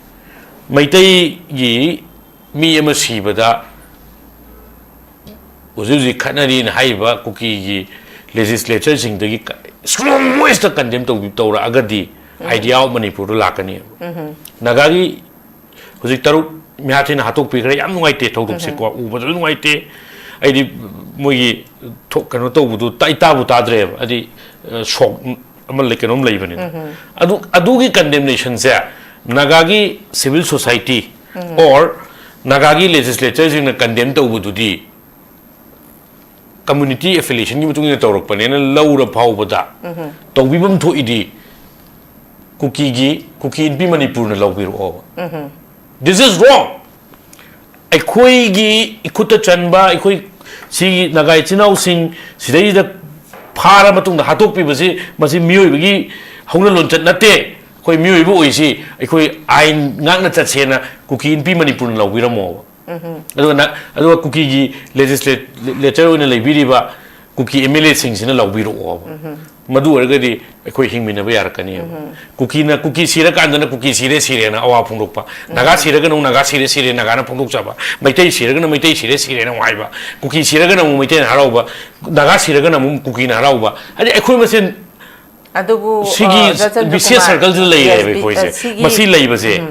ꯃꯩꯇꯩꯒꯤ ꯃꯤ ꯑꯃ ꯁꯤꯕꯗ ꯍꯧꯖꯤꯛ ꯍꯧꯖꯤꯛ ꯈꯠꯅꯔꯤꯅ ꯍꯥꯏꯔꯤꯕ ꯀꯨꯀꯤꯒꯤ ꯂꯦꯖꯤꯁꯂꯦꯆꯔꯁꯤꯡꯗꯒꯤ strongest condemn ꯇꯧꯕꯤ-, ꯇꯧꯔꯛꯑꯒꯗꯤ idea of ꯃꯅꯤꯄꯨꯔꯗ ꯂꯥꯛꯀꯅꯤ꯫ ꯅꯥꯒꯥꯒꯤ ꯍꯧꯖꯤꯛ ꯇꯔꯨꯛ ꯃꯤꯍꯥꯊꯤꯅ ꯍꯥꯠꯇꯣꯛꯄꯤꯈ꯭ꯔꯦ, ꯌꯥꯝ ꯅꯨꯡꯉꯥꯏꯇꯦ ꯊꯧꯗꯣꯛꯁꯦꯀꯣ, ꯎꯕꯗꯁꯨ ꯅꯨꯡꯉꯥꯏꯇꯦ꯫ ꯑꯩꯗꯤ ꯃꯣꯏꯒꯤ ꯊꯣꯛ-, ꯀꯩꯅꯣ ꯇꯧꯕꯗꯨ ꯇꯥ-, ꯏꯇꯥꯕꯨ ꯇꯥꯗ꯭ꯔꯦꯕ, ꯍꯥꯏꯗꯤ, ꯑ, ꯁꯣꯛ ꯑꯃ ꯂꯩ, ꯀꯩꯅꯣꯝ ꯂꯩꯕꯅꯤꯅ꯫ ꯑꯗꯨ, ꯑꯗꯨꯒꯤ condemnationꯁꯦ ꯅꯥꯒꯥꯒꯤ civil society or ꯅꯥꯒꯥꯒꯤ ꯂꯦꯖꯤꯁꯂꯦꯆꯔꯁꯤꯡꯅ condemn ꯇꯧꯕꯗꯨꯗꯤ community affiliationꯒꯤ ꯃꯇꯨꯡ ꯏꯟꯅ ꯇꯧꯔꯛꯄꯅꯦꯅ ꯂꯧꯔ ꯐꯥꯎꯕꯗ ꯇꯧꯕꯤꯐꯝ ꯊꯣꯛꯏꯗꯤ ꯀꯨꯀꯤꯒꯤ, ꯀꯨꯀꯤ ꯏꯟꯄꯤ ꯃꯅꯤꯄꯨꯔꯅ ꯂꯧꯕꯤꯔꯛꯑꯣꯕ꯫ This is wrong. ꯑꯩꯈꯣꯏꯒꯤ ꯏꯈꯨꯠꯇ ꯆꯟꯕ, ꯑꯩꯈꯣꯏ ꯁꯤꯒꯤ ꯅꯥꯒꯥ ꯏꯆꯤꯟ ꯏꯅꯥꯎꯁꯤꯡ ꯁꯤꯗꯩꯁꯤꯗ ꯐꯥꯔ ꯃꯇꯨꯡꯗ ꯍꯥꯠꯇꯣꯛꯄꯤꯕꯁꯤ, ꯃꯁꯤ ꯃꯤꯑꯣꯏꯕꯒꯤ ꯍꯧꯅ ꯂꯣꯟꯆꯠ ꯅꯠꯇꯦ꯫ ꯑꯩꯈꯣꯏ ꯃꯤꯑꯣꯏꯕ ꯑꯣꯏꯁꯤ, ꯑꯩꯈꯣꯏ ꯑꯥꯏꯟ ꯉꯥꯛꯅ ꯆꯠꯁꯦꯅ ꯀꯨꯀꯤ ꯅꯨꯄꯤ ꯃꯅꯤꯄꯨꯔꯅ ꯂꯧꯕꯤꯔꯝꯃꯣꯕ꯫ ꯑꯗꯨꯒ ꯅ-, ꯑꯗꯨꯒ ꯀꯨꯀꯤꯒꯤ ꯂꯦꯖꯤꯁꯂꯦꯆꯔ ꯑꯣꯏꯅ ꯂꯩꯕꯤꯔꯤꯕ ꯀꯨꯀꯤ ꯑꯦꯝ ꯑꯦꯜ ꯑꯦꯁꯤꯡꯁꯤꯅ ꯂꯧꯕꯤꯔꯛꯑꯣꯕ꯫ ꯃꯗꯨ ꯑꯣꯏꯔꯒꯗꯤ ꯑꯩꯈꯣꯏ ꯍꯤꯡꯃꯤꯟꯅꯕ ꯌꯥꯔꯛꯀꯅꯦꯕ꯫ ꯀꯨꯀꯤꯅ, ꯀꯨꯀꯤ ꯁꯤꯔꯀꯥꯟꯗꯅ ꯀꯨꯀꯤ ꯁꯤꯔꯦ, ꯁꯤꯔꯦꯅ ꯑꯋꯥ ꯐꯣꯡꯗꯣꯛꯄ, ꯅꯥꯒꯥ ꯁꯤꯔꯒꯅ ꯑꯃꯨꯛ ꯅꯥꯒꯥ ꯁꯤꯔꯦ, ꯁꯤꯔꯦ ꯅꯥꯒꯥꯅ ꯐꯣꯡꯗꯣꯛꯆꯕ, ꯃꯩꯇꯩ ꯁꯤꯔꯒꯅ ꯃꯩꯇꯩ ꯁꯤꯔꯦ, ꯁꯤꯔꯦꯅ ꯑꯃꯨꯛ ꯍꯥꯏꯕ, ꯀꯨꯀꯤ ꯁꯤꯔꯒꯅ ꯑꯃꯨꯛ ꯃꯩꯇꯩꯅ ꯍꯔꯥꯎꯕ, ꯅꯥꯒꯥ ꯁꯤꯔꯒꯅ ꯑꯃꯨꯛ ꯀꯨꯀꯤꯅ ꯍꯔꯥꯎꯕ꯫ ꯍꯥꯏꯗꯤ ꯑꯩꯈꯣꯏ ꯃꯁꯦꯟ ꯑꯗꯨꯕꯨ, ꯁꯤꯒꯤ ꯑ, ꯖꯥꯆꯟꯗ꯭ꯔ ꯕꯤꯁꯤꯌꯁ ꯀꯨꯃꯥꯔ, ꯁꯔꯀꯜꯁꯤꯗ ꯂꯩꯔꯦꯕ ꯌꯦꯁ, ꯕꯤ-, ꯑꯩꯈꯣꯏꯁꯦ꯫ ꯑ, ꯁꯤꯒꯤ ꯃꯁꯤ ꯂꯩꯕꯁꯦ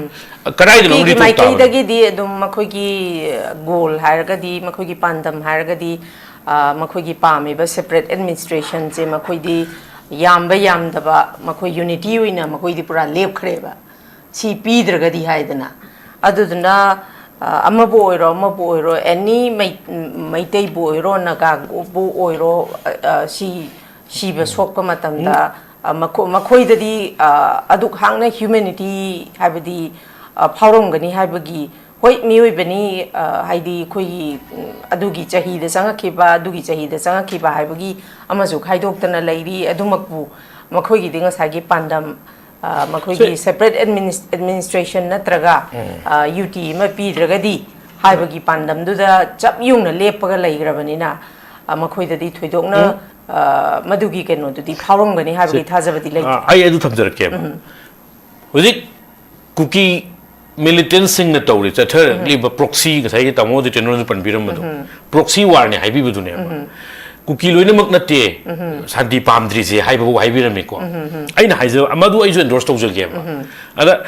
ꯀꯔꯥꯏꯗꯅꯣ ꯀꯨꯀꯤꯒꯤ ꯂꯤꯊꯣꯛ ꯇꯥꯕꯅꯤ꯫ ꯃꯥꯏꯀꯩꯗꯒꯤꯗꯤ ꯑꯗꯨꯝ ꯃꯈꯣꯏꯒꯤ ꯒꯣꯜ ꯍꯥꯏꯔꯒꯗꯤ, ꯃꯈꯣꯏꯒꯤ ꯄꯥꯟꯗꯝ ꯍꯥꯏꯔꯒꯗꯤ, ꯑ, ꯃꯈꯣꯏꯒꯤ ꯄꯥꯝꯃꯤꯕ ꯁꯦꯄꯔꯦꯠ ꯑꯦꯗꯃꯤꯅꯤꯁꯇ꯭ꯔꯦꯁꯟꯁꯦ ꯃꯈꯣꯏꯗꯤ ꯌꯥꯝꯕ ꯌꯥꯝꯗꯕ ꯃꯈꯣꯏ ꯌꯨꯅꯤꯇꯤ ꯑꯣꯏꯅ ꯃꯈꯣꯏꯗꯤ ꯄꯨꯔꯥ ꯂꯦꯞꯈ꯭ꯔꯦꯕ꯫ ꯁꯤ ꯄꯤꯗ꯭ꯔꯒꯗꯤ ꯍꯥꯏꯗꯅ꯫ ꯑꯗꯨꯗꯨꯅ, ꯑ, ꯑꯃꯕꯨ ꯑꯣꯏꯔꯣ, ꯑꯃꯕꯨ ꯑꯣꯏꯔꯣ, ꯑꯦꯅꯤ ꯃꯩ-, ꯃꯩꯇꯩꯕꯨ ꯑꯣꯏꯔꯣ, ꯅꯥꯒꯥꯕꯨ ꯑꯣꯏꯔꯣ, ꯑ, ꯑ, ꯁꯤ ꯁꯤꯕ ꯁꯣꯛꯄ ꯃꯇꯝꯗ, ꯑ, ꯃꯈꯣ-, ꯃꯈꯣꯏꯗꯗꯤ, ꯑ, ꯑꯗꯨꯛ ꯍꯥꯛꯅ ꯍ꯭ꯌꯨꯃꯦꯅꯤꯇꯤ ꯍꯥꯏꯕꯗꯤ, ꯑ, ꯐꯥꯎꯔꯝꯒꯅꯤ ꯍꯥꯏꯕꯒꯤ, ꯍꯣꯏ, ꯃꯤꯑꯣꯏꯕꯅꯤ, ꯑ, ꯍꯥꯏꯗꯤ ꯑꯩꯈꯣꯏꯒꯤ, ꯎꯝ, ꯑꯗꯨꯒꯤ ꯆꯍꯤꯗ ꯆꯪꯉꯛꯈꯤꯕ, ꯑꯗꯨꯒꯤ ꯆꯍꯤꯗ ꯆꯪꯉꯛꯈꯤꯕ ꯍꯥꯏꯕꯒꯤ ꯑꯃꯁꯨ ꯈꯥꯏꯗꯣꯛꯇꯅ ꯂꯩꯔꯤ꯫ ꯑꯗꯨꯃꯛꯄꯨ ꯃꯈꯣꯏꯒꯤꯗꯤ ꯉꯁꯥꯏꯒꯤ ꯄꯥꯟꯗꯝ, ꯑ, ꯃꯈꯣꯏꯒꯤ ꯁꯦ- ꯁꯦꯄꯔꯦꯠ ꯑꯦꯗꯃꯤꯅꯤꯁ-, ꯑꯦꯗꯃꯤꯅꯤꯁꯇ꯭ꯔꯦꯁꯟ ꯅꯠꯇ꯭ꯔꯒ, ꯑ, ꯌꯨ ꯇꯤ ꯑꯃ ꯄꯤꯗ꯭ꯔꯒꯗꯤ ꯍꯥꯏꯕꯒꯤ ꯄꯥꯟꯗꯝꯗꯨꯗ ꯆꯞ ꯌꯨꯡꯅ ꯂꯦꯞꯄꯒ ꯂꯩꯈ꯭ꯔꯕꯅꯤꯅ, ꯑ, ꯃꯈꯣꯏꯗꯗꯤ ꯊꯣꯏꯗꯣꯛꯅ, ꯑ, ꯃꯗꯨꯒꯤ ꯀꯩꯅꯣꯗꯨꯗꯤ ꯐꯥꯎꯔꯝꯒꯅꯤ ꯍꯥꯏꯕꯒꯤ ꯊꯥꯖꯕꯗꯤ ꯂꯩꯇꯦ꯫ ꯑ, ꯑꯩ ꯑꯗꯨ ꯊꯝꯖꯔꯛꯀꯦꯕ꯫ ꯍꯧꯖꯤꯛ ꯀꯨꯀꯤ ꯃꯤꯂꯤꯇꯦꯟꯁꯤꯡꯅ ꯇꯧꯔꯤ, ꯆꯠꯊꯔꯛꯂꯤꯕ ꯄ꯭ꯔꯣꯛꯁꯤ, ꯉꯁꯥꯏꯒꯤ ꯇꯥꯃꯣ ꯖꯤꯇꯦꯟꯗ꯭ꯔꯅꯁꯨ ꯄꯟꯕꯤꯔꯝꯕꯗꯣ, ꯄ꯭ꯔꯣꯛꯁꯤ ꯋꯥꯔꯅꯤ ꯍꯥꯏꯕꯤꯕꯗꯨꯅꯦꯕ꯫ ꯀꯨꯀꯤ ꯂꯣꯏꯅꯃꯛ ꯅꯠꯇꯦ ꯁꯥꯟꯇꯤ ꯄꯥꯝꯗ꯭ꯔꯤꯁꯦ ꯍꯥꯏꯕꯐꯥꯎ ꯍꯥꯏꯕꯤꯔꯝꯃꯤꯀꯣ꯫ ꯑꯩꯅ ꯍꯥꯏꯖꯕ, ꯃꯗꯨ ꯑꯩꯁꯨ ꯑꯦꯟꯗꯣꯔꯁ ꯇꯧꯖꯒꯦꯕ꯫ ꯑꯗ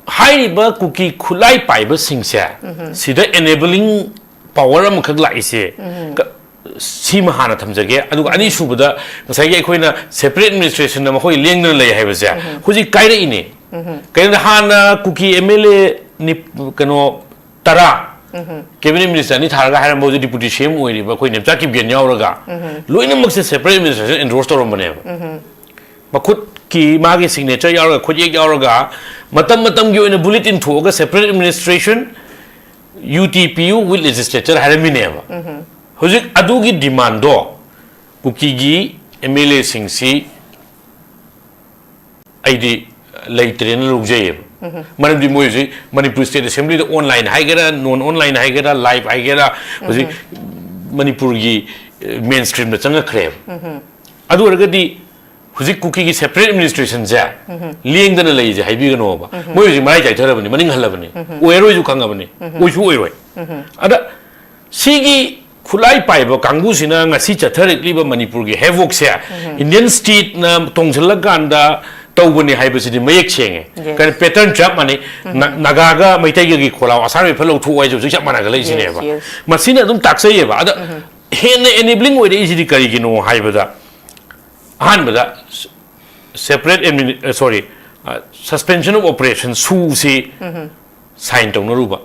ꯍꯥꯏꯔꯤꯕ ꯀꯨꯀꯤ ꯈꯨꯠꯂꯥꯏ ꯄꯥꯏꯕꯁꯤꯡꯁꯦ, ꯁꯤꯗ ꯑꯦꯅꯦꯕꯂꯤꯡ ꯄꯥꯋꯔ ꯑꯃꯈꯛ ꯂꯥꯛꯏꯁꯦ, ꯀ-, ꯁꯤꯃ ꯍꯥꯟꯅ ꯊꯝꯖꯒꯦ꯫ ꯑꯗꯨꯒ ꯑꯅꯤꯁꯨꯕꯗ, ꯉꯁꯥꯏꯒꯤ ꯑꯩꯈꯣꯏꯅ ꯁꯦꯄꯔꯦꯠ ꯑꯦꯗꯃꯤꯅꯤꯁꯇ꯭ꯔꯦꯁꯟꯗ ꯃꯈꯣꯏ ꯂꯦꯡꯗꯅ ꯂꯩ ꯍꯥꯏꯕꯁꯦ ꯍꯧꯖꯤꯛ ꯀꯥꯏꯔꯛꯏꯅꯦ꯫ ꯀꯩꯅꯣꯗ ꯍꯥꯟꯅ ꯀꯨꯀꯤ ꯑꯦꯝ ꯑꯦꯜ ꯑꯦ ꯅꯤ-, ꯀꯩꯅꯣ, ꯇꯔꯥ ꯀꯦꯕꯤꯅꯦꯠ ꯃꯤꯅꯤꯁꯇꯔ ꯑꯅꯤ ꯊꯥꯔꯒ ꯍꯥꯏꯔꯝꯕ ꯍꯧꯖꯤꯛ ꯗꯤꯄꯨꯇꯤ ꯁꯤ ꯑꯦꯝ ꯑꯣꯏꯔꯤꯕ ꯑꯩꯈꯣꯏ ꯅꯦꯝꯆꯥ ꯀꯤꯞꯒꯦꯟ ꯌꯥꯎꯔꯒ ꯂꯣꯏꯅꯃꯛꯁꯦ ꯁꯦꯄꯔꯦꯠ ꯑꯦꯗꯃꯤꯅꯤꯁꯇ꯭ꯔꯦꯁꯟ ꯑꯦꯟꯗꯣꯔꯁ ꯇꯧꯔꯝꯕꯅꯦꯕ꯫ ꯃꯈꯨꯠꯀꯤ ꯃꯥꯒꯤ ꯁꯤꯒꯅꯦꯆꯔ ꯌꯥꯎꯔꯒ, ꯈꯨꯠꯌꯦꯛ ꯌꯥꯎꯔꯒ, ꯃꯇꯝ ꯃꯇꯝꯒꯤ ꯑꯣꯏꯅ ꯕꯨꯂꯦꯇꯤꯟ ꯊꯣꯛꯑꯒ ꯁꯦꯄꯔꯦꯠ ꯑꯦꯗꯃꯤꯅꯤꯁꯇ꯭ꯔꯦꯁꯟ, ꯌꯨ ꯇꯤ ꯄꯤꯌꯨ ꯋꯤꯠ ꯂꯦꯖꯤꯁꯂꯦꯆꯔ ꯍꯥꯏꯔꯝꯃꯤꯅꯦꯕ꯫ ꯍꯧꯖꯤꯛ ꯑꯗꯨꯒꯤ ꯗꯤꯃꯥꯟꯗꯣ ꯀꯨꯀꯤꯒꯤ ꯑꯦꯝ ꯑꯦꯜ ꯑꯦꯁꯤꯡꯁꯤ ꯑꯩꯗꯤ ꯂꯩꯇ꯭ꯔꯦꯅ ꯂꯧꯖꯩꯌꯦꯕ꯫ ꯃꯔꯝꯗꯤ ꯃꯣꯏ ꯍꯧꯖꯤꯛ ꯃꯅꯤꯄꯨꯔ ꯁ꯭ꯇꯦꯠ ꯑꯦꯁꯦꯝꯕ꯭ꯂꯤꯗ ꯑꯣꯟꯂꯥꯏꯟ ꯍꯥꯏꯒꯦꯔꯥ, ꯅꯣꯟ ꯑꯣꯟꯂꯥꯏꯟ ꯍꯥꯏꯒꯦꯔꯥ, ꯂꯥꯏꯚ ꯍꯥꯏꯒꯦꯔꯥ, ꯍꯧꯖꯤꯛ ꯃꯅꯤꯄꯨꯔꯒꯤ ꯃꯦꯟ ꯁ꯭ꯇ꯭ꯔꯤꯝꯗ ꯆꯪꯉꯛꯈ꯭ꯔꯦꯕ꯫ ꯑꯗꯨ ꯑꯣꯏꯔꯒꯗꯤ ꯍꯧꯖꯤꯛ ꯀꯨꯀꯤꯒꯤ ꯁꯦꯄꯔꯦꯠ ꯑꯦꯗꯃꯤꯅꯤꯁꯇ꯭ꯔꯦꯁꯟꯁꯦ ꯂꯦꯡꯗꯅ ꯂꯩꯁꯦ ꯍꯥꯏꯕꯤꯒꯅꯣꯕ꯫ ꯃꯣꯏ ꯍꯧꯖꯤꯛ ꯃꯔꯥꯏ ꯆꯥꯏꯊꯔꯕꯅꯤ, ꯃꯅꯤꯡ ꯍꯜꯂꯕꯅꯤ, ꯑꯣꯏꯔꯣꯏꯁꯨ ꯈꯪꯉꯕꯅꯤ, ꯑꯣꯏꯁꯨ ꯑꯣꯏꯔꯣꯏ꯫ ꯑꯗ ꯁꯤꯒꯤ ꯈꯨꯠꯂꯥꯏ ꯄꯥꯏꯕ ꯀꯥꯡꯕꯨꯁꯤꯅ ꯉꯁꯤ ꯆꯠꯊꯔꯛꯂꯤꯕ ꯃꯅꯤꯄꯨꯔꯒꯤ ꯍꯦꯕꯣꯛꯁꯦ ꯏꯟꯗꯤꯌꯟ ꯁ꯭ꯇꯦꯠꯅ ꯇꯣꯡꯁꯤꯜꯂꯀꯥꯟꯗ ꯇꯧꯕꯅꯦ ꯍꯥꯏꯕꯁꯤꯗꯤ ꯃꯌꯦꯛ ꯁꯦꯡꯉꯦ꯫ Yes. ꯀꯩꯅꯣ, ꯄꯦꯇꯔꯟ ꯆꯞ ꯃꯥꯟꯅꯩ꯫ ꯅ-, ꯅꯥꯒꯥꯒ ꯃꯩꯇꯩꯒꯒꯤ ꯈꯣꯂꯥꯎ ꯑꯁꯥꯔ ꯔꯥꯏꯐꯜ ꯂꯧꯊꯣꯛꯑꯣ ꯍꯥꯏꯁꯦ ꯍꯧꯖꯤꯛ ꯆꯞ ꯃꯥꯟꯅꯒ ꯂꯩꯁꯤꯅꯦꯕ꯫ Yes, yes. ꯃꯁꯤꯅ ꯑꯗꯨꯝ ꯇꯥꯛꯆꯩꯌꯦꯕ꯫ ꯑꯗ ꯍꯦꯟꯅ ꯑꯦꯅꯦꯕ꯭ꯂꯤꯡ ꯑꯣꯏꯔꯛꯏꯁꯤꯗꯤ ꯀꯔꯤꯒꯤꯅꯣ ꯍꯥꯏꯕꯗ, ꯑꯍꯥꯟꯕꯗ ꯁꯦꯄꯔꯦꯠ ꯑꯦꯗꯃꯤꯅꯤ-, ꯑ, ꯁꯣꯔꯤ, ꯑ, ꯁꯁꯄꯦꯟꯁꯟ ꯑꯣꯐ ꯑꯣꯄꯔꯦꯁꯟ, ꯁꯨꯁꯤ ꯁꯥꯏꯟ ꯇꯧꯅꯔꯨꯕ꯫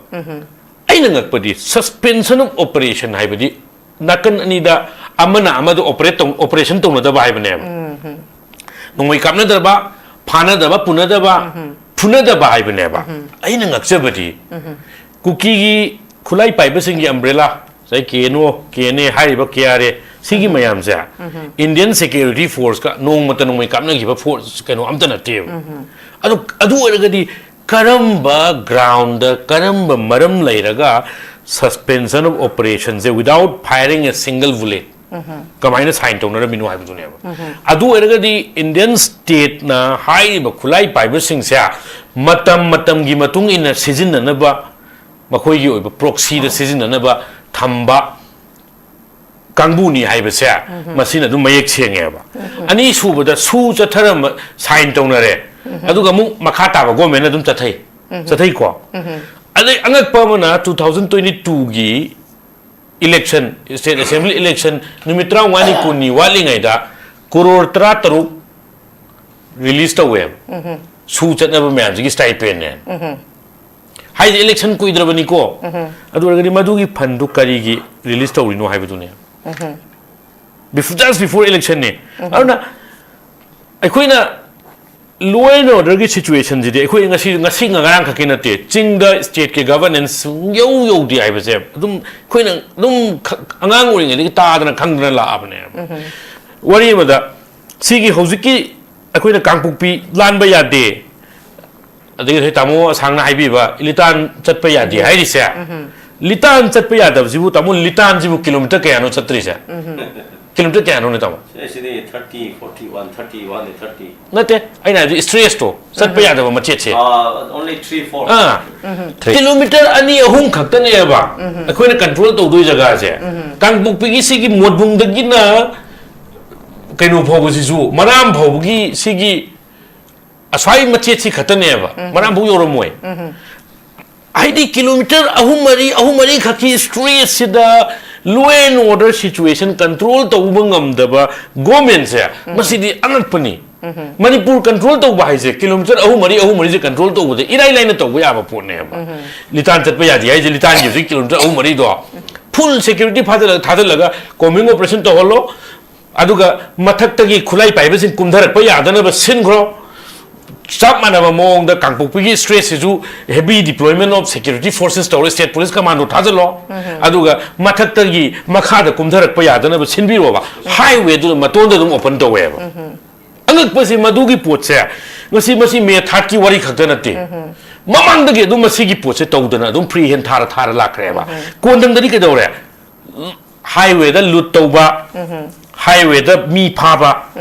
ꯑꯩꯅ ꯉꯛꯄꯗꯤ ꯁꯁꯄꯦꯟꯁꯟ ꯑꯣꯐ ꯑꯣꯄꯔꯦꯁꯟ ꯍꯥꯏꯕꯗꯤ ꯅꯥꯀꯟ ꯑꯅꯤꯗ ꯑꯃꯅ ꯑꯃꯗ ꯑꯣꯄꯔꯦꯠ ꯇꯧ-, ꯑꯣꯄꯔꯦꯁꯟ ꯇꯧꯅꯗꯕ ꯍꯥꯏꯕꯅꯦꯕ꯫ ꯅꯣꯡꯃꯩ ꯀꯥꯞꯅꯗꯕ, ꯐꯥꯅꯗꯕ, ꯄꯨꯅꯗꯕ, ꯐꯨꯅꯗꯕ ꯍꯥꯏꯕꯅꯦꯕ꯫ ꯑꯩꯅ ꯉꯛꯆꯕꯗꯤ ꯀꯨꯀꯤꯒꯤ ꯈꯨꯠꯂꯥꯏ ꯄꯥꯏꯕꯁꯤꯡꯒꯤ ꯑꯝꯕ꯭ꯔꯦꯂꯥ, ꯉꯁꯥꯏ ꯀꯦ N O, K N A ꯍꯥꯏꯔꯤꯕ ꯀꯦ ꯑꯥꯔ ꯑꯦ, ꯁꯤꯒꯤ ꯃꯌꯥꯝꯁꯦ ꯏꯟꯗꯤꯌꯟ ꯁꯦꯀ꯭ꯌꯨꯔꯤꯇꯤ ꯐꯣꯔꯁꯀ ꯅꯣꯡꯃꯇ ꯅꯣꯡꯃꯩ ꯀꯥꯞꯅꯈꯤꯕ ꯐꯣꯔꯁ ꯀꯩꯅꯣ ꯑꯝꯇ ꯅꯠꯇꯦꯕ꯫ ꯑꯗꯨ, ꯑꯗꯨ ꯑꯣꯏꯔꯒꯗꯤ ꯀꯔꯝꯕ ꯒ꯭ꯔꯥꯎꯟꯗ, ꯀꯔꯝꯕ ꯃꯔꯝ ꯂꯩꯔꯒ suspension of operationꯁꯦ without firing a single bullet ꯀꯃꯥꯏꯅ ꯁꯥꯏꯟ ꯇꯧꯅꯔꯝꯃꯤꯅꯣ ꯍꯥꯏꯕꯗꯨꯅꯦꯕ꯫ ꯑꯗꯨ ꯑꯣꯏꯔꯒꯗꯤ ꯏꯟꯗꯤꯌꯟ ꯁ꯭ꯇꯦꯠꯅ ꯍꯥꯏꯔꯤꯕ ꯈꯨꯠꯂꯥꯏ ꯄꯥꯏꯕꯁꯤꯡꯁꯦ ꯃꯇꯝ ꯃꯇꯝꯒꯤ ꯃꯇꯨꯡ ꯏꯟꯅ ꯁꯤꯖꯤꯟꯅꯅꯕ, ꯃꯈꯣꯏꯒꯤ ꯑꯣꯏꯕ ꯄ꯭ꯔꯣꯛꯁꯤꯗ ꯁꯤꯖꯤꯟꯅꯅꯕ ꯊꯝꯕ ꯀꯥꯡꯕꯨꯅꯤ ꯍꯥꯏꯕꯁꯦ ꯃꯁꯤꯅ ꯑꯗꯨꯝ ꯃꯌꯦꯛ ꯁꯦꯡꯉꯦꯕ꯫ ꯑꯅꯤꯁꯨꯕꯗ ꯁꯨ ꯆꯠꯊꯔꯝꯕ, ꯁꯥꯏꯟ ꯇꯧꯅꯔꯦ, ꯑꯗꯨꯒ ꯑꯃꯨꯛ ꯃꯈꯥ ꯇꯥꯕ ꯒꯣꯔꯃꯦꯟꯅ ꯑꯗꯨꯝ ꯆꯠꯊꯩ, ꯆꯠꯊꯩꯀꯣ꯫ ꯑꯗꯩ ꯑꯉꯛꯄ ꯑꯃꯅ two thousand twenty twoꯒꯤ election, state assembly election ꯅꯨꯃꯤꯠ ꯇꯔꯥꯃꯉꯥꯅꯤ ꯀꯨꯟꯅꯤ ꯋꯥꯠꯂꯤꯉꯩꯗ ꯀꯣꯔꯣꯔ ꯇꯔꯥꯇꯔꯨꯛ ꯔꯤꯂꯤꯁ ꯇꯧꯋꯦꯕ꯫ ꯁꯨ ꯆꯠꯅꯕ ꯃꯌꯥꯝꯁꯤꯒꯤ ꯁ꯭ꯇꯥꯏꯄꯦꯟꯅꯦ꯫ ꯍꯥꯏꯗꯤ election ꯀꯨꯏꯗ꯭ꯔꯕꯅꯤꯀꯣ꯫ ꯑꯗꯨ ꯑꯣꯏꯔꯒꯗꯤ ꯃꯗꯨꯒꯤ ꯐꯟꯗꯨ ꯀꯔꯤꯒꯤ ꯔꯤꯂꯤꯁ ꯇꯧꯔꯤꯅꯣ ꯍꯥꯏꯕꯗꯨꯅꯦ꯫ Before, just before electionꯅꯦ꯫ ꯑꯗꯨꯅ ꯑꯩꯈꯣꯏꯅ law and orderꯒꯤ situationꯁꯤꯗꯤ ꯑꯩꯈꯣꯏ ꯉꯁꯤ, ꯉꯁꯤ ꯉꯔꯥꯡ ꯈꯛꯀꯤ ꯅꯠꯇꯦ꯫ ꯆꯤꯡꯗ stateꯀꯤ governance ꯁꯨꯡꯌꯧ ꯌꯧꯗꯦ ꯍꯥꯏꯕꯁꯦ ꯑꯗꯨꯝ ꯑꯩꯈꯣꯏꯅ ꯑꯗꯨꯝ ꯈ-, ꯑꯉꯥꯡ ꯑꯣꯏꯔꯤꯉꯩꯗꯒꯤ ꯇꯥꯗꯅ ꯈꯪꯗꯅ ꯂꯥꯛꯑꯕꯅꯦꯕ꯫ ꯋꯥꯔꯤ ꯑꯃꯗ ꯁꯤꯒꯤ ꯍꯧꯖꯤꯛꯀꯤ ꯑꯩꯈꯣꯏꯅ ꯀꯥꯡꯄꯣꯛꯄꯤ ꯂꯥꯟꯕ ꯌꯥꯗꯦ, ꯑꯗꯒꯤ ꯉꯁꯥꯏ ꯇꯥꯃꯣ ꯑꯁꯥꯡꯅ ꯍꯥꯏꯕꯤꯕ ꯂꯤꯇꯥꯟ ꯆꯠꯄ ꯌꯥꯗꯦ ꯍꯥꯏꯔꯤꯁꯦ, ꯂꯤꯇꯥꯟ ꯆꯠꯄ ꯌꯥꯗꯕꯁꯤꯕꯨ, ꯇꯥꯃꯣ, ꯂꯤꯇꯥꯟꯁꯤꯕꯨ ꯀꯤꯂꯣꯃꯤꯇꯔ ꯀꯌꯥꯅꯣ ꯆꯠꯇ꯭ꯔꯤꯁꯦ? ꯀꯤꯂꯣꯃꯤꯇꯔ ꯀꯌꯥꯅꯣꯅꯦ, ꯇꯥꯃꯣ? Actually, thirty, forty, one thirty, one thirty. ꯅꯠꯇꯦ, ꯑꯩꯅ ꯍꯥꯏꯕꯗꯤ ꯏꯁꯇ꯭ꯔꯦꯁꯇꯣ, ꯆꯠꯄ ꯌꯥꯗꯕ ꯃꯆꯦꯠꯁꯦ. Uh, only three, four. ꯑꯥ, ꯀꯤꯂꯣꯃꯤꯇꯔ ꯑꯅꯤ ꯑꯍꯨꯝ ꯈꯛꯇꯅꯦꯕ ꯑꯩꯈꯣꯏꯅ ꯀꯟꯇ꯭ꯔꯣꯜ ꯇꯧꯗꯣꯏ ꯖꯒꯥꯁꯦ. ꯀꯥꯡꯄꯣꯛꯄꯤꯒꯤ ꯁꯤꯒꯤ ꯃꯣꯠꯕꯨꯡꯗꯒꯤꯅ ꯀꯩꯅꯣ ꯐꯥꯎꯕꯁꯤꯁꯨ, ꯃꯔꯥꯝ ꯐꯥꯎꯕꯒꯤ ꯁꯤꯒꯤ ꯑꯁ꯭ꯋꯥꯏ ꯃꯆꯦꯠꯁꯤ ꯈꯛꯇꯅꯦꯕ, ꯃꯔꯥꯝ ꯐꯥꯎ ꯌꯧꯔꯝꯃꯣꯏ. ꯍꯥꯏꯗꯤ ꯀꯤꯂꯣꯃꯤꯇꯔ ꯑꯍꯨꯝ ꯃꯔꯤ, ꯑꯍꯨꯝ ꯃꯔꯤ ꯈꯛꯀꯤ ꯏꯁꯇ꯭ꯔꯦꯁꯁꯤꯗ law and order situation control ꯇꯧꯕ ꯉꯝꯗꯕ ꯒꯣꯔꯃꯦꯟꯁꯦ, ꯃꯁꯤꯗꯤ ꯑꯉꯛꯄꯅꯤ. ꯃꯅꯤꯄꯨꯔ ꯀꯟꯇ꯭ꯔꯣꯜ ꯇꯧꯕ ꯍꯥꯏꯁꯦ ꯀꯤꯂꯣꯃꯤꯇꯔ ꯑꯍꯨꯝ ꯃꯔꯤ, ꯑꯍꯨꯝ ꯃꯔꯤꯁꯦ ꯀꯟꯇ꯭ꯔꯣꯜ ꯇꯧꯕꯗ ꯏꯔꯥꯏ ꯂꯥꯏꯅ ꯇꯧꯕ ꯌꯥꯕ ꯄꯣꯠꯅꯦꯕ. ꯂꯤꯇꯥꯟ ꯆꯠꯄ ꯌꯥꯗꯦ ꯍꯥꯏꯁꯦ, ꯂꯤꯇꯥꯟꯒꯤ ꯍꯧꯖꯤꯛ ꯀꯤꯂꯣꯃꯤꯇꯔ ꯑꯍꯨꯝ ꯃꯔꯤꯗꯣ ꯐꯨꯜ ꯁꯦꯀ꯭ꯌꯨꯔꯤꯇꯤ ꯐꯥꯖꯤꯜꯂꯒ ꯊꯥꯖꯤꯜꯂꯒ ꯀꯣꯝꯕꯤꯡ ꯑꯣꯄꯔꯦꯁꯟ ꯇꯧꯍꯜꯂꯣ. ꯑꯗꯨꯒ ꯃꯊꯛꯇꯒꯤ ꯈꯨꯠꯂꯥꯏ ꯄꯥꯏꯕꯁꯤꯡ ꯀꯨꯝꯊꯔꯛꯄ ꯌꯥꯗꯅꯕ ꯁꯤꯟꯈ꯭ꯔꯣ. ꯆꯞ ꯃꯥꯟꯅꯕ ꯃꯑꯣꯡꯗ ꯀꯥꯡꯄꯣꯛꯄꯤꯒꯤ ꯏꯁꯇ꯭ꯔꯦꯁꯁꯤꯁꯨ heavy deployment of security forces ꯇꯧꯔꯦ, state police commando ꯊꯥꯖꯤꯜꯂꯣ. ꯑꯗꯨꯒ ꯃꯊꯛꯇꯒꯤ ꯃꯈꯥꯗ ꯀꯨꯝꯊꯔꯛꯄ ꯌꯥꯗꯅꯕ ꯁꯤꯟꯕꯤꯔꯣꯕ. ꯍꯥꯏꯋꯦꯗꯨ ꯃꯇꯣꯟꯗ ꯑꯗꯨꯝ ꯑꯣꯄꯟ ꯇꯧꯋꯦꯕ. ꯑꯉꯛꯄꯁꯤ ꯃꯗꯨꯒꯤ ꯄꯣꯠꯁꯦ ꯉꯁꯤ, ꯃꯁꯤ ꯃꯦ ꯊꯥꯔꯠꯀꯤ ꯋꯥꯔꯤ ꯈꯛꯇ ꯅꯠꯇꯦ. ꯃꯃꯥꯡꯗꯒꯤ ꯑꯗꯨꯝ ꯃꯁꯤꯒꯤ ꯄꯣꯠꯁꯦ ꯇꯧꯗꯅ ꯑꯗꯨꯝ ꯐ꯭ꯔꯤ ꯍꯦꯟ ꯊꯥꯔ ꯊꯥꯔ ꯂꯥꯛꯈ꯭ꯔꯦꯕ. ꯀꯣꯟꯊꯪꯗꯗꯤ ꯀꯩꯗꯧꯔꯦ? ꯍꯥꯏꯋꯦꯗ ꯂꯨꯠ ꯇꯧꯕ, ꯍꯥꯏꯋꯦꯗ ꯃꯤ ꯐꯥꯕ,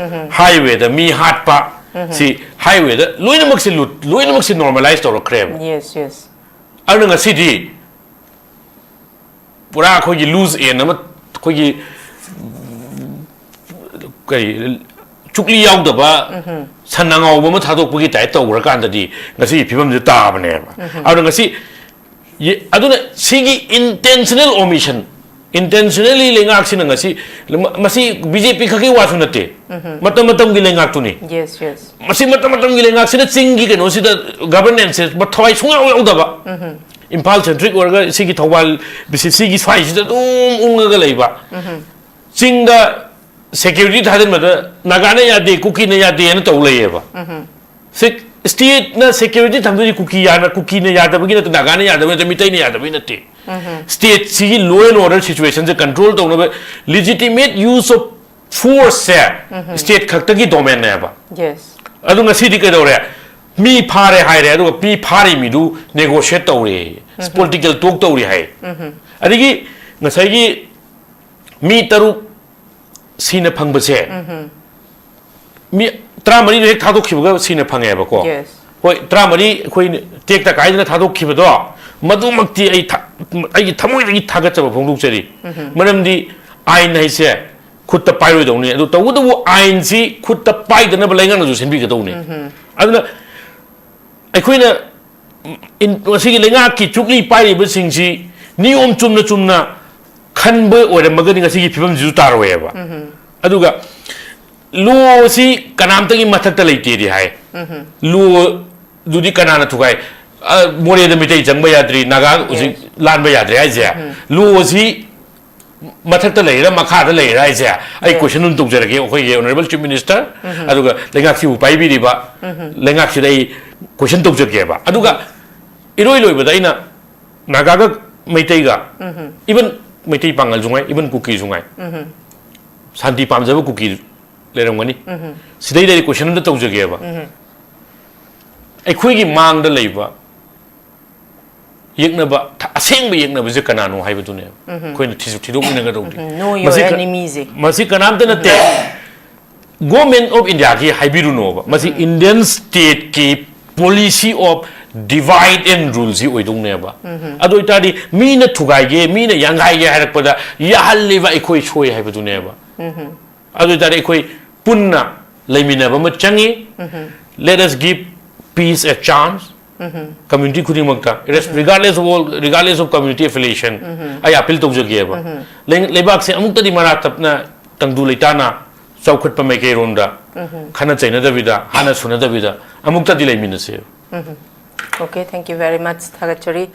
ꯍꯥꯏꯋꯦꯗ ꯃꯤ ꯍꯥꯠꯄ, ꯁꯤ ꯍꯥꯏꯋꯦꯗ ꯂꯣꯏꯅꯃꯛꯁꯤ ꯂꯨꯠ, ꯂꯣꯏꯅꯃꯛꯁꯤ ꯅꯣꯔꯃꯦꯂꯥꯏꯁ ꯇꯧꯔꯛꯈ꯭ꯔꯦꯕ. Yes, yes. ꯑꯗꯨꯅ ꯉꯁꯤꯗꯤ ꯄꯨꯔꯥ ꯑꯩꯈꯣꯏꯒꯤ ꯂꯨꯖ ꯑꯦꯟ ꯑꯃ, ꯑꯩꯈꯣꯏꯒꯤ ꯀꯔꯤ, ꯆꯨꯛꯂꯤ ꯌꯥꯎꯗꯕ ꯁꯟ ꯑꯉꯥꯎꯕ ꯑꯃ ꯊꯥꯗꯣꯛꯄꯒꯤ ꯇꯥꯏꯞ ꯇꯧꯈ꯭ꯔꯀꯥꯟꯗꯗꯤ ꯉꯁꯤꯒꯤ ꯐꯤꯕꯝꯁꯦ ꯇꯥꯕꯅꯦꯕ. ꯑꯗꯨꯅ ꯉꯁꯤ ꯌꯦ-, ꯑꯗꯨꯅ ꯁꯤꯒꯤ intentional omission, intentionally ꯂꯩꯉꯥꯛꯁꯤꯅ ꯉꯁꯤ, ꯃꯁꯤ ꯕꯤ ꯖꯦ ꯄꯤ ꯈꯛꯀꯤ ꯋꯥꯁꯨ ꯅꯠꯇꯦ, ꯃꯇꯝ ꯃꯇꯝꯒꯤ ꯂꯩꯉꯥꯛꯇꯨꯅꯤ. Yes, yes. ꯃꯁꯤ ꯃꯇꯝ ꯃꯇꯝꯒꯤ ꯂꯩꯉꯥꯛꯁꯤꯅ ꯆꯤꯡꯒꯤ ꯀꯩꯅꯣꯁꯤꯗ ꯒꯚꯔꯅꯦꯟꯁꯁꯦ ꯃꯊ꯭ꯋꯥꯏ ꯁꯨꯡꯌꯥꯎ ꯌꯥꯎꯗꯕ, ꯏꯝꯐꯥꯜ ꯁꯦꯟꯇ꯭ꯔꯤꯛ ꯑꯣꯏꯔꯒ ꯁꯤꯒꯤ ꯊꯧꯕꯥꯜ ꯕꯤ ꯁꯤ ꯁꯤꯒꯤ ꯁ꯭ꯋꯥꯏꯁꯤꯗ ꯑꯗꯨꯝ ꯎꯪꯉꯒ ꯂꯩꯕ. ꯆꯤꯡꯗ ꯁꯦꯀ꯭ꯌꯨꯔꯤꯇꯤ ꯊꯥꯖꯤꯟꯕꯗ ꯅꯥꯒꯥꯅ ꯌꯥꯗꯦ, ꯀꯨꯀꯤꯅ ꯌꯥꯗꯦ ꯍꯥꯏꯅ ꯇꯧ ꯂꯩꯌꯦꯕ. ꯁꯤ ꯁ꯭ꯇꯦꯠꯅ ꯁꯦꯀ꯭ꯌꯨꯔꯤꯇꯤ ꯊꯝꯗꯣꯏꯁꯤ ꯀꯨꯀꯤ ꯌꯥꯅ, ꯀꯨꯀꯤꯅ ꯌꯥꯗꯕꯒꯤ ꯅꯠꯇꯦ, ꯅꯥꯒꯥꯅ ꯌꯥꯗꯕꯒꯤ ꯅꯠꯇꯦ, ꯃꯤꯇꯩꯅ ꯌꯥꯗꯕꯒꯤ ꯅꯠꯇꯦ. ꯁ꯭ꯇꯦꯠꯁꯤꯒꯤ law and order situationꯁꯦ control ꯇꯧꯅꯕ legitimate use of ꯐꯣꯔꯁꯁꯦ ꯁ꯭ꯇꯦꯠ ꯈꯛꯇꯒꯤ ꯗꯣꯃꯦꯟꯅꯦꯕ꯫ ꯌꯦꯁ꯫ ꯑꯗꯨ ꯉꯁꯤꯗꯤ ꯀꯩꯗꯧꯔꯦ? ꯃꯤ ꯐꯥꯔꯦ ꯍꯥꯏꯔꯦ, ꯑꯗꯨꯒ ꯃꯤ ꯐꯥꯔꯤ ꯃꯤꯗꯨ ꯅꯦꯒꯣꯁꯤꯌꯦꯠ ꯇꯧꯔꯦ, ꯄꯣꯂꯤꯇꯤꯀꯦꯜ ꯇꯣꯛ ꯇꯧꯔꯤ ꯍꯥꯏ꯫ ꯑꯗꯒꯤ ꯉꯁꯥꯏꯒꯤ ꯃꯤ ꯇꯔꯨꯛ ꯁꯤꯅ ꯐꯪꯕꯁꯦ, ꯃꯤ ꯇꯔꯥꯃꯔꯤꯗꯣ ꯍꯦꯛ ꯊꯥꯗꯣꯛꯈꯤꯕꯒ ꯁꯤꯅ ꯐꯪꯉꯦꯕꯀꯣ꯫ ꯌꯦꯁ꯫ ꯍꯣꯏ, ꯇꯔꯥꯃꯔꯤ ꯑꯩꯈꯣꯏ ꯇꯦꯛꯇ ꯀꯥꯏꯗꯅ ꯊꯥꯗꯣꯛꯈꯤꯕꯗꯣ, ꯃꯗꯨꯃꯛꯇꯤ ꯑꯩ ꯊ-, ꯑꯩꯒꯤ ꯊꯃꯣꯏꯗꯒꯤ ꯊꯥꯒꯠꯆꯕ ꯐꯣꯡꯗꯣꯛꯆꯔꯤ꯫ ꯃꯔꯝꯗꯤ ꯑꯥꯏꯟ ꯍꯥꯏꯁꯦ ꯈꯨꯠꯇ ꯄꯥꯏꯔꯣꯏꯗꯧꯅꯤ, ꯑꯗꯨ ꯇꯧꯕꯇꯕꯨ ꯑꯥꯏꯟꯁꯤ ꯈꯨꯠꯇ ꯄꯥꯏꯗꯅꯕ ꯂꯩꯉꯥꯛꯅꯁꯨ ꯁꯤꯟꯕꯤꯒꯗꯧꯅꯤ꯫ ꯑꯗꯨꯅ ꯑꯩꯈꯣꯏꯅ ꯏꯟ-, ꯉꯁꯤꯒꯤ ꯂꯩꯉꯥꯛꯀꯤ ꯆꯨꯛꯂꯤ ꯄꯥꯏꯔꯤꯕꯁꯤꯡꯁꯤ ꯅꯤꯌꯣꯝ ꯆꯨꯝꯅ ꯆꯨꯝꯅ ꯈꯟꯕ ꯑꯣꯏꯔꯝꯃꯒꯗꯤ ꯉꯁꯤꯒꯤ ꯐꯤꯕꯝꯁꯤꯁꯨ ꯇꯥꯔꯣꯏꯑꯕ꯫ ꯑꯗꯨꯒ ꯂꯣꯁꯤ ꯀꯅꯥꯝꯇꯒꯤ ꯃꯊꯛꯇ ꯂꯩꯇꯦꯗꯤ ꯍꯥꯏ꯫ ꯂꯣꯗꯨꯗꯤ ꯀꯅꯥꯅ ꯊꯨꯒꯥꯏ? ꯑ, ꯃꯣꯔꯦꯗ ꯃꯤꯇꯩ ꯆꯪꯕ ꯌꯥꯗ꯭ꯔꯤ, ꯅꯥꯒꯥ ꯍꯧꯖꯤꯛ ꯂꯥꯟꯕ ꯌꯥꯗ꯭ꯔꯤ ꯍꯥꯏꯁꯦ꯫ ꯂꯣꯁꯤ ꯃꯊꯛꯇ ꯂꯩꯔꯤꯔꯥ ꯃꯈꯥꯗ ꯂꯩꯔꯤꯔꯥ ꯍꯥꯏꯁꯦ ꯑꯩ ꯀꯣꯏꯁꯟ ꯑꯗꯨꯝ ꯇꯧꯖꯔꯒꯦ ꯑꯩꯈꯣꯏꯒꯤ ꯑꯣꯅꯔꯦꯕꯜ ꯆꯤꯐ ꯃꯤꯅꯤꯁꯇꯔ, ꯑꯗꯨꯒ ꯂꯩꯉꯥꯛꯁꯤꯕꯨ ꯄꯥꯏꯕꯤꯔꯤꯕ ꯂꯩꯉꯥꯛꯁꯤꯗ ꯑꯩ ꯀꯣꯏꯁꯟ ꯇꯧꯖꯒꯦꯕ꯫ ꯑꯗꯨꯒ ꯏꯔꯣꯏ ꯂꯣꯏꯕꯗ ꯑꯩꯅ ꯅꯥꯒꯥꯒ ꯃꯩꯇꯩꯒ, ꯏꯕꯟ ꯃꯩꯇꯩ ꯄꯥꯉꯜꯁꯨ ꯉꯥꯏ, ꯏꯕꯟ ꯀꯨꯀꯤꯁꯨ ꯉꯥꯏ, ꯁꯥꯟꯇꯤ ꯄꯥꯝꯖꯕ ꯀꯨꯀꯤ ꯂꯩꯔꯝꯒꯅꯤ꯫ ꯁꯤꯗꯩꯗ ꯑꯩ ꯀꯣꯏꯁꯟ ꯑꯝꯇ ꯇꯧꯖꯒꯦꯕ꯫ ꯑꯩꯈꯣꯏꯒꯤ ꯃꯥꯡꯗ ꯂꯩꯕ ꯌꯦꯛꯅꯕ, ꯊ-, ꯑꯁꯦꯡꯕ ꯌꯦꯛꯅꯕꯁꯦ ꯀꯅꯥꯅꯣ ꯍꯥꯏꯕꯗꯨꯅꯦꯕ ꯑꯩꯈꯣꯏꯅ ꯊꯤꯁꯨ ꯊꯤꯗꯣꯛꯃꯤꯟꯅꯒꯗꯧꯕꯗꯤ꯫ ꯎꯝ, know your ꯃꯁꯤ ꯀ-, enemy ꯁꯦ꯫ ꯃꯁꯤ ꯀꯅꯥꯝꯇ ꯅꯠꯇꯦ꯫ ꯒꯣꯔꯃꯦꯟ ꯑꯣꯐ ꯏꯟꯗꯤꯌꯥꯒꯤ ꯍꯥꯏꯕꯤꯔꯨꯅꯣꯕ, ꯃꯁꯤ ꯏꯟꯗꯤꯌꯟ ꯁ꯭ꯇꯦꯠꯀꯤ policy of divide and rule ꯁꯤ ꯑꯣꯏꯗꯧꯅꯦꯕ꯫ ꯑꯗꯨ ꯑꯣꯏꯇꯥꯔꯗꯤ ꯃꯤꯅ ꯊꯨꯒꯥꯏꯒꯦ, ꯃꯤꯅ ꯌꯥꯡꯒꯥꯏꯒꯦ ꯍꯥꯏꯔꯛꯄꯗ ꯌꯥꯍꯜꯂꯤꯕ ꯑꯩꯈꯣꯏ ꯁꯣꯏ ꯍꯥꯏꯕꯗꯨꯅꯦꯕ꯫ ꯑꯗꯨ ꯑꯣꯏꯇꯥꯔꯗꯤ ꯑꯩꯈꯣꯏ ꯄꯨꯟꯅ ꯂꯩꯃꯤꯟꯅꯕ ꯑꯃ ꯆꯪꯉꯤ꯫ Let us give peace a chance꯫ Community ꯈꯨꯗꯤꯡꯃꯛꯇ, regardless of all, regardless of community affiliation, ꯑꯩ ꯑꯄꯤꯜ ꯇꯧꯖꯒꯦꯕ꯫ ꯂꯩ-, ꯂꯩꯕꯥꯛꯁꯦ ꯑꯃꯨꯛꯇꯗꯤ ꯃꯔꯥ ꯇꯞꯅ ꯇꯪꯗꯨ ꯂꯩꯇꯥꯅ ꯆꯥꯎꯈꯠꯄ ꯃꯥꯏꯀꯩꯔꯣꯝꯗ ꯈꯟꯅ ꯆꯩꯅꯗꯕꯤꯗ, ꯍꯥꯟꯅ ꯁꯨꯅꯗꯕꯤꯗ ꯑꯃꯨꯛꯇꯗꯤ ꯂꯩꯃꯤꯟꯅꯁꯦꯕ꯫ Okay, thank you very much, ꯊꯥꯒꯠꯆꯔꯤ꯫